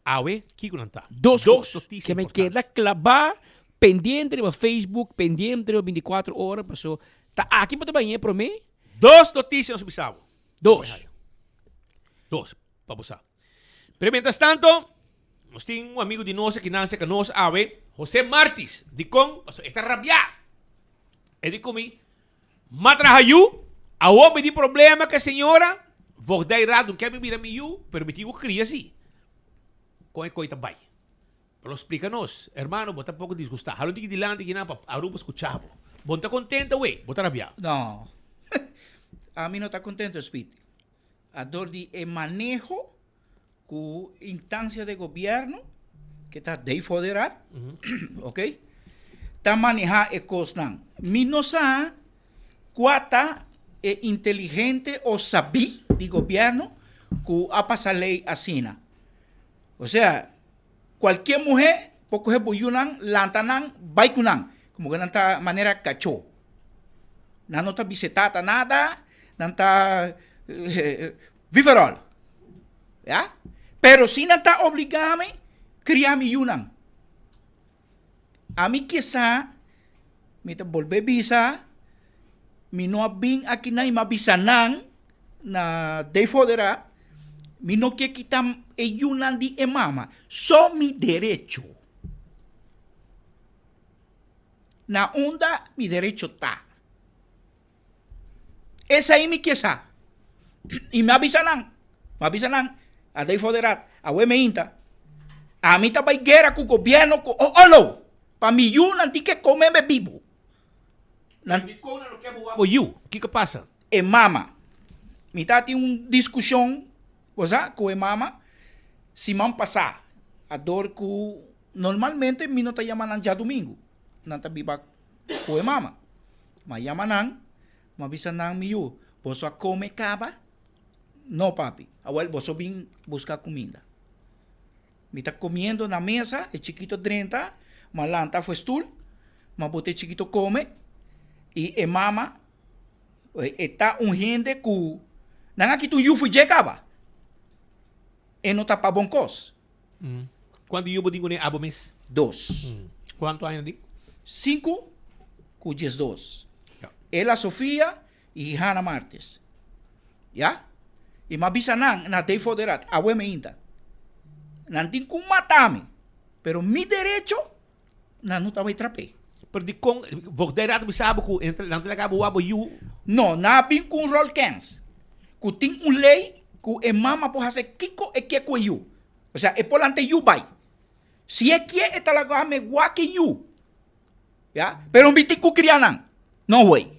awe kiko nan ta. Dos kos ke me keda klabá pendiente riba Facebook, pendiente riba 24 ora, paso ta aki bo ta bañ'é promé. Dos notisia nos bisa bo. Dos. Dos, pa bo sa. Pero mientras tanto, nos tin un amigo di nos aki nan serka nos awe, José Martis. Dikon? Paso e ta rabiá. E di ku mi, M'a traha yu, awor mi tin problema ku e señora, voogdijraad no ke mi bira mi yu, pero mi tin ku kria si. Kon e koi ta bai? Pero splika nos, hermano, bo ta poko disgustá. Hala un tiki dilanti kinan pa Aruba skucha bo. Bo no ta kontento awey, bo ta rabiá. No, ami no ta kontento, Speed. Ador di e maneho ku instansia de gobièrnu ke ta defoderá, ok, ta manehá e kosnan. Mi no sa kua ta e inteligente o sabí di gobièrnu ku a pasa lei asina. Osea, kualkier muhé por kohe bo yunan, lanta nan, bai ku nan, komo ku nan ta manera kachó. Nan no ta bisa e tata nada, nan ta viveròl. Ya. Pero si nan ta obligá mi kria mi yunan. Ami kisa, mi ta bolbe bisa, mi no a bin akinan i mi a bisa nan na defoderá, mi no ke kita e yunan di e mama. So mi derecho. Na unda mi derecho ta? Esei mi ke sa. I mi a bisa nan, mi a bisa nan, a dei for de rat, awe me inta, ami ta bai guera ku gobierno ku oorlog pa mi yunan tin ke kome me bibu. Nan Dikon nan no ke bo wak bo yu? Kiko pasa? E mama. Mi ta tin un diskushon, bo sa, ku e mama siman pasá, ador ku normalmente mi no ta yama nan djadumingu, nan ta biba ku e mama. M'a yama nan, m'a bisa nan, Mi yu, boso a kome kaba? No, papi. Awel, boso bin buska kuminda. Mi ta komiendo na mesa, e chikito drenta, m'a lanta afo e stul, m'a bota e chikito kome, i e mama, e ta un hende ku nan a kita un yu for dje kaba. E no ta pa bon kos. Kuantu yu bo tin kuné abo mes? Dos. Kuantu aña nan tin? Sinku ku diesdos. Ela Sofia i Hana Martes. Ya. I m'a bisa nan na dei for de rat, awe me inta. Nan tin ku mata mi, pero mi derecho nan no ta bai trap'é. Pero dikon voogdijraad a bisa bo ku nan ta laga bo wak bo yu? No, nan a bin ku un rolkens, ku tin un lei ku e mama por hasi kiko e ke ku e yu. Osea, e por lanta e yu bai. Si e kie e ta laga me wak e yu. Ya, pero mi tin ku kria nan. No way.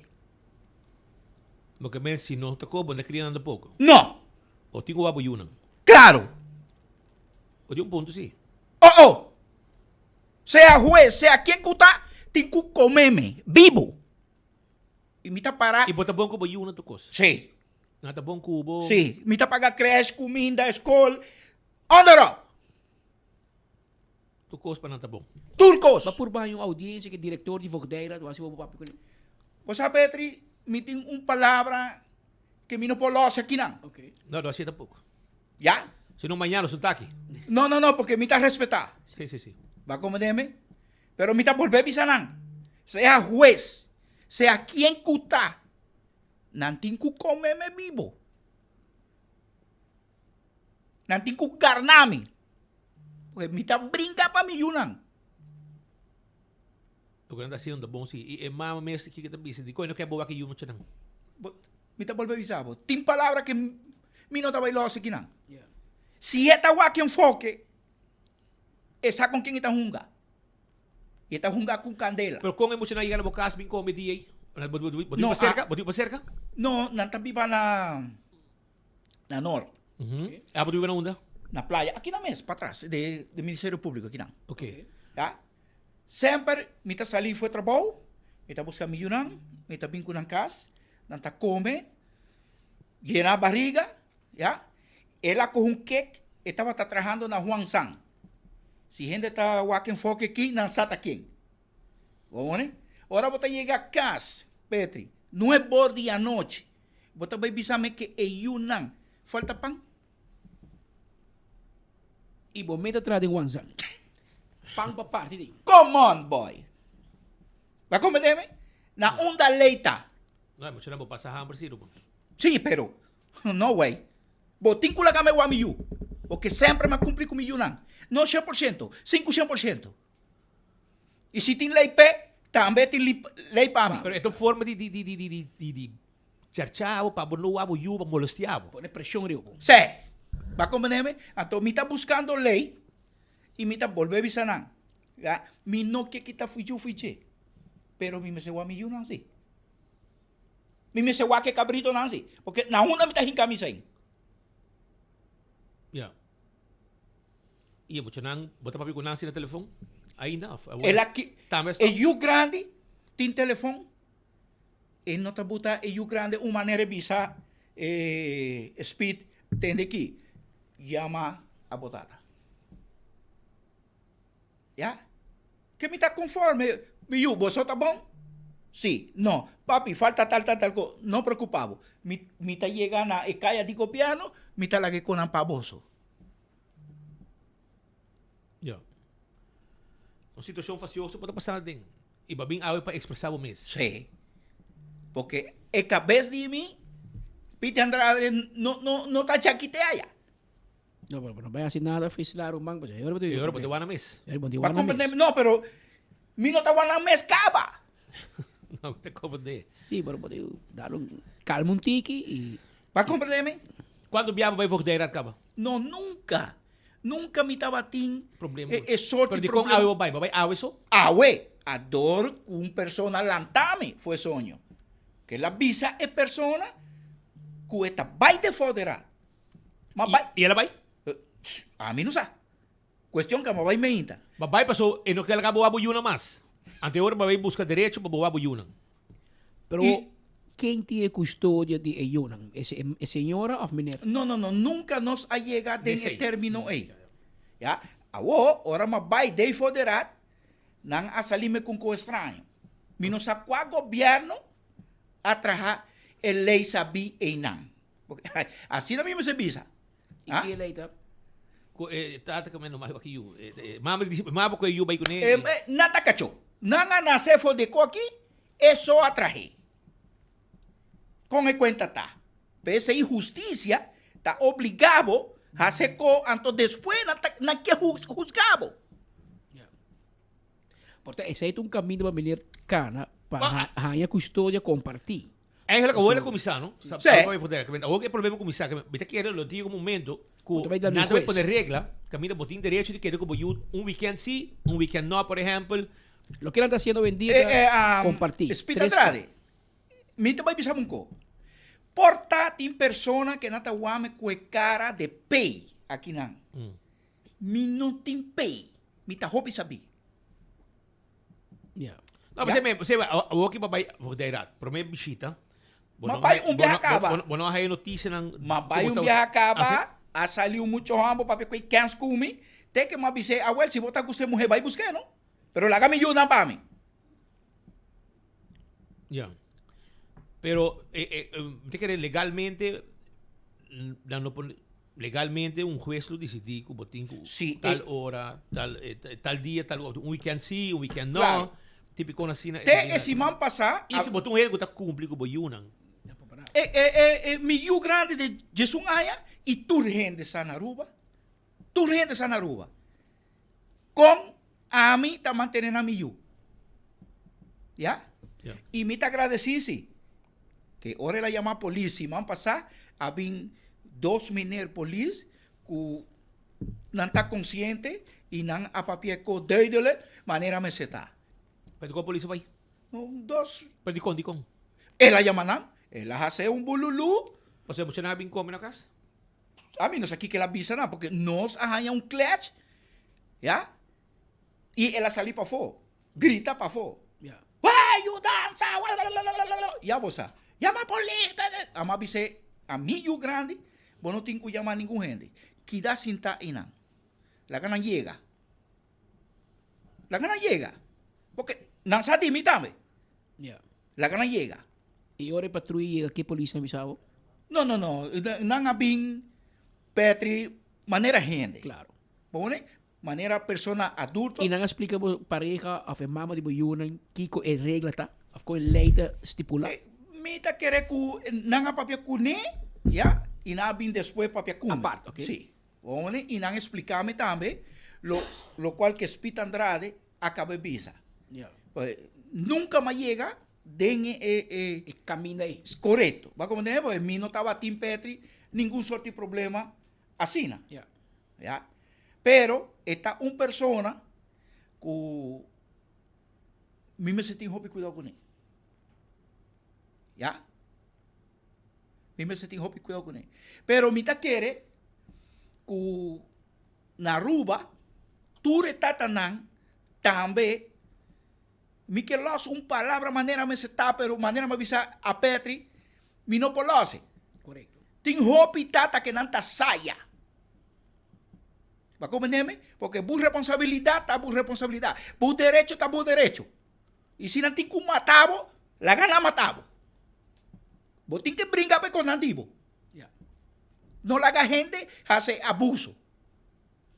Bo ke men si no ta kobo, no ta kria nan tampoko? No. Bo tin ku wak bo yunan? Klaro. Bo tin un punto si. Oh oh. Sea hues, sea ken ku ta, tin ku kome mi bibu. I mi ta para. I bo ta bon ku bo yunan tur kos? Sí. Nan ta bon ku bo? Sí. Mi ta paga krèsh, kuminda, skol, onderop. Tur kos pa nan ta bon? Tur kos. Bo a purba haña un audiensia ku e direktor di Voogdijraad o hasi bo papia kuné? Bo sa Petri, mi tin un palabra ke mi no por lòs akinan. No, no hasié tampoko. Ya? Si no mañana nos ta aki. No, no, no, porque mi ta respetá. Sí, sí, sí. Bo a comprende mi? Pero mi ta bolbe bisa nan, sea hues, sea kien ku ta. Nan tin ku kome mi bibo. Nan tin ku garna mi. Porque mi ta bringa pa mi yunan. Loke nan ta hasiendo ta bon si. I e mama mes kiko ta bisa? Dikon e no ke bo wak e yu muchanan? Mi ta bolbe bisa bo. Tin palabra ke mi no ta bai los akinan. Si e ta wak enfoke, e sa kon ken e ta hunga. E ta hunga ku kandela. Pero kon e muchanan yega na bo kas bin kome di ei? Bo tin pa serka? Bo tin pa serka? No, nan ta biba na na Noord. Abo ta biba na unda? Na playa, akinan mes, patras de Ministerio Publico akinan. Ok. Ya. Semper mi ta sali for trabou, mi ta buska mi yunan, mi ta bin ku nan kas, nan ta kome, yena bariga, ya. El a kohe un kek, e tabata trahando na Huan San. Si hende ta wak enfoke aki, nan sa ta ken. Bo wone? Ora bo ta yega kas, Petri, nuebe or di anochi, bo ta bai bisa mi ke e yunan falta pan? I bo meta traha den Wanzan. Pan pa parti den. Come on boy. Bo a comprende mi? Na unda ley ta? No, e muchanan bo pasa hamber si ruman. Sí, pero no way. Bo tin cu laga mi wak mi yu. Porque semper mi a cumpli cu mi yunan. No 100%, 500%. Y si tin ley p'e, tambe tin ley pa mi. Pero e ta un forma di di di di di di di Charcha bo pa bo no wak bo yu pa molestia bo. Pone presion riba bo. Sè. Bo a comprende mi? Anto mi ta buscando ley y mi ta bolbe bisa nan, ya, mi no ke kita fui yu fui dje, pero mi mester wak mi yunan si. Mi mester wak e cabritonan si, porque na unda mi ta hinca mi sein? Ya. Y e muchanan, bo ta papia cu nan si na telefon ainda of? El a ki, Tambe e yu grandi tin telefon. E no ta buta e yu grande un manera e bisa e Speed tende ki yama a bo tata. Ya. Ke mi ta konforme mi yu boso ta bon? Si. No. Papi falta tal tal tal ko. No preokupa bo. Mi mi ta yega na e kaya di gobièrnu mi ta laga e konan pa boso. Ya. Un situashon fasioso por ta pasando den. I bo a bin awe pa ekspresá bo mes. Sí. Porque e kabes di mi, Piti Andrade, no, no, no ta chakite aya. No, pero no bai hasi nada fisla ruman, pasobra e ora bo ta E ora bo ta wana mes. E ora bo ta Ba wana mes. comprende? No, pero mi no ta wana mes kaba. No, mi ta comprende. Sí, pero bo tin dar un kalma un tiki i. Ba comprende mi? Cuando bia bo bai voogdijraad kaba? No, nunca. Nunca mi tabatin Problema. e, e soort Pero di dikon problema. awe bo bai? Bo bai awe so? Awe, ador ku un persona lanta mi fu e soño. Ke el a bisa e persona ku e ta bai de voogdijraad. Ma bai. I el a bai? Ami no sa. Cuestion ku a bai meinta. Ba bai paso e no ke laga bo wak bo yunan mas. Ante ora bo bai buska derecho pa bo wak bo yunan. Pero ken tin e custodia di e yunan? E señora of meneer? No, no, no. Nunca nos a yega den e termino ey. Ya. Awo, ora mi a bai dey for de raad, nan a sali mi con cos extraño. Mi no sa cua gobierno a traha e ley sabi eynan. Asina mi mester bisa. I ki e ley ta? Ku e tata ku no mas aki yu. Mama di mama ku e yu bai kuné. Nan ta kacho. Nan a nase for di koki, e so a trahe. Kon e kuenta ta? P'esei hustisia ta obliga bo hasi ko anto despues nan ta nan ke husga bo. Por ta esei ta un kaminda pa meneer kana pa haña kustodia kompartí. Eigenlijk awor a kuminsá, no? Sí. Awor e problema kuminsá, mi ta kere lo tin un momento ku nan ta bai pone regla, kaminda bo tin derecho di keda ku bo yu un weekend sí, un weekend no, por ehèmpel. Loke nan ta hasiendo hoy en dia ta kompartí. Spit Andrade, mi ta bai bisa bo un ko. Por ta tin persona ke nan ta wak mi ku e kara de pei akinan. Mi no tin pei, mi ta hopi sabí. Ja. No, yeah. me, se awor ki bai voogdijraad, prome bishita. Ma bai un biaha kaba. Bo no haya noticianan. Ma bai un biaha kaba, a sali un mucho hombo papia ku e kens ku mi, te ke m'a bis'é, awel si bo ta gusta e muher bai busk'é no, pero laga mi yunan pa mi. Ja. Pero eh, eh, mi ta kere legalmente nan no por Legalmente un hues lo disidí ku bo tin ku Sí, tal e- ora, tal, eh, tal dia, tal ora. Un weekend sí, un weekend no. Claro. Típiko asina. Te e siman pasá, I si bo ta un hende ku ta kumpli ku bo yunan. E, e, e, e, mi yu grandi di 11 aña i tur hende sa na Aruba. Tur hende sa na Aruba. Kon ami ta mantene na mi yu. Ya? I mi ta agradesí si. Ke ora el a yama polis siman pasá, a bin dos meneer polis ku nan ta konsiente i nan a papia ko duidelijk manera mester ta. Pero dikon polis a bai? Dos. Pero dikon, dikon? El a yama nan, el a hase un bululú. Pasobra e muchanan a bin kome na kas? Ami no sa kiko el a bisa nan, porque nos a haña un klèch, ya, i el a sali pafó, grita pafó. Wai, yudansa! Ya bo sa. Yama polis! Ami a bis'é, ami yu grandi, bo no tin ku yama ningun hende. Kida sintá einan. Laga nan yega. Laga nan yega. Porque nan sa di mi tambe. Laga nan yega. I ora e patruya yega ke polis a bisa bo? No, no, no. Nan a bin Petri manera hende. Claro. Bo wone? Manera persona adulto. I nan a splika bo pareha of e mama di bo yunan kiko e regla ta? Of kon e lei ta stipula? Mi ta kere ku nan a papia kuné, ya, i nan a bin despues papia ku mi. Apart, ok. Si. Bo wone? I nan a splika mi tambe lo lokual ke Speed Andrade a kaba bisa. Ya. Nunka mi a yega den e e E kaminda ei. Korekto. Bo a komprende? Pasobra mi no tabatin Petri ningun sort di problema asina. Ya. Ya. Pero e ta un persona ku mi mester tin hopi kuidou kuné. Ya. Mi mester tin hopi kuidou kuné. Pero mi ta kere ku na Aruba tur e tatanan tambe Mi ke los un palabra manera mester ta pero manera mi a bisa a Petri mi no por los e. Correcto. Tin hopi tata ke nan ta saya. Bo a comprende mi? Porque bo responsabilidad ta bo responsabilidad. Bo derecho ta bo derecho. Y si nan tin ku mata bo, laga nan mata bo. Bo tin ke bringa pa e kosnan di bo. Ya. No laga hende hasi abuso.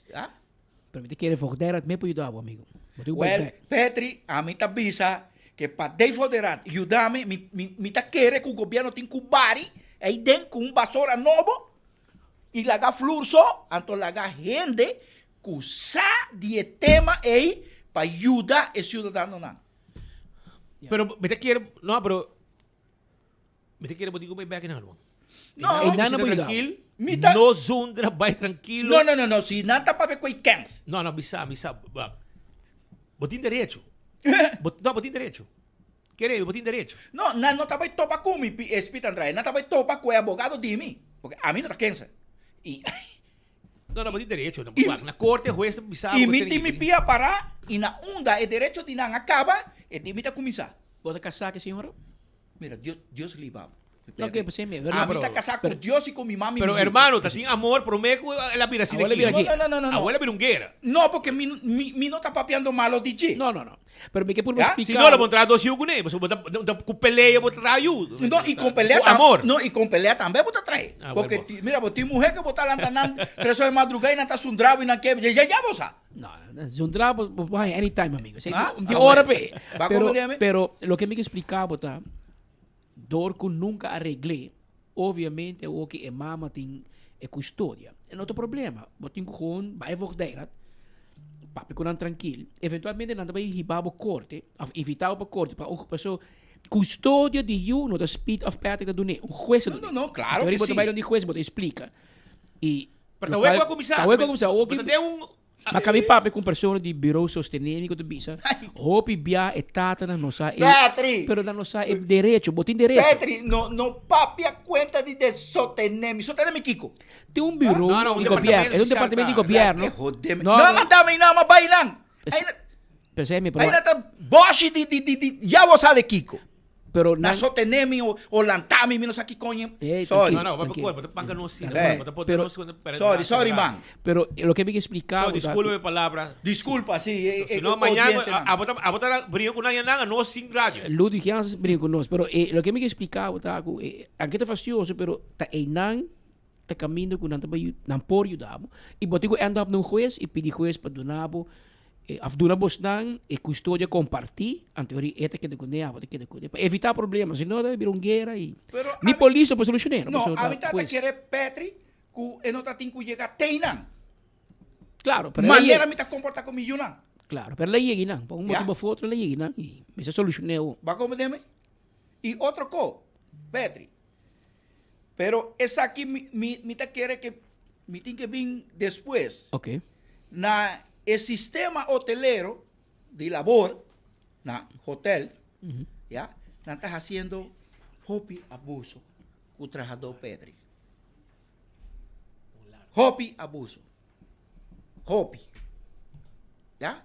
Ya. Pero mi ta kere voogdijraad me por yuda bo, amigo. Bo tin ku bai Well, bek. Petri, ami ta bisa ke pa de voogdijraad yuda mi, mi, mi, mi ta kere ku gobierno tin ku bari ei den ku un basora nobo i laga flur so, anto laga hende ku sa di e tema ei pa yuda e siudadanonan. Pero mi ta kere, no, pero Mi ta kere bo tin ku bai bek nan, ruman. No, E nan no por yuda. Trankil, Mi ta- no zundra, bai trankilo. No, no, no, no, si nan ta papia ku e kens. No, no, bisa, bisa, ba- bo tin derecho. Bo, no, bo tin derecho. Kere, bo tin derecho. No, nan no ta bai topa ku mi, Pi- eh, Pete Andrade. Nan ta bai topa ku e abogado di mi. Porque ami no ta kensa. I, No, no, bo tin derecho. No, wak, na korte, hues ta bisa i bo mi tin tin mi pia pará i na unda e derecho di nan a kaba, e di mi ta kuminsá. Bo ta kasá ku e señora? Mira, Dios, Dios liba bo. No, que pues, mi, Ami ta casá cu Dios y cu mi mami. Pero hermano, ta tin amor promé cu el a bira asina Abuela bira aquí. aquí. No, no, no, no, no. Abuela bira un guera. No, porque mi, mi, mi no ta papiando malo di dje. No, no, no. Pero mi ke purba Ya? explica. Si no, lo bon traha dos yiu kuné. Pasobra bo ta, ta cu pelea bo ta traha yiu. No, y con pelea Cu tam- amor. No, y con pelea tambe bo ta trae. Ah, Porque, bueno. ti- mira, bo tin mujer que bo ta lanta nan tres horas de madrugada y nan ta sundrabo y nan ke, ya, ya, ya bo sa. No, zundra bo bo haña anytime, amigo. Sei, Ah, di ah, ora bueno. pe. Ba Pero, comprendeme? pero lo que mi ke explica bo ta, door ku nunca arreglé, obviamente awor ki e mama tin e custodia. E no ta problema. Bo tin ku gewoon bai voogdijraad, papia ku nan trankil. Eventualmente nan ta bai hiba bo korte, of invita bo pa korte, pa un paso custodia di yu no ta Speed of Patrick ta dun'é, un hues ta No, dun'é. no, no, claro Anto que bo ta sí. bai donde hues, bo ta explica. Y Pero ta wek ku a kuminsá. Ta wek ku a kuminsá. Bo ta den un. Ma kabi papia ku un persona di Bureau Sostenemi ku ta bisa, hopi bia e tatanan no sa e. Petri! Pero nan no sa e derecho. Bo tin derecho. Petri, no, no papia kuenta di de sostenemi. Sostenemi kiko? Tin un bureau No, no, un di gobièrnu. departamento E un departamento di special, gobièrnu. Eh, jodeme. No, No, no. mandame y nada más bailan. Ahí, Pensé mi, pero. ahí na ta boshi di, di, di, di, ya vos sabe kiko. Pero Na nan. sostenemi o, o lantami, mi no sa ki coño. Ey, Sorry. No, no, tranquilo. pa cuerpo, panca no si. Eh. Pero- Sorry, sorry, man. Pero lo que mi ke explica So, bo ta disculpa mi palabra. Disculpa, sí. Eh, Si eh, no, mañana oyente, man. a bota a bota brinca con una no sin radio. Ludwig Jansen brinca ku nos. Pero eh, lo que mi ke explica bo ta ku eh, aunque ta fastidioso, pero ta einan ta caminda ku nan ta bai nan por yuda bo. I bo tin ku end up na un hues i pidi hues pa duna bo. Of duna bosnan e custodia comparti, anto ori e ta keda cune, abo ta keda cune, pa evita problema, si no ta bira un guera y ni polis no por solucione, No, ami ta ta kere Petri cu e no ta tin cu yega teinan. Claro, pero Manera mi ta comporta cu mi yunan. Claro, pero la yega nan, pa un motibo of otro la yega nan y mester solucione awo. Bo a comprende mi? Y otro co, Petri, pero esaki mi, mi, mi ta kere ke mi tin ke bin despues. Ok. Na e sistema hotelero di labor, na hotel, ya, nan ta haciendo hopi abuso cu trahador Petri. Hopi abuso. Hopi. Ya.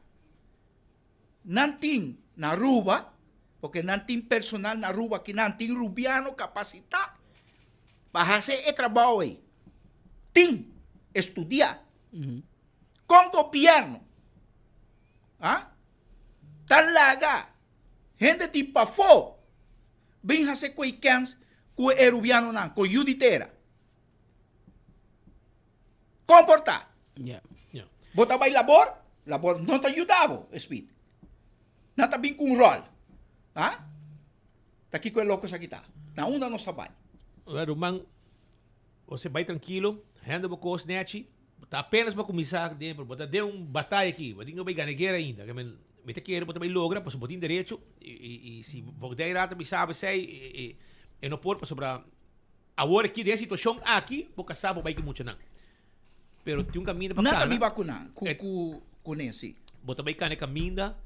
Nan tin na Aruba, porque nan tin personal na Aruba aki nan tin Rubiano capacita pa haci e trabao ey. Tin estudia. Con gobierno ah ta laga hende di pafo bin haci coy kens cu e Rubianonan, cu yu di tera. Comporta. Bo ta bay labor, labor no ta yuda bo, Speed. Nan ta bin cu un rol. Ha? Ta kico e loco esaki ta? Na unda nos ta bay? Ora ruman, bo bay trankilo, handle bo cos nechi, ta apenas bo cuminsa den, pero bo ta den un bataya aki, bo tin cu bay gana e guera ainda. Ke men, mi ta kere bo ta bay logra, pasobra bo tin derecho, y, y si Voogdijraad ta bisa bo esey, e no por pasobra Awor aki den e situashon aki bo kasá bo bai ku muchanan. Pero tin un kaminda pa Nan ta kana. biba ku nan, ku ku ku Nancy. Bo ta bai kana e kaminda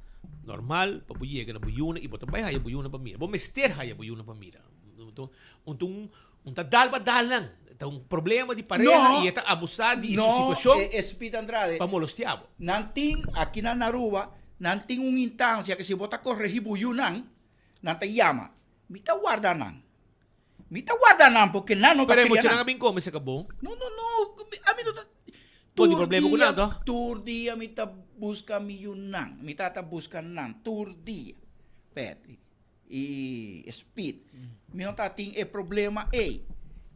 normal pa bo yega na bo yuna i bo ta bai haya bo yuna pa mira. Bo mester haya bo yuna pa mira. Unto unto un un ta dal pa dal nan. Ta un problema di pareha No, i e ta abusá di su no, situashon e Speed Andrade. pa molestiá bo. Nan tin, aki na Aruba, nan tin un intansia ku si bo ta korregí bo yunan, nan ta yama. Mi ta warda nan. Mi ta warda nan porque nan no ta Pero e cria muchanan nan. a bin come se acabó. No, no, no. Ami no ta. Bo tin problema cu nan, toch? Tur dia mi ta busca mi yunan. Mi tata busca nan tur dia. Petty y Speed. Mi no ta tin e problema ey.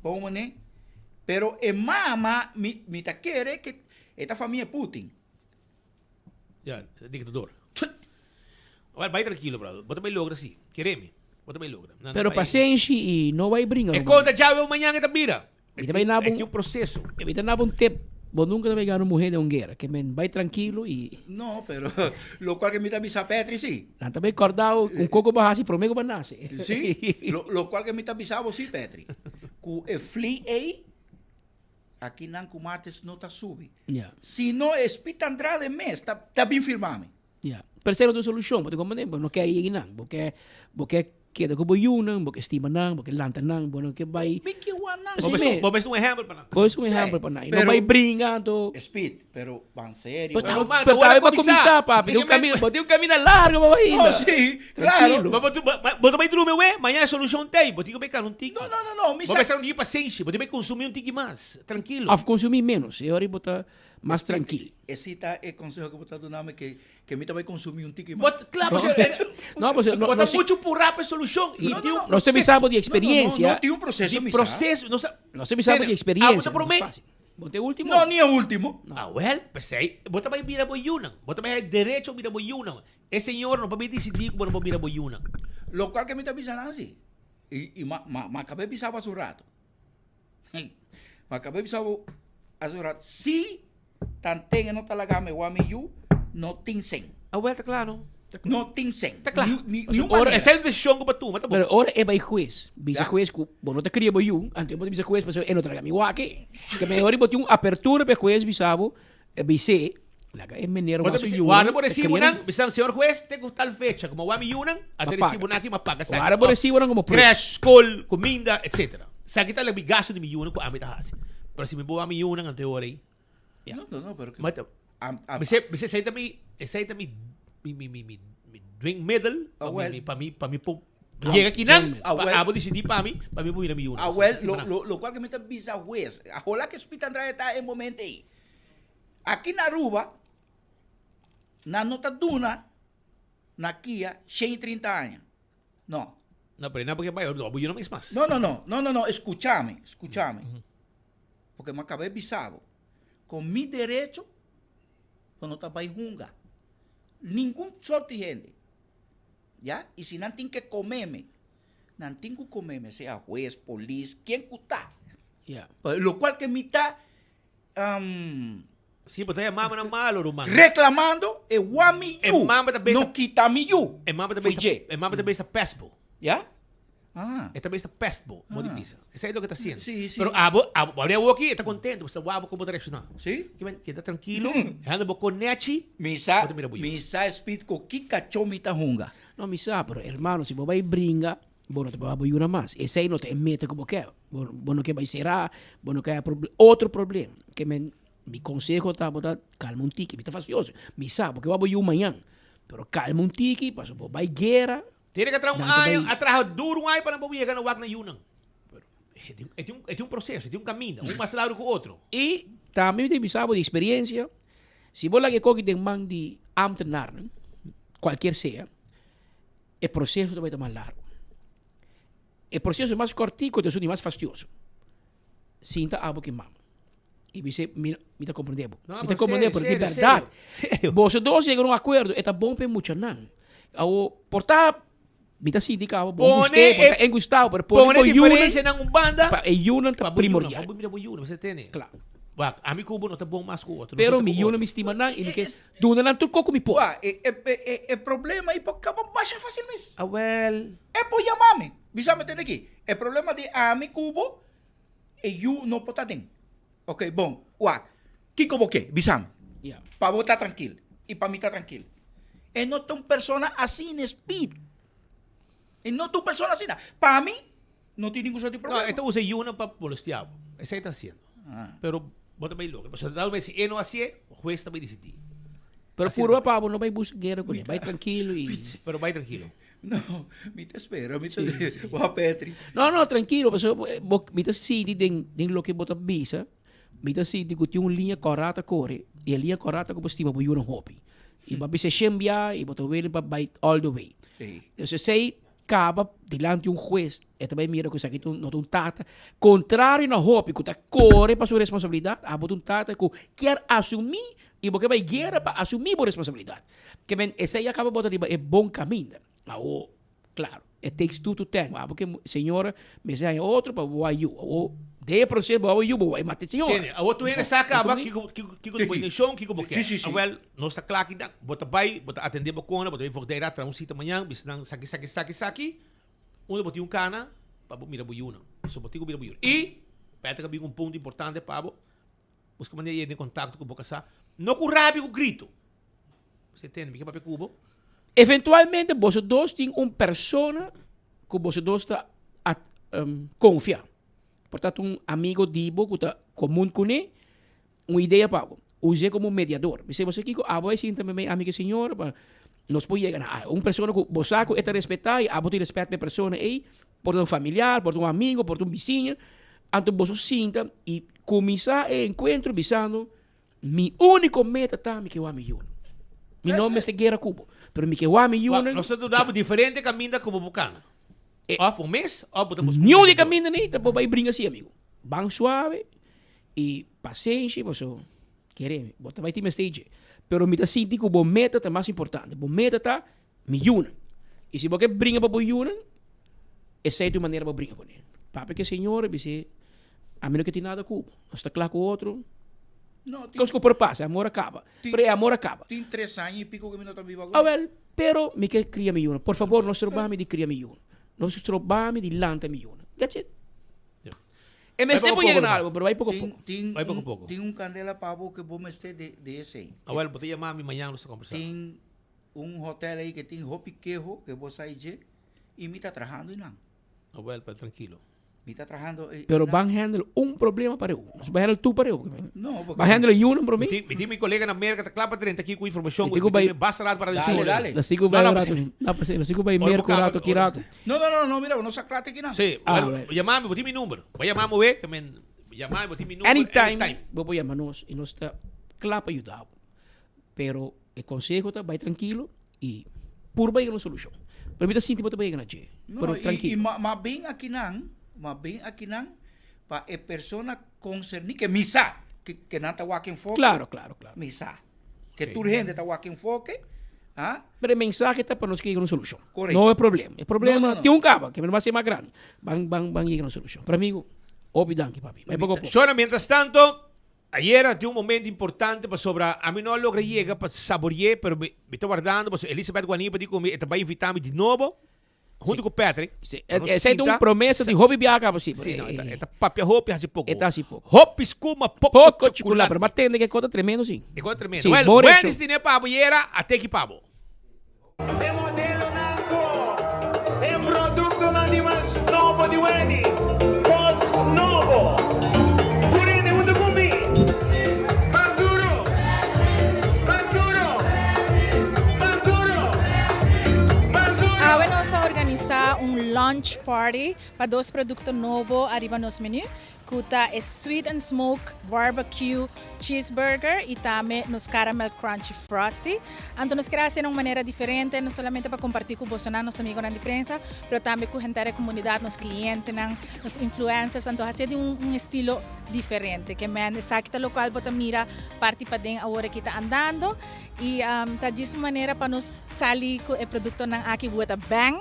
Bon mane? Pero e mama mi, mi ta kere ke e ta famia Putin. Ya, dictador. Awor bai trankilo, brother. Bo ta bai logra si. Kere mi. Bo ta bai logra. Na, na Pero bai. pasenshi y no bai bringa. E conta djawe mañan e ta bira. Mi ta bai naba E tin un proceso. Mi ta naba un tip. Bo nunca ta bai gana un muher den un guera. Ke men bai trankilo y. No, pero locual ke mi ta bisa Petri si. Nan ta bai corda un coco bo haci prome ku bo nace. Si, locual ke mi ta bisa bo si Petri. Ku e fli ey. Aki nan ku martes no ta subi. Ya. Si no e Speed Andrade mes ta ta bin firma mi. Ya. Pero esei no ta un solushon, bo ta komprende? Bo no ke yega nan. Bo ke bo ke keda ku bo yunan, bo ke stima nan, bo ke lanta nan, bo no ke bai. Mi ke wak nan. Bo mes bo mes un ehèmpel pa nan. Bo mes un ehèmpel pa nan. I no bai bringa anto. Speed, pero ban serio. Pero ta pero ta bo kuminsá papi. Tin un kaminda bo tin un kaminda largo pa bai ainda. No si, claro. Trankilo. Bo ta bai drumi awe, mañana e solushon ta ei. Bo tin ku bai kara un tiki. No, no, no, no. Mi Bo sa. mester un tiki pasenshi. Bo tin bai konsumí un tiki mas. Trankilo. Òf konsumí ménos. E ora ei bo ta mas trankil. Esei ta e konseho ku bo ta duna mi ke ke mi ta bai konsumí un tiki mas. Bo kla pasobra No, pasobra bo ta muchu purá pa e solushon. I tin un Nos ta bisa bo di eksperiencia. No, no, no tin un proseso Di mi sa. proseso. Nos ta. Nos ta bisa bo di Abo eksperiencia. ta promé. Bo ta e ultimo? No, ni e ultimo. Awel, p'esei, bo ta bai mira bo yunan. Bo ta bai haña derecho mira bo yunan. E señor no por bin disidí ku bo no por mira bo yunan. Lokual ke mi ta bisa nan si, i, i ma, ma, ma kab'é bisa bo hace un rato. Ma kab'é bisa bo hace un rato. Si tanten e no ta laga mi wak mi yu, no tin sen. Awel, ta kla no? No tin sen. Ta kla. Ni, ni, ni un Ora, manera. esei un desishon ku bo a tuma, ta bon. Pero ora e bai hues, bisa hues ku bo no ta kria bo yu, anto e bo ta bisa hues pasobra e no ta laga mi wak. Ke mehor bo tin un apertura pa e hues bisa bo, e bis'é, laga e meneer Bo ta wak su bisa, yu. warda bo resibonan, bisa nan, señor hues, te ku tal fecha, komo wak mi yunan, a te resibonan aki, m'a paga esaki. Warda bo resibonan komo prueba. Crèsh, skol, kuminda, etcetera. Esaki ta la mi gastu di mi yunan ku ami ta hasi. Pero si mi bo wak mi yunan, anto e ora ei. No, no, no, pero Ma ta- Mi se, esei ta mi, esei ta mi, mi, mi, mi, mi, mi dwingmiddel pa mi, Awel. mi, pa mi, pa mi por yega kinan, Ah, pa wel. abo disidí pa mi, pa mi por bira mi yunan. Awel, Esei lo, ta lo, lo cual que mi ta bisa hues, ahola que Speed Andrade ta e momento ei. Aki na Aruba, nan no ta duna na kia 130 aña. No. No, pero nan porque bai, no, bo yunan mes mas. No, no, no, no, no, no, escuchame, escuchame. Porque mi acaba de bisa bo, con mi derecho, bo no ta bai hunga. Ningun sorto di hende. Ya? I si nan tin ke kome mi, nan tin ku kome mi, sea hues, polis, ken ku ta. Ya. Lokual ke mi ta Sí, bo ta yama mamanan malo, ruman. Reklamando e wak mi E yu, mama ta besa- no kita mi yu. E mama ta Fo'i besa, dje. e mama ta besa pest bo. Ya? Ah. E ta besa pest bo, mo di bisa. Esei loke ta haciendo. Sí, sí. Pero abo, abo, abo awoki e ta contento, bo sa wak bo como ta reacciona. Sí. Ke men, keda trankilo, e handa bo konechi, Mi sa, bo ta mira bo yu. mi sa Speed ku ki kachó mi ta hunga. No, mi sa, pero hermano, si bo bai bringa, bo no ta por bo yuna mas. Esei no ta e meta ku bo ke. Bo, bo no ke bai será, bo no ke haya proble- otro problema. Ke men, mi conseho ta bo ta calma un tiki. Mi ta fastidioso, mi sa, bo ke wak bo yu mañan. Pero calma un tiki, pasobra bo bai guera, Tiene que traha un Nan ta aña, bai- a traha duro un aña pa nan por yega na wak na yunan. Pero e tin, e tin un, e tin un proceso, e tin un caminda, un mas largo cu otro. I tambe mi ta bisa bo di experiencia, si bo laga e koki den man di ambtenarnan, cualkier sea, e proceso ta bai ta mas largo. E proceso mas cortico ta esun di mas fastioso. Sinta abo ki mama. I bis'é, mi, mi ta comprende bo. No, mi ta pero comprende serio, bo, di serio, berdad. serio, serio. Boso dos yega na un acuerdo, e ta bon pa e muchanan. Awo, por ta, mi ta sinti ku abo bon Pone gust'é, por ta e- en gustabo, pero pone Pone bo yunan, diferencia nan un banda. pa e yunan ta Pa bo yunan, primordial. pa bo mira bo yunan, bo sa tene. Claro. Wak, ami ku bo no ta bon mas ku otro. Pero Nos no ta mi ku yunan otro. mi stima nan i mi ke duna nan tur kos ku mi por. Wak, e, e, e, e, e problema ei por kaba basha fácil mes. Awel. E por yama mi. Bisa mi tende aki. E problema di ami ku bo, E yu no por ta den. Ok, bon, wak. Kiko bo ke? Bisam. Yeah. Pa bo ta trankil i pa mi ta trankil. E no ta un persona asina, Speed. E no ta un persona asina. Pa mi, no tin ningun sorto di No, problema. e ta usa e yunan pa molestia bo. Esei ta hasiendo. Pero bo ta bai logra. Pasobra tal bes si e no hasié, hues ta bai disidí. Pero Asina purba ta pa bo no bai buska guera kuné. Bai trankilo i. Pero bai trankilo. No, mi ta spera, mi ta wak Petri. No, no, tranquilo, pasobra bo, mi ta sinti den, den loke bo ta bisa, mi ta sinti ku tin un liña kòrá ta kore, i e liña kòrá ta ku bo stima bo yunan hopi. I bo a bisa shen bia i bo ta willing pa bai all the way. Entonces esei kaba dilanti un hues, e ta bai mira ku esaki ta un, no ta un tata, kontrario na hopi ku ta kore pa su responsabilidat, abo ta un tata ku kier asumí i bo ke bai guera pa asumí bo responsabilidat. Ke men esei a kaba bota riba e bon kaminda. Awo, klaro, it takes two to tango. Abo ke señora mester haña otro pa bo a yu. Awo, den e proseso bo a yu, bo a mata e señora. Tende, awo tur hende sa kaba kiko, kiko, kiko ta bo intenshon, kiko bo ke. Sí, sí, sí. Awel, nos ta kla akinan. Bo ta bai, bo ta atendé bo kona, bo ta bai voogdijraad traha un sita mañan, bisa nan saki, saki, saki, saki. Unda bo tin un kana pa bo mira bo yunan. Pasobra bo tin ku mira bo yunan. I, Patrick a bin ku un punto importante pa bo. Buska manera di yega den kontakto ku bo kasá. No ku rabia, ku grito. Bo tende mi ke papia ku bo? Eventualmente boso dos tin un persona ku boso dos ta konfia. Por ta un amigo di bo ku ta komun kuné, un idea pa bo. Us'é komo un mediador. Bis'é boso kiko abo a sinta meimei ami ku e señora pa nos por yega na algu. Un persona ku bo sa ku e ta respetá i abo tin rèspèt pa e persona ei, por ta un familiar, por ta un amigo, por ta un bisiña. Anto boso sinta i kuminsá e enkuentro bisando, Mi úniko meta ta mi ke wak mi yunan. Mi no mester guera ku bo, pero mi ke wak mi yunan. Nos ta duna bo diferente kaminda ku bo por kana. Òf bo mes òf bo ta buska un Niun di mediador. kaminda nei ta bo bai bringa si amigu. Ban suave i pasenshi paso kere mi, bo ta bai tin mester dje. Pero mi ta sinti ku bo meta ta mas importante. Bo meta ta mi yunan. I si bo ke bringa pa bo yunan, esei ta un manera pa bringa kuné. Papia ku e señora bis'é, Ami no ke tin nada ku bo. Nos ta kla ku otro. No, tin, Kos ku por pasa, e amor a kaba. Tin- Pero e amor a kaba. tin tres aña y pico ku mi no ta biba ku. Awel, pero mi ke kria mi yunan. Por fabor, no stroba mi di kria mi yunan. No stroba mi di lanta mi yunan. That's it. Ya. E mester Bai por poko yega poko, na algo, pero bai poko Tin, poko. tin, Bai poko un, poko. tin un kandela pa bo ku bo mester de, de esei. Awel, bo ta yama mi mañana nos ta kombersá. Tin un hotel ei ku tin hopi keho ku bo sa dje i mi ta trahando einan. Awel, pero trankilo. Mi ta trahando e Pero ban handle un problema pareu. Nos ban handle tur pareu. No, porque Ban handle yunan promé. Mi tin, mi tin mi kolega na Merka ta kla pa drenta aki ku informashon. Mi tin ku bai- basta rato para Dale, dale. Nos tin ku bai No, un no, rato. No, pues, nos tin ku bai Ora bo Merka un kaba, rato, ki ora- rato. No, no, no, no, mira, bo no sa kla te kinan. Sí, Ah, well, well. yama mi, bo tin mi number. Bo yama mi we, ke men yama mi, bo tin mi number Anytime, anytime. bo por yama nos i nos ta kla pa yuda bo. Pero e konseho ta bai trankilo i purba yega na un solushon. Pero mi ta sinti bo ta bai yega na dje. No, Pero i, i trankilo. ma, ma bin akinan, ma bin akinan pa e persona konserní, ke mi sa ke, ke nan ta wak enfoke. Klaro, klaro, klaro. Mi sa. Ke tur hende ta wak enfoke. Ah? Pero e mensahe ta pa nos yega na un solushon. Korekto. No e problema. E problema No, no, no. tin un kaba, ke mas mas grandi. Ban ban ban yega na un solushon. Pero amigo, hopi danki papi. Bai poko poko. Shona, mientras tanto, ayera tin un momento importante pasobra ami no a logra yega pa sabori'é, pero mi mi ta wardando pasobra Elizabeth Guanipa di ku mi e ta bai invitá mi di nobo hunto ku Patrick. Sí. Pa nos Esei ta un sinta. promesa di hopi biaha kaba sí. Sí, no, e ta e ta papia hopi hasi poko. E ta hasi poko. Hopi skuma, poko Poko chocolate. chocolate. Pero bo a tende ke kos ta tremendo sí. E kos ta tremendo. Sí, Well, bon recho. Wendy's tine pa bo yera, a teki pa bo. E modelonan ku e produktonan di mas nobo di Wendy's, kos nobo. Tur hende huntu ku mi. Mas duro! Mas duro! Mas duro! Mas duro! Awe nos a organisá un lunch party pa dos produkto nobo ariba nos menu. Ku ta e Sweet and Smoke Barbecue Cheeseburger i tambe nos Caramel Crunchy Frosty. Anto nos kere hasi na un manera diferente, no solamente pa kompartí ku bosonan, nos amigonan di prensa, pero tambe ku henter e komunidat, nos klientenan, nos influencers. Anto hasié di un un estilo diferente. Ke men esaki ta lokual bo ta mira parti paden awor aki ta andando i ta djis un manera pa nos sali ku e produktonan aki with a bang.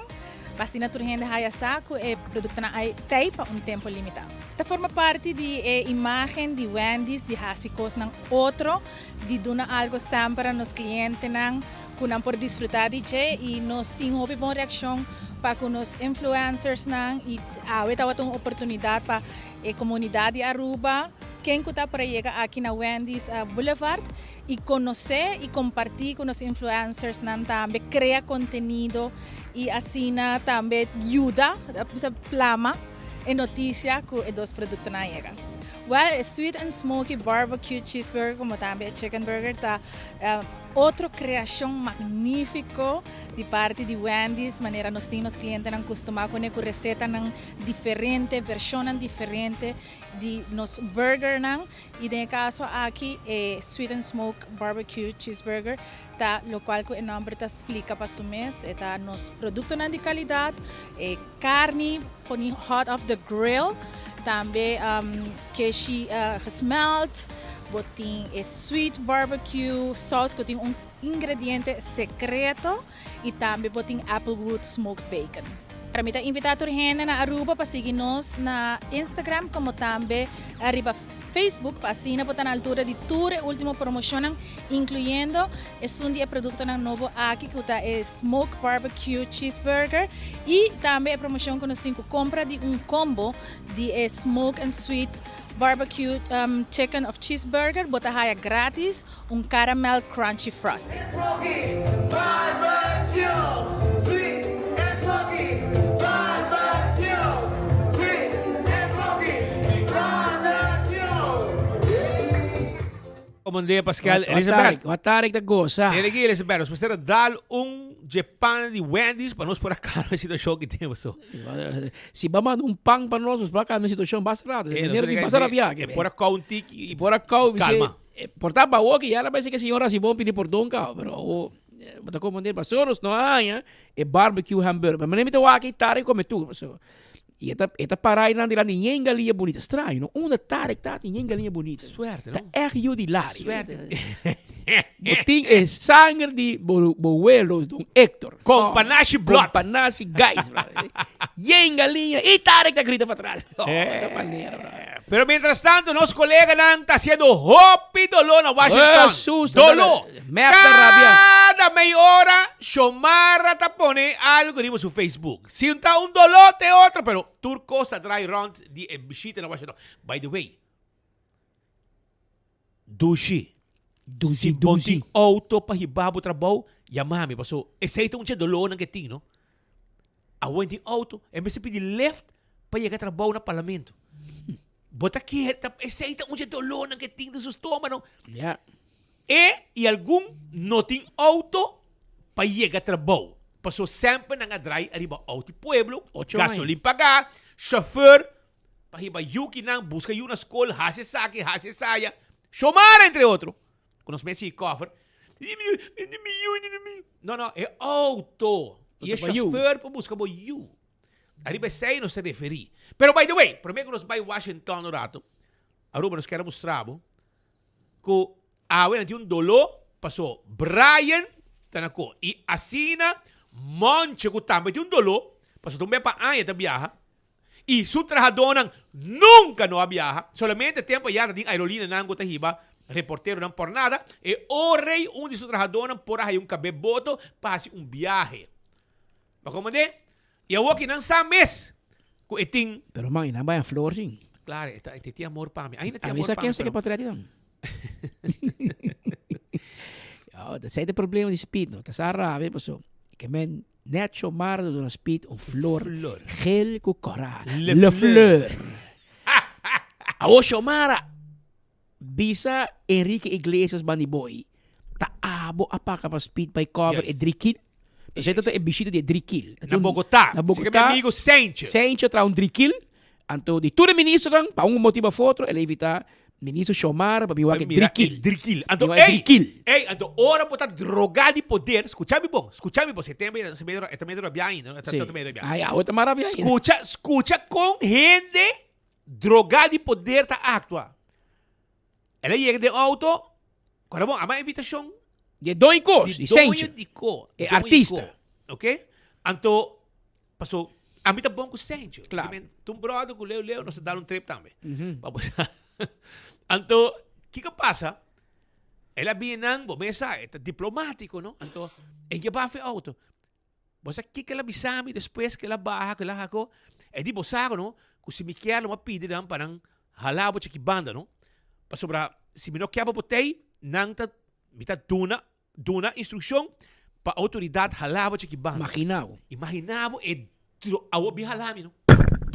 Pa asina tur hende haya sa ku e produktonan ai tei pa un tempu limitá. Ta forma parti di e imágen di Wendy's di hasi kosnan otro, di duna algu semper na nos klientenan ku nan por disfrutá di dje i nos tin hopi bon reakshon pa ku nos influencersnan i awe tabata un oportunidat pa e komunidat di Aruba ken ku ta por a yega aki na Wendy's Boulevard i konosé i kompartí ku nos influencersnan tambe, krea kontenido i asina tambe yuda bisa plama e notisia ku e dos produktonan a yega. Wèl, e Sweet and Smoky Barbecue Cheeseburger komo tambe e Chicken Burger ta otro kreashon magnífiko di parti di Wendy's manera nos tin nos klientenan kustumá kuné ku resetanan diferente, vershonnan diferente di nos burgernan. I den e kaso aki e Sweet and Smoke Barbecue Cheeseburger ta lokual ku e nòmber ta splika pa su mes. E ta nos produktonan di kalidat, e karni poni hot off the grill, tambe keshi gesmelt, bo tin e sweet barbecue sauce ku tin un ingrediente sekreto. Y tambe bo tin Applewood Smoked Bacon. Mi ta invita tur hende na Aruba pa sigui nos na Instagram como tambe riba Facebook pa asina bo ta na altura di tur e ultimo promocionnan incluyendo esun di e productonan nobo aki cu ta e Smoked Barbecue Cheeseburger y tambe e promocion cu nos tin cu compra di un combo di e Smoke and Sweet Barbecue Chicken of Cheeseburger bo ta haya gratis Un caramel crunchy frosty. Bon dia Pascal. Elizabeth. Wa Tarek ta goza. Tiene ki Elizabeth, nos mester a dal un dje pan di Wendy's pa nos por a calma e situacion ki tin paso. Si ba manda un pan pa nos, nos por a calma e situacion basta rato. Eh, Manera di basta rabia. Por a kou un tiki y Por a kou, calma. Por ta pa awor ki ya la parece que señor haci bon pidi pordon caba, pero awor bo ta comprende pasobra nos no a haña e barbecue hamburger. Pero manera mi ta wak e Tarek come tur pasobra y e ta e ta para einan dilanti yen galiña bunita. Straño no, unda Tarek ta tin yen galiña bunita. Suerte no. Ta echt yu di Lari. Suerte. Bo tin e sanger di bo bo welo don Hector. Con panache blot. Con panache guys. Yen galiña y Tarek ta grita patras. Oh, ta manera bro. Pero mientras tanto nos coleganan ta haciendo hopi doló na Washington. Jesus, Doló. Mep ta rabia. Cada mei ora Xiomara ta pone algo riba su Facebook. Si un ta un doló te otro, pero tur cos ta draai rond di e bishita na Washington. By the way, Dushi. Dushi, Si bo dushi. tin auto pa hiba bo trabou, yama mi paso esey ta un dje dolónan ke tin, no? Awor tin auto, e mester pidi lift pa yega trabou na parlamento. Bo ta kere, ta, esey ta un dje dolónan ke tin den su stómano. Ja. E i algun no tin auto pa yega trabou. Paso semper nan a draai ariba auto di pueblo, Ocho aña. gasolin pagá, chauffeur pa hiba yukinan, buska yu na skol, hasi esaki, hasi esaya. Shomara entre otro. Ku nos mes sigui kòfer. No, no, e auto. I e chauffeur pa buska bo yu. Ariba esei nos ta referí. Pero by the way, promé ku nos bai Washington un rato, Aruba nos kier a mustra bo ku awe nan tin un doló paso Brian. Ta na ko. I asina Monche ku tambe tin un doló, pasobra un bes pa aña e ta biaha, i su trahadónan nunka no a biaha, solamente tempu ayá ta tin aerolineanan ku ta hiba reporteronan por nada, e ora ei un di su trahadónan por a haya un kabé boto pa hasi un biahe. Bo a komprendé? I awor ki nan sa mes ku e tin. Pero man, i nan bai a flor sin. Klaro, e ta, e tin amor pa mi. Ainda tin A mi amor sa pa mi, ken sa ke pero. portret dan. Yo, dat zijn de problemen die Speed no. Kasa rabia paso. Ke men net Xiomara ta duna Speed un flor, Flor. geel ku kora. Le Le fleur. fleur. Awo Xiomara bisa Enrique Iglesias bandi boy ta abo a paka pa Speed bai cover e Juist. drie kiel. Dus hij ta e bishita di e drie kiel. Na Bogotá. Na Sika mi Bogotá. amigo Sencho. Sencho traha un drie kiel. Anto di tur e ministernan, pa un motibo of otro, el a invita minister Xiomara pa bin wak e Mira, drie kiel. e drie kiel. Anto, Bin wak e ey, drie kiel. ey, anto ora bo ta drogá di poder, skucha mi bon, skucha mi bon, si e tempo e ta medio, e ta medio rabiá ainda, no? E ta Sí. ta medio rabiá. Ay, awo ta mas rabiá ainda. Skucha, skucha kon hende drogá di poder ta aktua. El a yega den auto, kòrda bon, a manda invitashon. Di e doño kos, Di di doño Sencho. di ko, E doño artista. ko, ok? Anto, paso, ami ta bon ku Sencho. Klaro. Ki men, ta un brother ku Leo Leo, nos a dal un trip tambe. Mhm. Pa bo sa. Anto, kiko a pasa? El a bini nan, bo mes sa, e ta diplomátiko, no? Anto, e yeba afe auto. Bo sa kiko el a bisa mi despues ku el a baha, ku el a hako? E di, Bo sa no, ku si mi kier lo mi a pidi nan pa nan hala bo chiki banda no. Pasobra si mi no kier pa bo tei, nan ta, mi ta duna, duna instrukshon pa outoridat hala bo chiki banda. Imagina bo. Imagina bo e dro, awor bin hala mi no.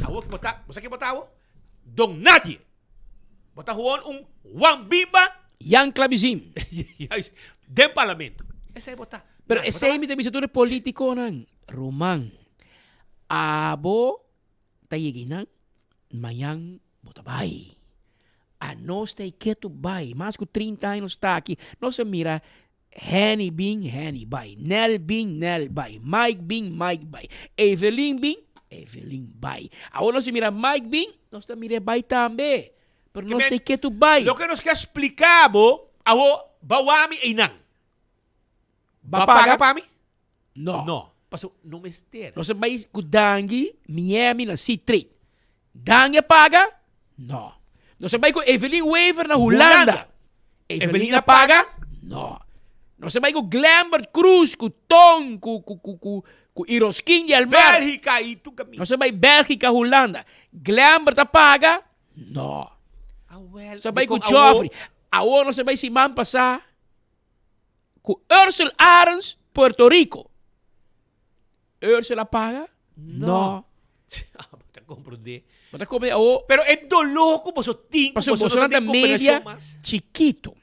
Awor ki bo ta, bo sa ken bo ta awor? Don nadie. Bo ta gewoon un Juan Bimba. Jan Klabizin. Juist, den parlamento. Esei bo ta. Pero Nah, bo esei ta mi ta bisa tur e politiconan. Ruman, abo ta yega einan, mañan bo ta bai. Anos ta e ketu bai. Mas ku trinta aña nos ta aki. Nos a mira Henny bin, Henny bai. Nel bin, Nel bai. Mike bin, Mike bai. Evelyn bin, Evelyn bai. Awor nos ta mira Mike bin, nos ta mir'é bai tambe. Pero nos ta ketu bai. Loke nos ke splika bo awor, ba wak mi einan. Ba Ba paga paga? pa mi? No. No, pasobra no mester. Nos a bai ku Dangui, Miami na C-Trade. Dangui a paga? No. Nos a bai ku Evelyn Wever na Hulanda. Hulanda. Evelyn a paga? No. Nos a bai ku Glembert Cruz, ku Ton, ku, ku, ku, ku, ku Iroskin di Almar. Bélgica y tur caminda. Nos a bai Bélgica, Hulanda. Glembert a paga? No. Awel, Nos a bai ku dikon awor? Geoffrey. Awor nos a bai siman pasá ku Ursel Arends, Puerto Rico. Ursel a paga? No. Bo ta comprende. Bo ta comprende awo. Pero e dolor ku boso tin, ku Pasobra boso boso no nan ta tin media comprension mas. chikito.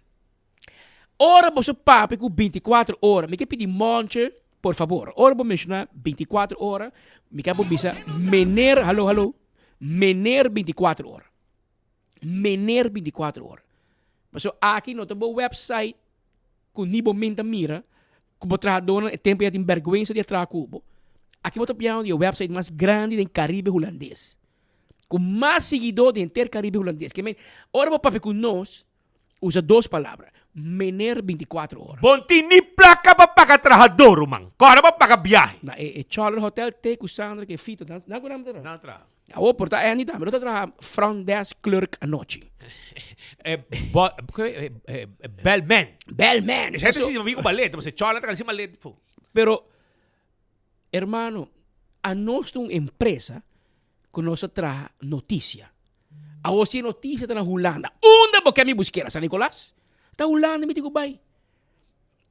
Ora boso papia ku binticuatro ora, mi ke pidi Monche, por fabor, ora bo menciona binticuatro ora, mi ke bo bisa meneer, hallo, hallo, meneer binticuatro ora. Meneer binticuatro ora. Pasobra aki no ta bo website ku ni bo min ta mira ku bo trahadónan e tempu ya tin bèrgwensa di a traha ku bo. Aki bo ta piano di e website mas grandi den Karibe Hulandes. Ku mas siguidó den henter Karibe Hulandes. Ke men, ora bo papia ku nos, usa dos palabra, meneer binticuatro ora. Bo no tin ni plaka pa paga trahadó, ruman. Kòrda pa paga biahe. Na e e Charlotte Hotel te ku Sandra ku e Fito, nan nan ku nan ta traha? Nan traha. Awor por ta Andy tambe no ta traha front desk clerk anochi. Eh, bo, eh, eh, bellman. Bellman. Esei ta sinti amigo ballet, pasobra Charlotte ta kansi ballet fu. Pero, hermano, anos ta un empresa ku nos ta traha noticia. Awor si e noticia ta na Hulanda, unda bo ke mi buskera, San Nicolas? Ta Hulanda mi tin ku bai.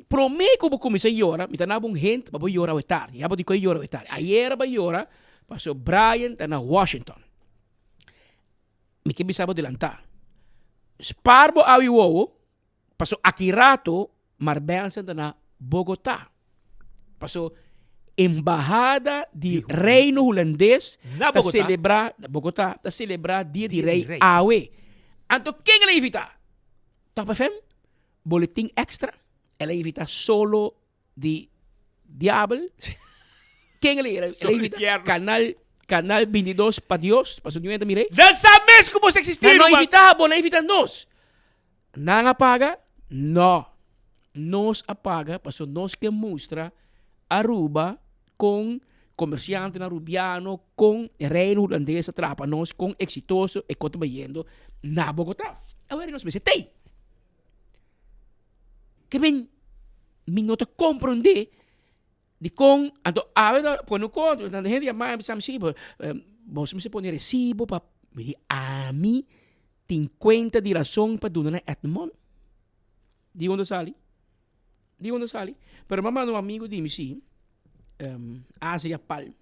Prome ku bo kuminsá yora, mi ta naba un hint pa bo yora awe tardi. Ya bo di ku e yora awe tardi. Ayera bo a yora pasobra Brian ta na Washington. Mi ke bisa bo delantá. Spar bo awe wowo pasobra aki rato Mar Benson ta na Bogotá. Pasobra embahada di Reino Hulandes Na ta Bogotá. selebrá, na Bogotá, ta selebrá Dia di Dia di Rei Rei. awe. Anto ken el a invitá? Top FM? Boletin extra, el a invita solo di diabel. Ken el a Solo invita? infierno. Canal, Canal 22 pa Dios, pasobra niun hende ta mir'é. Nan sa mes ku bo sa existi, Nan no ruman. invita bo, nan invita nos. Nan a paga? No. Nos a paga paso nos ke mustra Aruba con comerciantenan Arubiano, con Reino Hulandes a traha pa nos, con exitoso e cos ta bayendo na Bogota. Awor nos mester tey. Ke men mi no ta comprende dicon anto awe ta pone un contra tanta hende yama mi bisa mi si boso mester pone recibo pa mi di ami tin cuenta di razon pa duna na Edmond. Di unda sali? Di unda sali? Pero mi a manda un amigo di mi si, um, Azria Palm.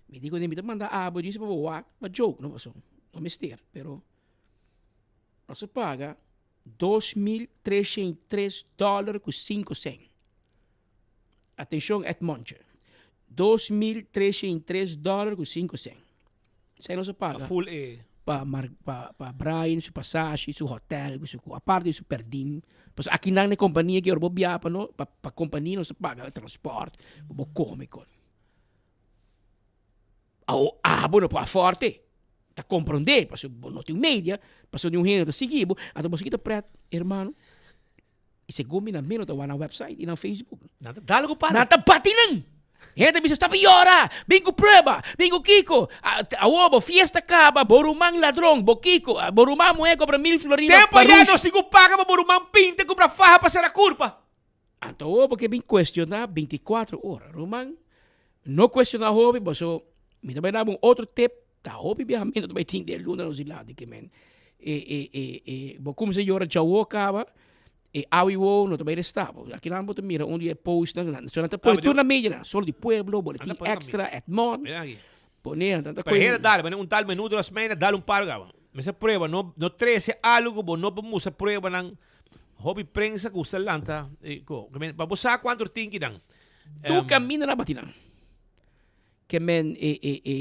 Mi di kuné mi ta manda abo djis pa bo wak, pa joke no paso no mester, pero nos a paga 2303 dollar ku 5 cent. Atenshon Edmondje, 2303 dollar ku 5 cent. Esei nos a paga. Full e. Pa Mar pa pa Brian su pasashi, su hotel ku su ku aparte di su perdin. Pasobra akinan na e kompania ki ora bo biaha pa no pa pa kompania nos ta paga transport pa bo kome kon. Awo abo no por afòrte. Ta komprondé pasobra bo no tin media, pasobra niun hende ta sigui bo, anto bo sigui ta pret hermano. Y segun mi nan mero ta wak nan website y nan Facebook. Nan ta dal ku palo. Nan ta bati nan. Hende ta bisa stop yora, bin ku prueba, bin ku kiko. Awor bo fiesta kaba, bo ruman ladron, bo kiko, bo ruman muher kobra mil florin na Tempo ya parush. nos tin ku paga pa bo ruman pinta kumpra faha pa sera kurpa. Anto awor bo ke bin kuestiona 24 ora. Ruman, no kuestiona hopi boso mi ta bai daba un otro tip. Ta hopi biahamento ta bai tin den luna nos dilanti ke men e e e e bo kumsa yora djawo kaba e awi wo no ta bai resta bo. Akinan bo ta mira un di e postnan nan so nan ta pone tur na media nan Sol di Pueblo, Boletin Extra, Edmond pone nan ta Pero hende dal un tal menudo las mena dal un palo kaba. Mester prueba no no trese algo ku bo no por mustra pruebanan hopi prensa ku sa lanta pa bo sa kuantu tin kinan. Tur kaminda nan bati nan. Ke men e e e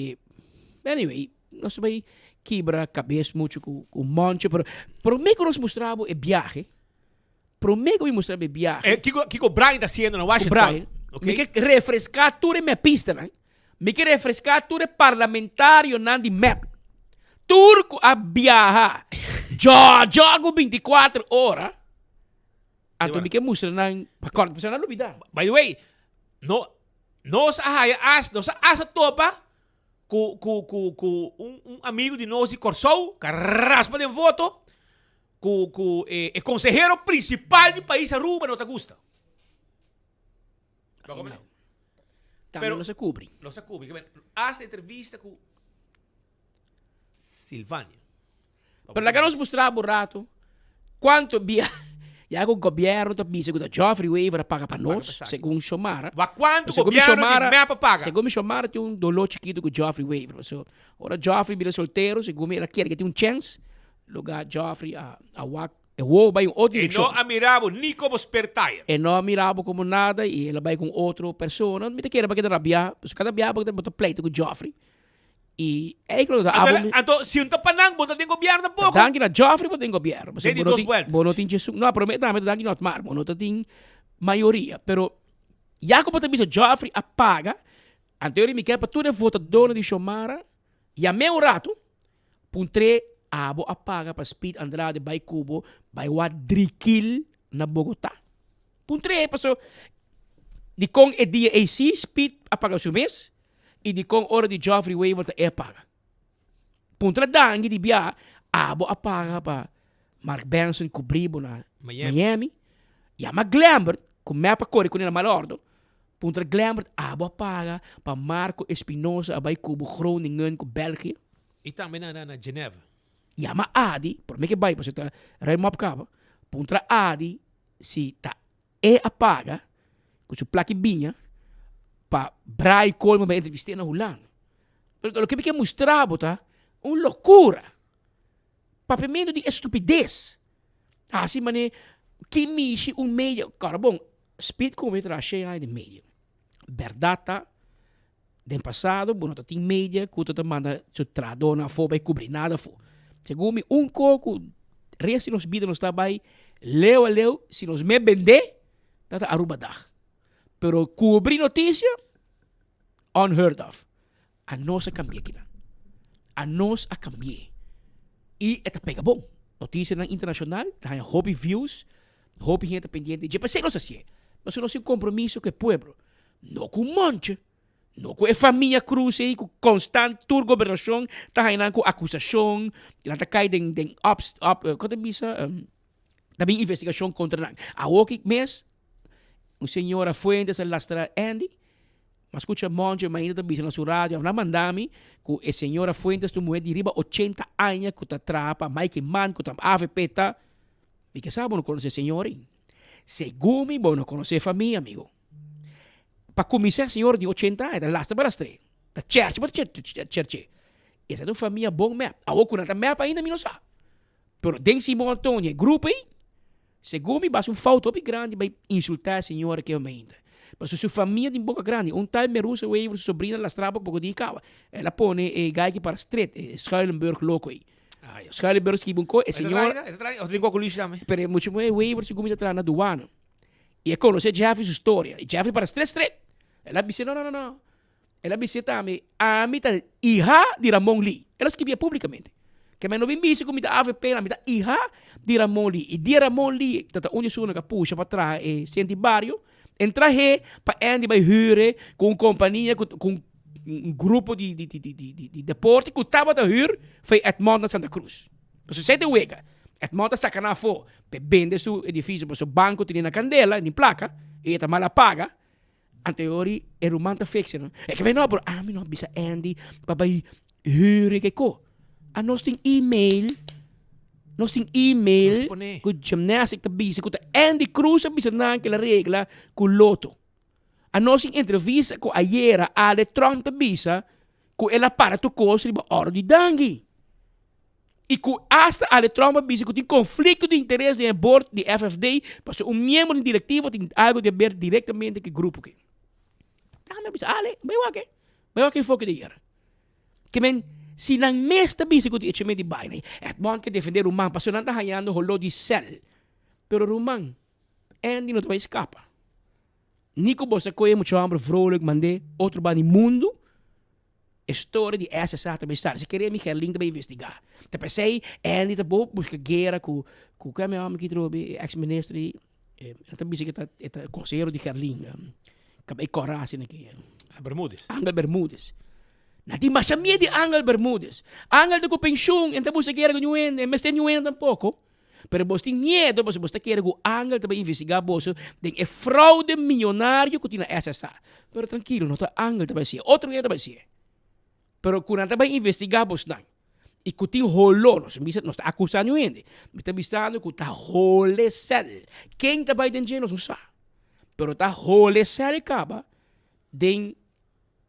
anyway nos bai kibra kabes muchu ku ku Moncho pero prome ku nos mustra bo e biahe prome ku mi mustra bo e biahe Eh, kiko kiko Brian ta hasiendo na ku Washington Brian ok mi ke refreská tur e mepistanan mi ke refreská tur e parlamentarionan di mep tur ku a biaha djòdjò ku 24 ora anto mi ke mustra nan pa kòrda pasobra nan a lubida. By the way no Nos a haya as, nos a asa topa ku ku ku ku un un amigo di nos di Kòrsou ka raspa den foto ku ku e e konsehero prinsipal di pais Aruba no ta gusta. Tambe nos a kubri. Nos a kubri. Hasta entrevista ku Silvania. Pero laga nos mustra bo rato cuanto bia ya cu gobierno ta bisa cu ta Geoffrey Wever a paga pa nos, segun Xiomara. Wa cuanto gobierno di mep a paga? Segun mi Xiomara tin un dolor chikito cu Geoffrey Wever. So, ora Geoffrey bira soltero, segun mi el a kere ke tin un chance, lugar Geoffrey a a wak e wowo bai un otro E direccion. no a mira bo ni como spare tire. E no a mira bo como nada y el a bai cu un otro persona. Mi ta kere pa keda rabia, pasobra cada bia bo ta pleita cu Geoffrey. Y eigenlijk lo ta Anto, abo. anto si un ta pa nan, bo ta den gobierno tampoco. Danki na Geoffrey bo den gobierno. Den di Bo no dos tin, vueltas. bo no tin Jesus. No, pero me tambe ta danki na Otmar. Bo no ta tin mayoria. Pero ya ku bo ta bisa Geoffrey a paga, anto yori mi kier pa tur e votadornan di Xiomara yam'é un rato, puntr'é abo a paga pa Speed Andrade bai ku bo bai wak drikil na Bogota. Puntr'é paso dikon e dia ei si Speed a paga su mes I dikon ora di Geoffrey Wever ta e a paga? Puntra Dangui di bia abo a paga pa Mark Benson kubri bo na Miami. Yama Glembert ku mep a kore kuné na mal ordo. Puntra Glembert abo a paga pa Marco Espinosa a bai kubo Groningen ku België. I tambe na Genève. Yama Adi, prome ke bai pasobra ta ruim op kaba. Puntra Adi si ta E a paga cu su plaki biña pa Brai Koolman bai entrevist'é na Hulanda. Pero loke mi ke mustra bo ta un locura. Papiamento di estupidez. Haci mane ki mishi un media. Kòrda bon, Speed cume traha shei aña den media. Berdad ta den pasado bo no ta tin media cu ta ta manda su trahadornan afo bai cubri nada afo. Segun mi un co cu resto di nos bida nos ta bai leu a leu si nos me bende ta ta Aruba Dag. Pero cubri noticia unheard of. Anos a cambia kinan. Anos a cambie. Y e ta pega bon. Noticianan internacional ta haña hopi views. Hopi hende ta pendiente dje, p'esei nos hasié. Pasobra nos tin un kompromiso ku e pueblo, no ku Monche, no ku e famia Cruz ei ku konstant tur gobernashon ta haña nan ku akusashon, nan ta kai den den ups up kon ta bisa ta bin investigashon kontra nan. Awoki mes un señora Fuentes a lastra Andy. M'a skucha Moncho mainta ta bisa na su radio, nan manda mi ku e señora Fuentes ta un muher di riba ochenta aña ku ta traha pa Mike Eman ku ta avp ta, mi ke sa bo no konosé e señor ei. Segun mi bo no konosé e famia amigo. Pa kuminsá e señora di ochenta aña ta lastra pa lastr'é, ta chèrchi pa chèrch'é. Esei ta un famia bon mèp. Awor ku nan ta mèp ainda mi no sa. Pero den Simon Antonio e grupo ei, Segun mi basa un fout hopi grandi bai insulta e señora ke mainta. Pasobra su famia tin boca grandi. Un tal Merusa Wever su sobrina lastra poco poco di caba. El a pone e guy ki para stret, e Schuilenburg loco ey. Schuilenburg skibi un co, e señora. E ta traha, e ta traha, Pero e mucha muher Wever segun mi ta traha na douane. Y e conoce Jeffrey su storia. Y Jeffrey para stret stret. El a bisa no no no no. El a bis'é tambe, Ami ta iha di Ramon Lee. El a skibié públikamente. Ke men no bin bisa ku mi ta avp, ami ta iha di Ramon Lee. I dia Ramon Lee ta ta un di esunnan ku a pusha pa traha e sentro di bario, en trah'é pa Andy bai hür ku un kompania ku ku un grupo di di di di di deporte ku tabata hür for Edmond na Santa Cruz. Pasobra esei ta e wega. Edmond a saka nan afó pa e bende su edifisio pasobra banko tene na kandela, tin plaka, i e ta mal a paga. Anteori e ruman ta fix'e no. E ke no, pero ami no a bisa Andy pa bai huur e kiko. A nos tin email, nos tin email ku gymnastic ta bisa ku ta Andy Cruz a bisa nan ke el a regla ku Lotto. A nos tin entrevista ku ayera Ale Tromp ta bisa ku el a para tur kos riba oro di Dangui. I ku asta Ale Tromp a bisa ku tin konflikto di interes den e board di FFD pasobra un miembro di direktivo tin algu di haber direktamente ku e grupo aki. Ami a bisa, Ale, bai wak e, bai wak e enfoke di ayera. Ke men, si nan mes ta bisa ku tin echemento di baina, Edmond ke defende ruman pasobra nan ta hañando holó di sèl. Pero ruman, Andy no ta bai skapa. Ni ku bo sa kohe mucha hòmber vrolijk mand'é otro banda di mundu, E storia di SSA ta bay start. Si kere mi Gerlin ta bay investiga. Ta pesey Andy ta bo busca guera cu cu cu mi homber ki trobe e ex minister di e ta bisa cu e ta consehero di Gerlin. Cabey cora asina ki. Bermudez. Angel Bermudez. Na tin masha miedo di Angel Bermudez. Angel ta cu pensioen en ta busca guera cu niun hende. En mester niun hende tampoco. Pero bos tin miedo pasobra bos ta kere ku angel ta bai investigá boso den e fraude miyonario ku tin na SSA. Pero trankilo, no ta angel ta bai hasié, otro hende ta bai hasié. Pero ku nan ta bai investigá bosnan i ku tin holó, nos bisa, nos ta akusá niun hende, mi ta bisando ku ta hole sèl. Ken ta bai den dje nos no sa, pero ta hole sèl kaba den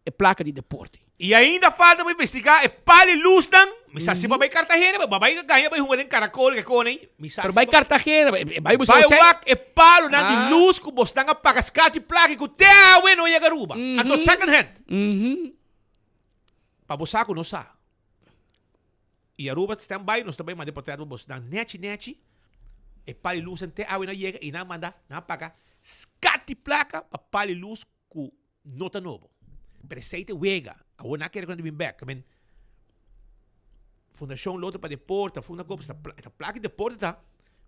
e plaka di deporte. I ainda falta pa investigá e pal i lusnan. Mi sa si bo bai Cartagena, bo bai gaña bai hunga den Caracol ke kone ei. Mi sa Pero si bai bo Cartagena, bai buska Bai ochenta. wak e palonan di lus ku bosnan a paga skat i plaka i ku te awe no yega Aruba. Anto second hand. Pa bo sa ku no sa. I Aruba stand by, nos ta bai manda e portret pa bosnan nechi nechi. E pal i lusnan te awe no yega i nan manda, nan a paga skat i plaka pa pal i lus ku no ta nobo. Pero esei ta wega. Awor nan a kere ku nan ta bin bek. I mean, Fundashon Loto pa Deporte, Funda Kops, ta ta plaka di deporte ta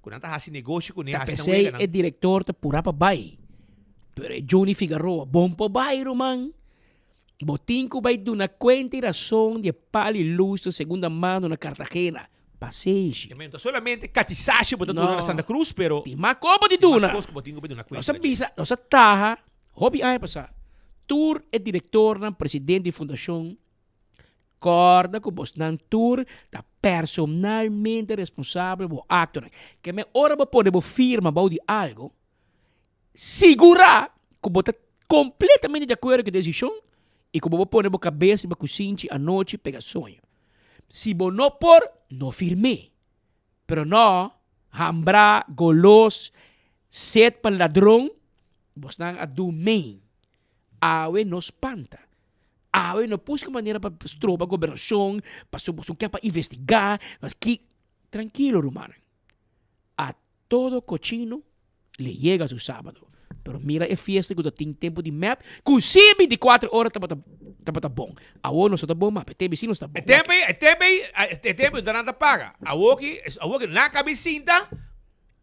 ku nan ta hasi negoshi kuné, Ta hasi nan p'esei weganan. e direktor ta purá pa bai. Pero e Johnny Figaroa, bon por bai ruman. Bo tin ku bai duna kuenta i rason di e pal i lus den segunda mano na Cartagena. Pasenshi. I mean, no ta solamente katisashi bo ta duna na No. Santa Cruz, pero Tin mas kos bo tin tin mas duna. kos ku bo tin ku bai duna Nos kuenta a na dje. bisa, nos a taha Hopi aña pasá, tur e direktornan, presidente di fundashon, kòrda ku bosnan tur ta personalmente responsabel bo aktonan. Ke men ora bo pone bo firma bou di algu, sigurá ku bo ta kompletamente di akuerdo ku e desishon i ku bo por pone bo kabes riba kusinchi anochi pega soño. Si bo no por, no firm'é. Pero no, hambrá, golos, sed pa ladron, bosnan a du mei. Awe no spanta. Awe no buska manera pa stroba gobernashon, pasobra boso ke pa investigá, ki. Trankilo rumannan. A todo cochino le yega su sábado. Pero mira e fiesta ku ta tin tempu di mep, ku si binticuatro ora tabata tabata bon. Awor nos no ta bon mas, pe tempu si nos ta bon. E tempu ei, e tempu ei, e tempu ei nan ta paga. Awor ki, awor ki nan kabi sinta.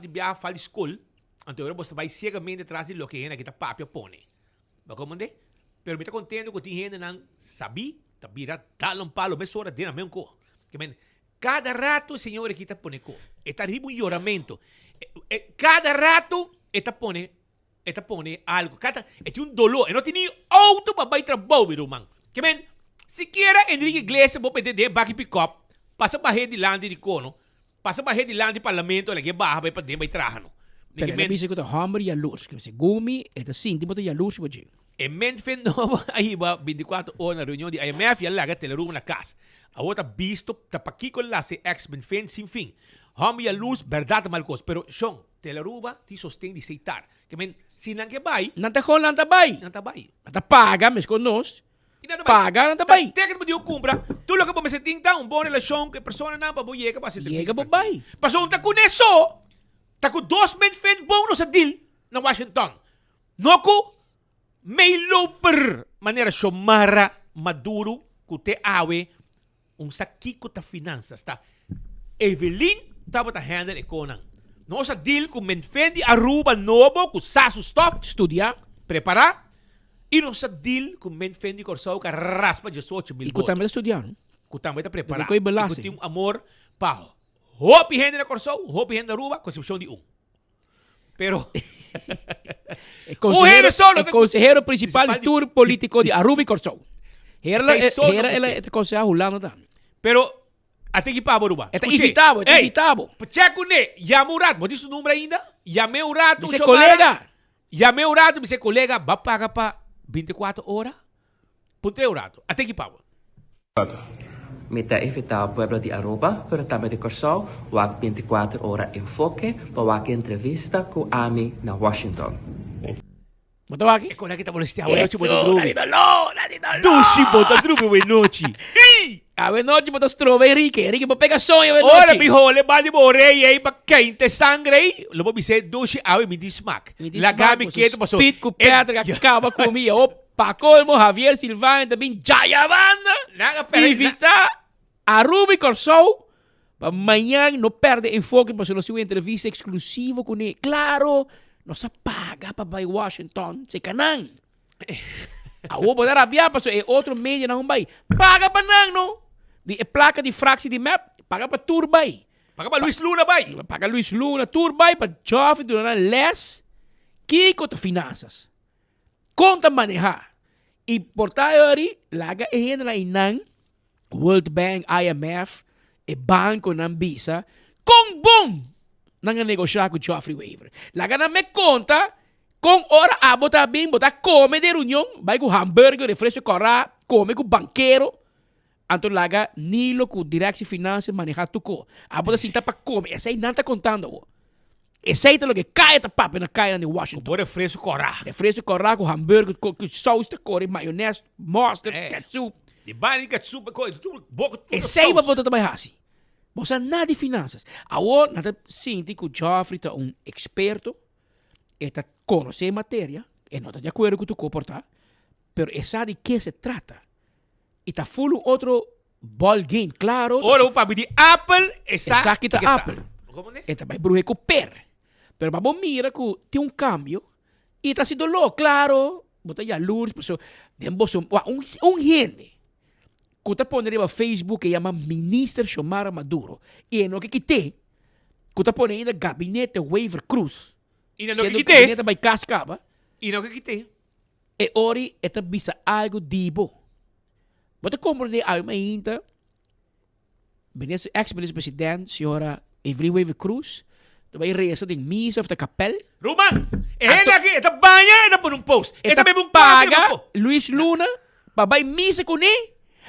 un tin biaha fal di skol, anto ora bo sa bai siegamente tras di loke hende aki ta papia pone. Bo komprende? Pero mi ta kontento ku tin hendenan sabí ta bira dal un palo mesora den nan mes un ko. Ke men, kada rato e señor aki ta pone ko. E ta riba un yoramento. E, kada rato e ta pone, e ta pone algo. Kada, e tin un doló. E no tin ni auto pa bai trabou, mi ruman. Ke men, sikiera Enrique Iglesias bo mete den e baki pikòp, pasa bah'é dilanti di kono, Pasa bah'é dilanti parlamento el a ke baha bai paden bai traha no. Mi Pero ke el a men. bisa ku ta hòmber yalurs. Ke segun mi e ta sinti bo ta yalurs riba dje. E ment fin nobo a hiba 24 ora na reunion di IMF y a laga Teleruma na cas. Awor ta bisto ta pakico el haci ex ment fin sin fin. Homber yalurs berdad ta mal cos, pero shon, Teleruba tin sosten di Seitar. Ke men si nan ke bay. Nan ta gewoon nan ta bay. Nan ta bay. Nan ta paga mescos nos. Paga nan ta bai. Te bo diu kumpra, tur loke bo mester tin ta un bon relashon ku e personanan pa bo yega pa hasi Yega bo bai. Pasobra un ta kuné so, ta ku dos men fen bon nos a deal na Washington. No ku meiloper manera Xiomara Maduro ku te awe Un sa kiko ta finansas ta. Evelyn tabata handle e konan. Nos a deal ku menfen di Aruba nobo ku sa su stof. Studia. Prepara. I nos a deal ku menfen di Kòrsou ku a raspa diesocho mil I ku boto. tambe ta studia no. Ku tambe ta prepara. Ku koe I ku belasting. tin un amor pa hopi hende na Kòrsou, hopi hende na Aruba, ku eksepshon di un. Pero E un consehero, hende solo e consehero principal di tur politico di Aruba y Kòrsou. Hera la, Esei solo hera no el pusti. ta conseha Hulanda tambe. Pero a tin ki pabo Aruba. E ta Escuché. invita bo, e ta Ey, invita bo. Check kuné, yama un rato. Bo tin su number ainda? Yam'é un rato, Bis'é Xiomara. colega. Yam'é un rato, bis'é colega, ba paga pa 24 ora? Puntr'é un rato. A tin ki pabo. Mi ta invitá pueblo di Aruba, pero tambe di Kòrsou, wak 24 ora Enfoke pa wak e entrevista ku ami na Washington. Bo ta wak? E kola ki ta molestia awe nochi bo ta drumi. Eso, na di doló, na di doló. Dushi bo ta drumi awe nochi. Ii! Awe nochi bo ta stroba Enrique. Enrique bo pega soño awe nochi. Ora mi hole ba di bo orei ei pa keinta e sangre ei, lo bo bis'é dushi awe mi tin smak. Mi tin Laga smak, mi bo su ketu paso. Pit ku Patrick a kaba ku mi. Awor Pa colmo Javier Silvania ta bin djaya banda Nan a pera- invita Aruba y Corsou. Pa mañan no perde Enfoke pasobra nos tin un entrevista exclusivo cune. Claro, nos a paga pa bay Washington, seca nan. Awor bo ta rabia pasobra e otro medianan un bay. Paga pa nan no! Di e placa di fractie di mep, paga pa tur bay. Paga pa Luis Luna bay. Paga Luis Luna, tur bay pa Joffrey duna nan les kico ta finanzas. Con ta maneha. Y por ta eri laga e hendenan eynan World Bank, IMF, e banconan bisa con bon nan a negosha cu Geoffrey Wever. Laga nan me conta con ora abo ta bin bo ta come den reunion, bay cu hamburger, refresco cora, come cu bankero, anto laga Nilo cu Directie Financiën maneha tuco. Abo ta sinta pa come, esey nan ta contando awo. Esey ta loke caya ta papia na cayanan di Washington. Cu bo refresco cora. Refresco cora cu hamburger, cu saus ta core, mayones, mustard, ketchup. Di bani ketchup, tur boca tur saus. Esey bo ta bay haci. Bo sa nada di finanzas. Awor nan ta sinti cu Geoffrey ta un experto, e ta conoce e materia, e no ta di acuerdo cu tur comporta, pero e sa di ke se trata. Y ta full un otro ball game, claro. Ora bo papia di Apple, e sa Esaki ta ke ta. Apple. E ta bay bruhe cu per. Pero pa bo mira cu tin un cambio y ta haci dolor, claro, bo ta yalurs, paso den boso, wak, un, un hende cu ta pone riba Facebook e yama Minister Xiomara Maduro y e no ke kite, cu ta pone ainda Gabinete Wever Croes, Y no ke siendo kite. gabinete bay cas caba. Y no ke kite. E ori e ta bisa algu di bo. Bo ta komprendé awe mainta minister, ex minister president señora Evelyn Wever Croes ta bai resa den misa of ta kapel. Ruman, e hende aki e ta baña e ta pone un post. E ta bebe un koffie e ta pone un post. Luis Luna pa bai misa kuné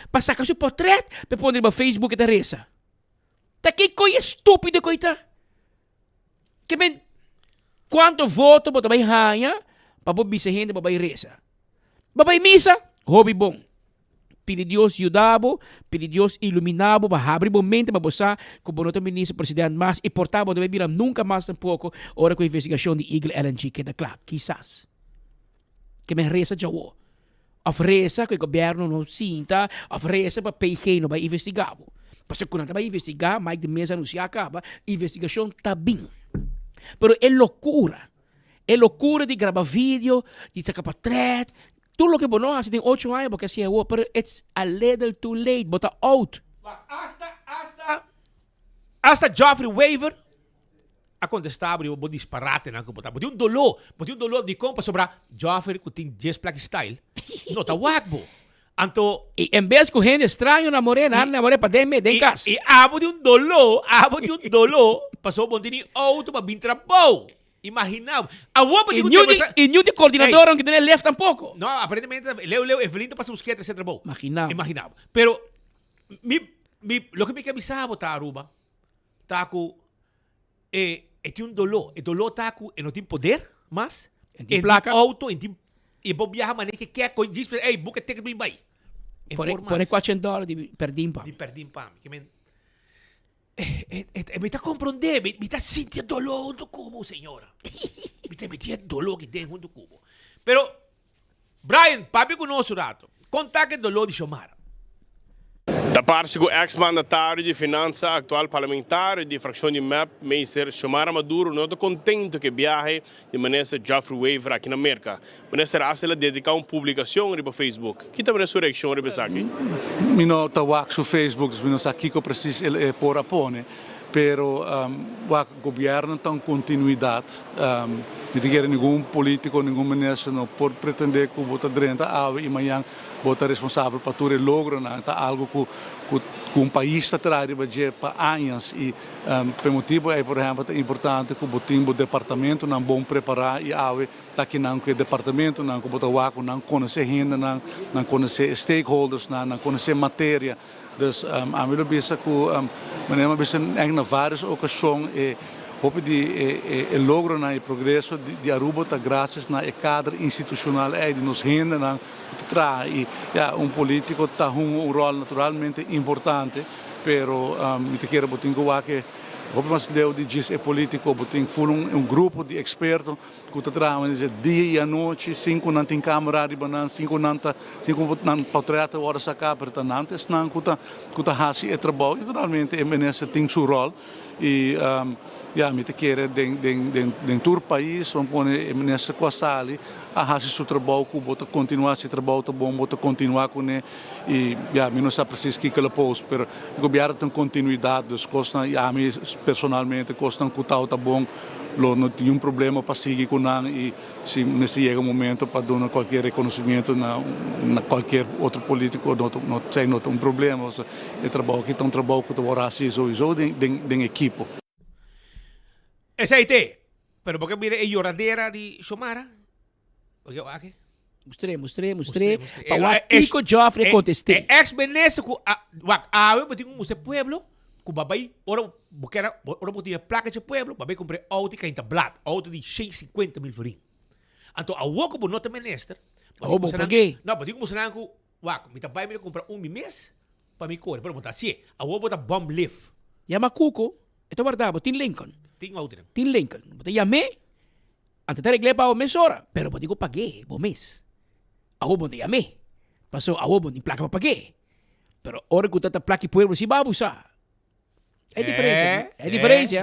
pa saka su potret pa e pone riba Facebook e ta resa. Ta ki koe estupido koe ta? Ke men, kuantu voto bo ta bai haña pa bo bisa hende pa bai resa? Bo bai misa? Hopi bon. Pidi Dios yuda bo, pidi Dios ilumina bo pa habri bo mente pa bo sa ku bo no ta minister president mas i por ta bo no bai bira nunka mas tampoko ora ku investigashon di Eagle LNG keda kla. Kisas. Ke men resa djawo. Of resa ku e gobierno no sinta, of resa pa PG no bai investiga bo. Pasobra ku nan ta bai investiga, Mike de Meza anuncia caba, investigacion ta bin. Pero e locura, e locura di graba video, di saca patret, tur loke bo no haci den ocho aña bo ke haci awor, pero it's a little too late, bo ta oud. Wak, hasta, hasta, hasta Geoffrey Wever a contesta bo riba bo disparatenan cu bo ta. Bo tin un doló, bo tin un doló dicon pasobra Geoffrey cu tin djes plaki style no ta wak bo. Anto. Y en bes cu hende straño namor'é, nan a namor'é pa den me, den cas. Y abo tin un doló, abo tin un doló pasobra bo no tin ni auto pa bin trabou. Imagina bo. Awor bo tin cu demostra. Y niun di coordinador aunke tene lef tampoco. No, aparentemente leu leu Evelyn ta pasa busca e trabou. Imagina bo. Imagina bo. Pero mi, mi, loke mi ke bisa bo ta Aruba. Ta ku e e tin un doló. E doló ta ku e no tin poder mas. E tin plaka. E tin outo, e tin e por biaha manera ke ke koi djis ey boek e ticket mi bai. E Pone por mas. pone kuachent dòler di perdin pa mi. Di perdin pa mi. Ke men e e mi ta komprondé, mi mi ta sinti e doló huntu ku bo señora. Mi ta meti e doló aki den huntu ku bo. Pero Brian, papia ku nos un rato. Kon ta ku e doló di Xiomara? Ta parse ku eks mandatario di Finansa, aktual parlamentario di frakshon di mep, Meester Xiomara Maduro no ta kontento ku e biahe di Minister Geoffrey Wever aki na Merka. Minister hasta el a dediká un publikashon riba Facebook. Ki ta su reakshon riba esaki? Mi no ta wak su Facebook, dus mi no sa kiko presis el e por a pone. Pero wak gobierno ta un continuidad. Mi ta kere ningun politico, ningun minister no por pretende cu bo ta drenta awe y mañan bo ta responsabel pa tur e logronan. Ta algo cu cu un pais ta traha riba dje pa añas y p'e motibo ey por ehempel ta importante cu bo tin bo departamentonan bon prepara y awe ta kinan cu e departamentonan cu bo ta wak cu nan conoce hendenan, nan conoce e stakeholdersnan, nan conoce materia. Dus ami lo bisa ku manera mi a bisa èk na vários okashon e hopi di e logronan e progreso di Aruba ta grasias na e kader institushonal ei di nos hendenan ku ta traha i ya un politiko ta hunga un ròl naturalmente importante pero mi ta kere bo tin ku wak e. Hopi mas leu di djis e politico, bo tin full un grupo di experto cu ta traha dia y anochi sin cu nan tin camera riba nan, sin cu nan ta, sin cu nan portret ta wordo saca, pero ta nan ta esnan cu ta cu ta haci e trabou y naturalmente e minister tin su rol y ya mi ta kere den den den den tur pais bo pone e minister cu a sali a haci su trabou cu bo ta continua si e trabou ta bon bo ta continua cune y ya mi no sa precies kico lo post pero e gobierno tin continuidad dus cosnan y ami personalmente cosnan cu tao ta bon lo no tin niun problema pa sigui cu nan y si mester yega un momento pa duna cualkier reconocimiento na na cualkier otro politico no no esey no ta un problema pasobra e trabou aki ta un trabou cu ta wor haci souiso den den den ekipo. Esey te, pero bo ke mira e yoradera di Xiomara? Bo ke wak? Mustr'é, mustr'é, mustr'é. Pa wak kiko Geoffrey a kontest'é. E ex minister ku a wak awe bo tin ku mustra e pueblo ku bo a bai ora bo kera ora bo tin e plaka dje pueblo bo a bai kumpra e outo di kainta blad, outo di shen sinkuenta mil florin. Anto awor ku bo no ta minister Awor bo pag'é. No, bo tin ku mustra nan ku wak mi ta bai mi ta kumpra un mi mes pa mi kore pero bo ta hasié. Awor bo ta bum lif. Yama Cuco, e ta warda bo, tin Lincoln. Tin outonan. Tin Lincoln. Bo ta yam'é. Anto ta regl'é pa bo mesora, pero bo tin ku pag'é bo mes. Awor bo no ta yam'é, paso awor bo no tin plaka pa pag'é. Pero ora ku ta ta plaka e pueblo si bo a abusá. E diferensia, no? E diferensia.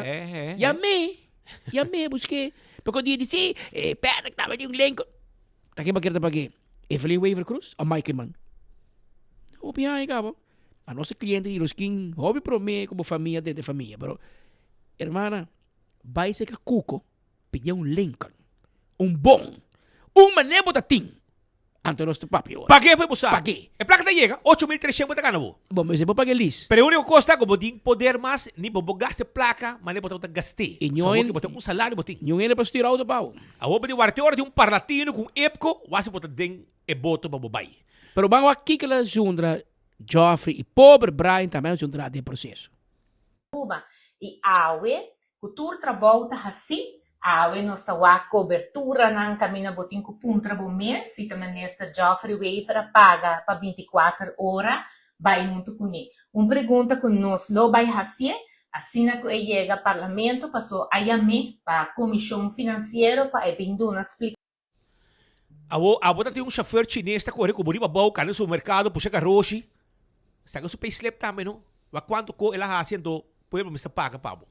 Yam'é, yam'é, busk'é. Poko dia di si, e Patrick tabata tin un lenko. Ta ken bo kier ta pag'é? Evelyn Wever Croes òf Mike Eman? Hopi aña kaba. A nos kliente di nos kin hopi promé ku bo famia drenta e famia, pero hermana, bai serka Cuco. Pidié un Lincoln, un bon, un mané bo ta tin. Anto nos ta papia ora. Pag'é fo'i bo sa. Pag'é. E plaka ta yega, 8300 bo ta gana bo. Bo mester por pag'é lis. Pero e úniko kos ta ku bo tin poder mas, ni bo bo gasta e plaka mané bo tabata gast'é. I So awor bo tin un salario bo tin. Niun hende pa stuur outo pa bo. Awor bo tin wart'é ora tin un parlatino ku un epco, wasi bo ta den e boto pa bo bai. Pero ban wak kiko la zundra Geoffrey i pober Brian tambe a zundra den proseso. Cuba y awe cu tur trabou ta haci, awe nos ta wak coberturanan caminda bo tin cu puntra bo mes si ta Minister Geoffrey Wever a paga pa 24 ora bay hunto cune. Un pregunta cu nos lo bay hacié asina cu e yega Parlamento paso a yam'é pa Comision Financiero pa e bin duna splicacion. Awo, abo ta tin un chauffeur chines ta kore ku bo riba bou kana supermerkado pusha garoshi. Saka su payslip tambe no. Wak kuantu ko el a hasi anto pueblo mester paga pa bo.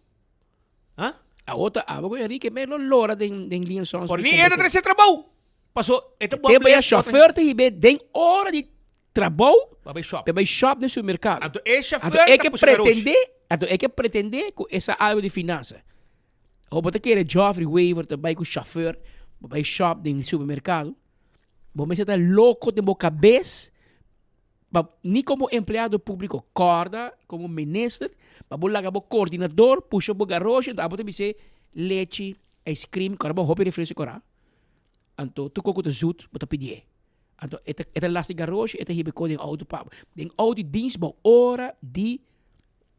Ha? Awo ta abo ku Enrique me lo lora den den lien soms. Por ni e ta trese trabou. Paso e ta Te baya chauffeur ta hibe den ora di trabou Pa bai shop. Pa bai shop den supermerkado. Anto e chauffeur Anto e ta ke pusha garoshi. pretende, anto e ke pretende ku esa algo di finansa. Awor bo ta kere Geoffrey Wever ta bai ku chauffeur bo bai shop den supermerkado? Bo mester ta loko den bo kabes pa ni komo empleado publiko kòrda komo minister pa bo laga bo kordinador pusha bo garoshi anto abo ta bis'é lechi, ice cream, kòrda bo hopi refresco kòrda anto tur kos ku ta zoet bo ta pidié anto e ta e ta las di garoshi e ta hiba e kos den outo pa bo den outo di dienst bo ora di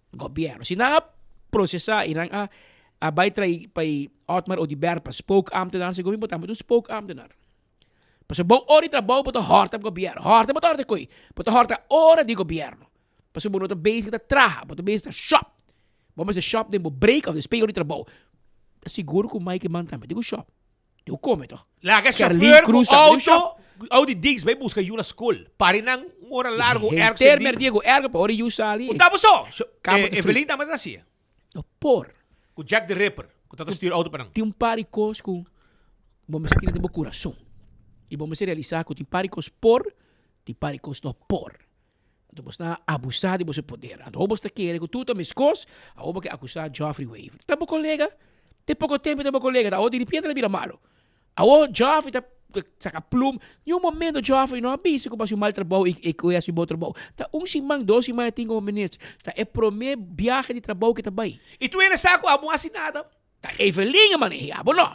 Gobierno. Si nan a procesa y nan a a bay trai pa e Otmar Oduber pa spookambtenaar, segun mi bo tambe ta un spookambtenaar. Pasobra bon ora di trabou bo ta horta gobierno. Horta bo ta horta koe? Bo ta horta ora di gobierno. Pasobra bo no ta bezig ta traha, bo ta bezig ta shop. Bo mester shop den bo break of despues ora di trabou. Ta sigur ku Mike Eman tambe tin ku shop. Tin ku kome toch. Laga Sherlyn chauffeur ku Cruz tambe tin ku shop. auto, auto di Diggs bai buska yu na skol. Pari nan un ora largo erg Henter sentí. merdia ku ergo pa ora yu sali. Un tabo so. Kamba ta fri. Evelyn tambe ta hasié. No por. Ku Jack the Ripper, ku ta ta stuur auto pa nan. Tin un par di kos ku bo mester tene den bo kurason. I bo mester realisá ku tin par di kos por, tin par di kos no por. Anto bos ta abusá di boso poder. Anto awor bos ta kere ku tur ta meskos, awor bo ke akusá Geoffrey Wever. Ta bo kolega, te poko tempu ta bo kolega, ta awor diripiente el a bira malo. Awor Geoffrey ta saka plum, ni un momento Geoffrey no a bisa ku bo hasi un mal trabou i ku e hasi un bon trabou. Ta un siman, dos siman e tin komo minister. Ta e promé biahe di trabou ke ta bai. I tur hende sa ku abo no hasi nada. Ta Evelyn a maneha, abo no.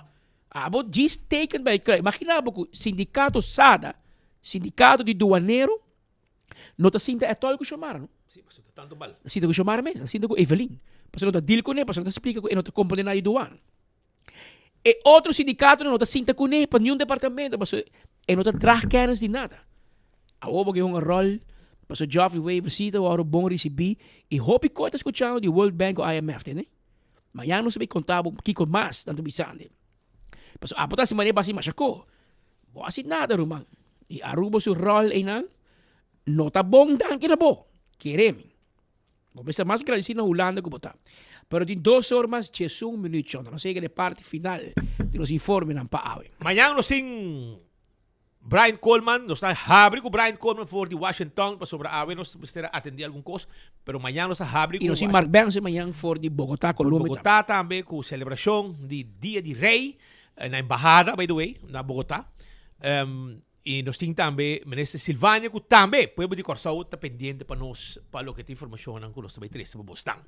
Abo djis teken bai kruis. Imagina bo ku sindikato SADA, sindikato di duanero, No ta sinta etol ku Xiomara no. Sí, pasobra ta tantu bal. Ta sinta ku Xiomara mes, ta sinta ku Evelyn. Pasobra no ta deal kuné, pasobra no ta splika ku e no ta komprende nada di douane. E otro sindikatonan no ta sinta kuné pa niun departamento, pasobra e no ta draag kennis di nada. Awor bo ke hunga ròl, pasobra Geoffrey Wever sí ta wòrdu bon risibí i hopi kos ta skuchando di World Bank ku IMF, tende? Mañan nos ta bay conta bo kico mas nan ta bisandi. Pasobra abo ta haci manera bo haci masha co. Bo haci nada ruman. Y Aruba su rol eynan no ta bon danki na bo. Kere mi. Bo mester mas gradeci na Hulanda cu bo ta. Pero tin dos or mas diesun minuut shon. Nos a yega na e parti final di nos informenan pa awe. Mañan nos tin Brian Coleman, nos ta habri cu Brian Coleman for di Washington pasobra awe nos mester a atendi algun cos, pero mañan nos ta habri Y cu nos tin Mark Benson mañan for di Bogota, For Colombia tambe. Bogota tambe cu celebracion di Dia di Rey na embahada by the way na Bogota. Y nos tin tambe Minister Silvania cu tambe pueblo di Corsou ta pendiente pa nos pa loke ta informacionnan cu nos ta bay trece pa bosnan.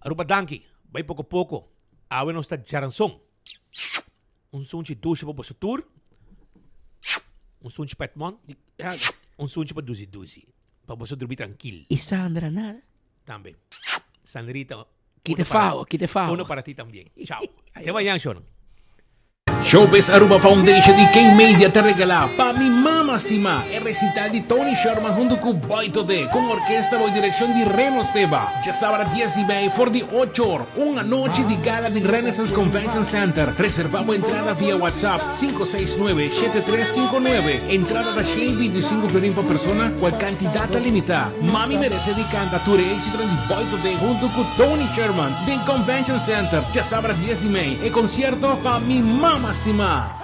Aruba danki, bay poco poco, awe nos ta djaranson. Un sunchi dushi pa boso tur, un sunchi pa Edmond, un sunchi pa Duzi Duzi, pa boso durmi trankil. Y Sandra nada? Tambe. Sandrita. Kite fao, kite fao. Uno para ti tambien. Chao. Te mañana, Shonan. Showbiz Aruba Foundation y King Media ta regala Pa Mi Mama Stima, e recital di Tony Sherman hunto cu Boy Todé, cu un orkesta bao direccion di Reno Steba. Djasabra dies di mei for di ocho or, un anochi di gala den Renaissance Convention Center. Reserva bo entrada via WhatsApp 569 7359. Entrada ta 125 florin pa persona, cual cantidad ta limita. Mami merece di canta tur e exitonan di Boy Todé hunto cu Tony Sherman den Convention Center, djasabra dies di mei. E concierto pa mi mama stima.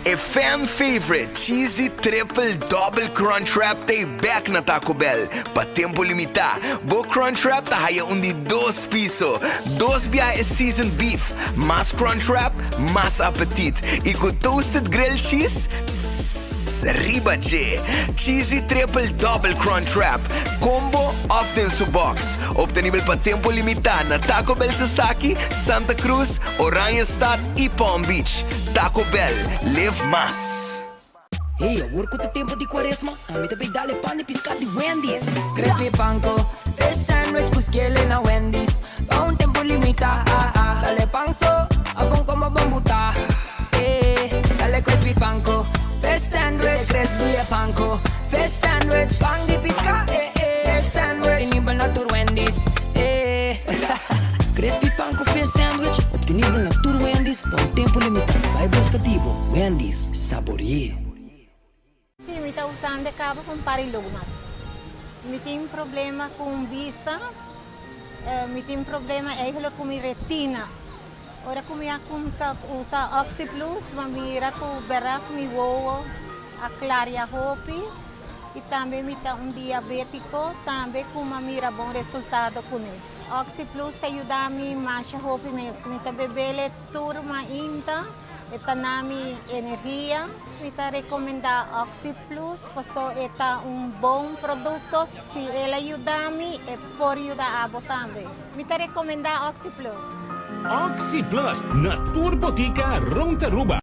E fan favorite Cheesy Triple Double Crunch Wrap ta e bek na Taco Bell pa tempo limita. Bo Crunch Wrap ta haya un di dos piso, dos biaha e seasoned beef, mas Crunch Wrap, mas apetit y cu toasted grilled cheese, tss, riba dje. Cheesy Triple Double Crunch Wrap, combo of den su box. Obtenibel pa tempo limita na Taco Bell Sasaki, Santa Cruz, Oranjestad y Palm Beach. Taco Bell, live mas! Hey, awor cu ta tempo di cuaresma, ami ta bay dale pan di pisca di Wendy's. Crispy panko, fish sandwich cu skele na Wendy's. Pa un tempo limita, ah, ah. Dale pan so, abon como bon buta. Eh, dale crispy panko, fish sandwich, crispy panko, fish sandwich, pan di pisca, eh, eh. Fish sandwich, obtenibel na tur Wendy's, eh. Crispy pan cu fish sandwich, obtenibel na tur Wendy's pa un tempo limita. Bai busca di bo, Wendy's, sabore'e. Sí, mi ta usando e caba pa un par di lugmas. Mi tin problema cu bista, mi tin problema eigenlijk cu mi retina. Ora cu mi a cuminsa usa Oxyplus, mi a mira cu berdad mi wowo a claria hopi y tambe mi ta un diabetico tambe cu mi a mira bon resultado cune. Oxyplus a yuda mi masha hopi mes. Mi ta bebele tur mainta, e ta na mi energia. Mi ta recomenda Oxyplus paso e ta un bon producto. Si el a yuda mi, e por yuda abo tambe. Mi ta recomenda Oxyplus. Oxyplus na tur botica rond Aruba.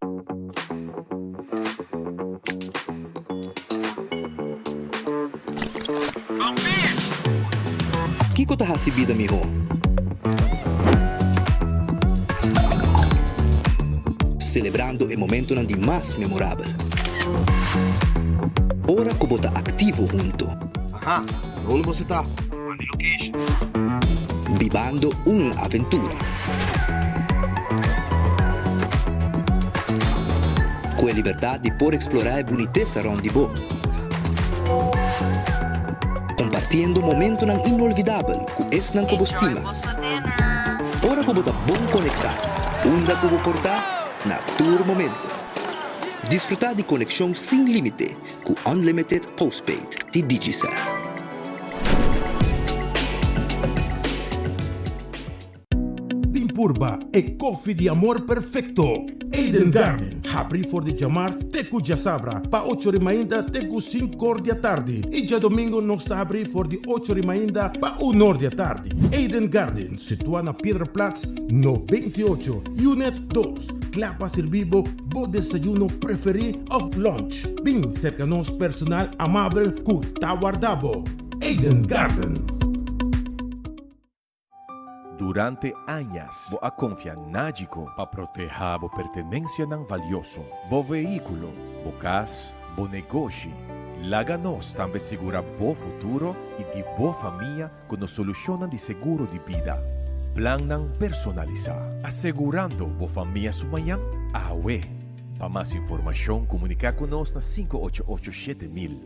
Kiko ta hasi bida mihó? Selebrando e momentonan di mas memorabel. Ora ku bo ta aktivo hunto. Aha, unda boso ta? Manda e location. Bibando un aventura. Ku e libertat di por eksplorá e bunitesa rònt di bo. Kompartiendo momentonan inolvidabel ku esnan ku bo stima. Ora ku bo ta bon konektá, unda ku bo por ta, na tur momento. Disfrutá di konekshon sin límite ku Unlimited Postpaid di Digicel. Bin purba e koffie di amor perfecto! Eden Garden, habri for di djamars te ku djasabra pa ocho ri mainta te ku sinkor di atardi i djadomingo nos ta habri for di ocho ri mainta pa unor di atardi. Eden Garden, situa na Piedraplaats 98, Unit dos, kla pa sirbi bo bo desayuno preferi of lunch. Bin serka nos personal amabel ku ta warda bo. Eden Garden. Durante añas bo a konfia Nagico pa protehá bo pertenensianan valioso, bo vehíkulo, bo kas, bo negoshi. Laga nos tambe sigurá bo futuro i di bo famia ku nos solushonnan di seguro di bida. Plannan personalisa, asegurando bo famia su mañan awe. Pa mas informacion comunica cu nos na 588 7000.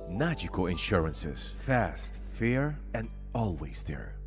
Nagico Insurances, fast, fair and always there.